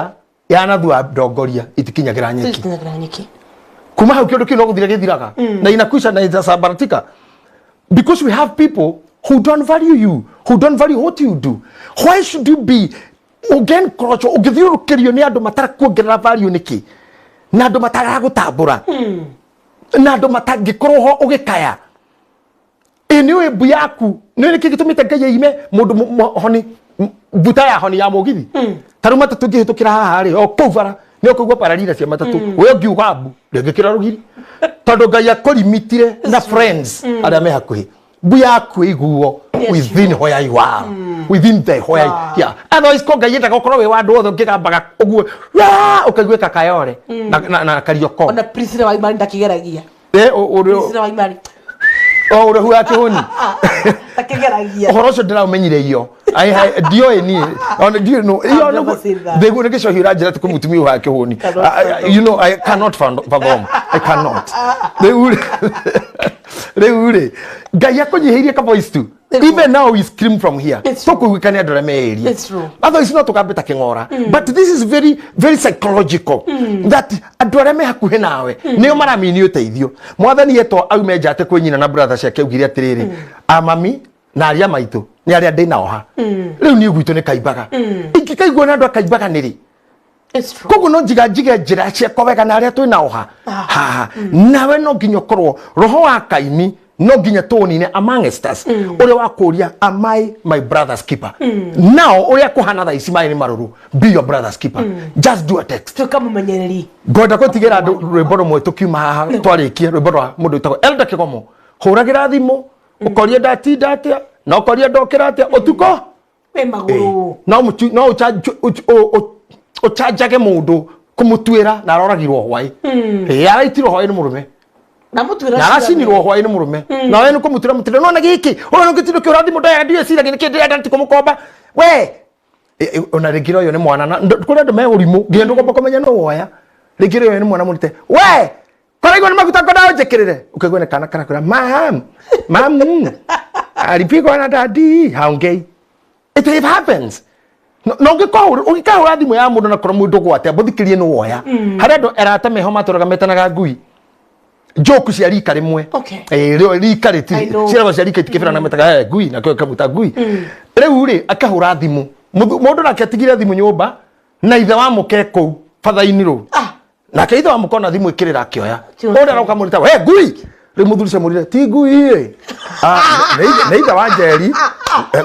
yanathua ndongoria itikinyagira nyeki. Itikinyagira nyeki. Kuma hau kĩndũ kĩu no gũthira gĩthiraga na inakwisha na itasambaratika, because we have people who don't value you, who don't value what you do. Why should you be ũngĩencourage, ũngĩthiũrũrũkĩrio nĩ andũ matarakuongerera value nĩkĩ, na andũ mataragũtambũra, na andũ matangĩkorwo ho ũgĩkaya? Ĩ nĩ ũĩ mbu yaku nĩ nĩkĩ gĩtũmĩte Ngai aime mũndũ honi mbuta ya honi ya mũgithi? Ta rĩu matatũ ngĩhĩtũkĩra haha rĩ, o kũu bara nĩ ũkũigua pararira cia matatũ, we ũngiuga mbu ndĩngĩkĩra rũgiri, tondũ Ngai akũrimitire na friends arĩa me hakuhĩ. Mbu yaku ĩiguo within where you are, within the where. Yeah, otherwise ko Ngai endaga ũkorwo wĩ wa andũ othe, ũngĩgambaga ũguo "Waa!" ũkaiguĩka kayore na karioko. Ona Priscilla Waimari ndakĩgeragia. Eh, Priscilla Waimari. O ũrĩhu wa kĩhũni. Ndakĩgeragia. Ũhoro ũcio ndĩraũmenyire iyo. Ndioĩ niĩ ona ndiũĩ no iyo. I've never seen that. Thĩguo nĩ gĩcohi ũranjĩra atĩ kwĩ mũtumia ũhaga kĩhũni. Cannot I cannot fathom. I cannot. Rĩu rĩ Ngai akũnyihĩirie ka voice tu. Even now we scream from here. It's true. Tũkũiguĩka nĩ andũ arĩa meĩrie. It's true. Otherwise no tũgambe ta kĩng'ora. But this is very very psychological, that andũ arĩa me hakuhĩ nawe nĩo maramini ũteithio. Mwathani etwo aume nja atĩ kwĩ nyina na brother ciake, augire atĩrĩrĩ, "Amami na arĩa maitũ nĩ arĩa ndĩ nao ha rĩu, niĩ gwitũ nĩ kaimbaga, ingĩkaigua na andũ akaimbaga nĩrĩ?" It's true. Koguo no njiga njige njĩra ciakwa wega na arĩa twĩ nao ha haha. Nawe no nginya ũkorwo roho wa Kaini, no nginya tũũnine amongst us, ũrĩa wa kũũria, "Am I my brother's keeper?" Now ũrĩa kũhana thaa ici maĩ nĩ marũrũ, be your brother's keeper. Just do a text. Tuĩka mũmenyereri. Ngwenda gũtigĩra andũ rwĩmbo rũmwe tũkiuma haha twarĩkia, rwĩmbo rwa mũndũ wĩtagwo Elda Kĩgomo. Hũragĩra thimũ ũkoria ndatinda atĩa, na ũkoria ndokĩra atĩa ũtukũ. Wĩ magũrũ. No no ũcanjage mũndũ kũmũtuĩra na aroragirwo hwaĩ. Ĩ araitirwo hwaĩ nĩ mũrũme. Na mũtuĩra. Na aracinirwo hwaĩ nĩ mũrũme, na we nĩ kũmũtuĩra mũtĩre nona gĩkĩ ũyũ nĩ gĩtindo kĩũra thimũ ndoyaga, ndiũĩ ciragia nĩkĩ ndĩrenda ti kũmũkomba we. Ona rĩngĩ ũyũ nĩ mwana na kũrĩ andũ me ũrimũ nginya ndũgomba kũmenya nũ woya. Rĩngĩ ũyũ nĩ mwana mũrute we koraigua nĩ maguta ngona ũnjĩkĩrĩre, ũkaigua nĩ kana karakwĩra mam mamu alipigwa na dadi haongei. It happens. No ũngĩkahũra thimũ ya mũndũ na korwo mũndũ gwate mbũthikĩrie nĩ woya. Harĩ andũ arata meho matũraga metanaga ngui joke cia rika rĩmwe. Rĩo rika I rĩtirĩ know. ciaragwo cia rika itikĩbĩra na metaga ngui na kĩo kamuta ngui. Rĩu rĩ akahũra thimũ. Mũndũ nake atigire thimũ nyũmba na ithe wa mũke kũu batha-inĩ rũu. Nake ithe wa mũke ona thimũ ĩkĩrĩra akĩoya. Ũrĩa aroka mũrita we ngui. Rĩu mũthuri ũcio amwĩrire ti ngui ĩ. Nĩ ithe wa Njeri.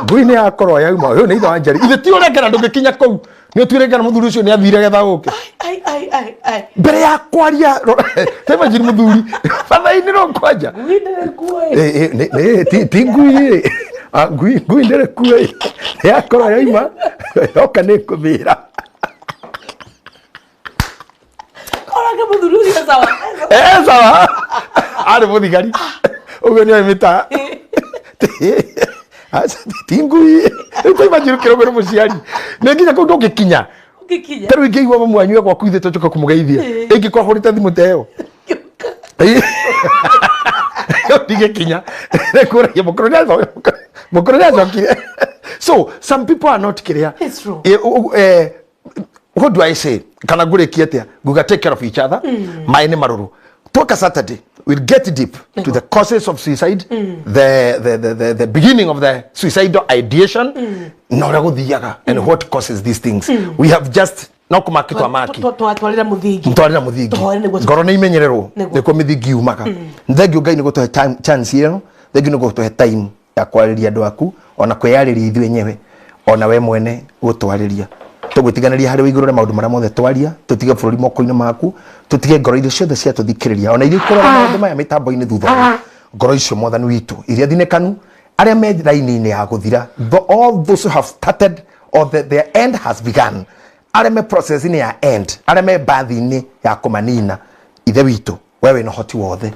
Ngui nĩ yakorwo yauma. Ũyũ nĩ ithe wa Njeri. Ithe ti ũrengera ndũngĩkinya kũu. Nĩ ũtuire ngana mũthuri ũcio nĩ athire getha ũke. Ai ai ai ai. Mbere ya kwaria imagine mũthuri batha-inĩ rũu kwanja. Ngui ndĩrĩ kuo ĩ. Ti ngui ĩ. Ngui ndĩrĩ kuo ĩ. Yakorwo yauma yoka nĩ kũmĩra. Korage mũthuri ũcio sawa. Sawa. Arĩ mũthigari. Ũguo nĩ oĩ mĩtaa. Aca, ti ngui. Rĩu ta imagine ũkĩrũgwo nĩ mũciari. Nĩ nginya kũu ndũngĩkinya. Ũngĩkinya. Ta rĩu ingĩigua mamu wanyu e gwaku ithuĩ tũcoka kũmũgeithia. Ĩngĩkorwo ahũrĩte thimũ ta ĩyo. Ndigĩkinya. Nĩkũragia mũkũrũ mũkũrũ nĩacokire. So some people are not kĩrĩa. It's true. What do I say? Kana ngũrĩkie atĩa? Nguga take care of each other. Maĩ nĩ marũrũ. Tweka Saturday, we'll get deep to the causes of suicide, the beginning of the suicidal ideation, na ũrĩa gũthiaga, and what causes these things. We have just no kũmaki twamaki. Twatwarĩra mũthingi. Mtwarĩra mũthingi. Tũhoere nĩguo Ngoro nĩ imenyererwo Nĩguo. nĩkuo mĩthingi yumaga. Thengiũ Ngai nĩ gũtũhe time chance ĩno, thengiũ nĩ gũtũhe time ya kwarĩria andũ aku ona kwĩyarĩria ithuĩ enyewe ona we mwene gũtwarĩria. Tũgwĩtiganĩria harĩ we igũrũ rĩa maũndũ marĩa mothe twaria, tũtige bũrũri moko-inĩ maku, tũtige ngoro iria ciothe ciatũthikĩrĩria ona iria ikũrora maũndũ maya mĩtambo-inĩ thutha ũyũ. Ngoro icio mwathani witũ iria thinĩkanu, arĩa me raini-inĩ ya gũthira, all those who have started or their end has begun, arĩa me process-inĩ ya end, arĩa me mbathi-inĩ ya kũmanina, ithe witũ we wĩna ũhoti wothe,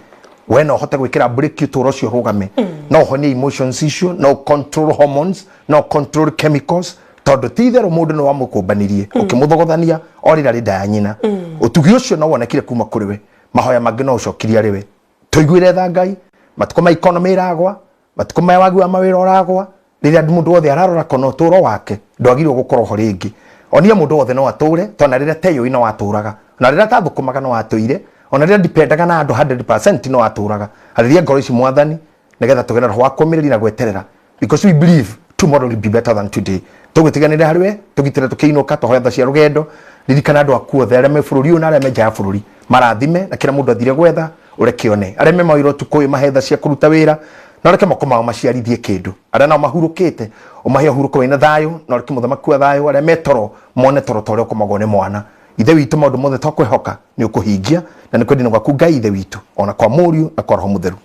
we no ũhote gwĩkĩra breki ũtũũro ũcio ũrũgame, no ũhonie emotions icio, no control hormones, no control chemicals, tondũ ti itherũ mũndũ nĩ wamũkũmbanirie ũkĩmũthogothania o rĩrĩa arĩ nda ya nyina. Ũtugi ũcio no wonekire kuma kũrĩ we, mahoya mangĩ no ũcokirie arĩ we. Tũiguĩre tha Ngai, matukũ ma economy ĩragwa, matukũ maya wagi wa mawĩra ũragwa, rĩrĩa mũndũ wothe ararora kona ũtũũro wake ndwagĩrĩirwo gũkorwo ho rĩngĩ. Onia mũndũ wothe no atũre, tondũ na rĩrĩa teyũĩ no atũraga, na rĩrĩa atathũkũmaga no atũire, ona rĩrĩa ndipendaga na andũ 100% no atũraga. Arĩria ngoro ici mwathani, nĩgetha tũgĩe na roho wa kũmĩrĩria na gweterera, because we believe tomorrow will be better than today. Tũgwĩtiganĩria harĩ we, tũgitĩre tũkĩinũka, tũhoe tha cia rũgendo. Ririkana andũ aku othe arĩa me bũrũri ũyũ na arĩa me nja ya bũrũri, marathime na kĩrĩa mũndũ athire gwetha ũreke one. Arĩa me mawĩra ũtukũ ũyũ mahe tha cia kũruta wĩra, na ũreke moko mao maciarithie kĩndũ. Arĩa nao mahurũkĩte ũmahe ũhurũko wĩna thayũ, na ũreke mũthamaki wa thayũ. Arĩa me toro mone toro ta ũrĩa ũkomagwo nĩ mwana. Ithe witũ maũndũ mothe twakwĩhoka nĩ ũkũhingia, na nĩ kwendinĩ gwaku Ngai Ithe witũ, ona kwa Mũriũ na kwa Roho Mũtheru.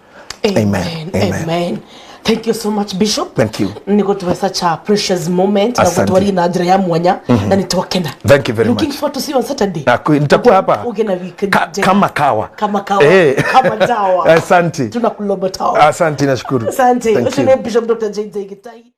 Amen. Amen. Amen. Thank you so much, Bishop. Thank you. Nĩ gũtũhe such a precious moment na Asante. gũtwaria na njĩra ya mwanya na nĩ twakena. Thank you very Looking much. forward to see you on Saturday. Na nitakuwa hapa. Uge na week njema. Kama kawa. Kama kawa. Kama dawa. Asante. Tunakulomba tawa. Asante, nashukuru. Asante. Thank Ũcio you. nĩ Bishop Dr. JJ Gitahi.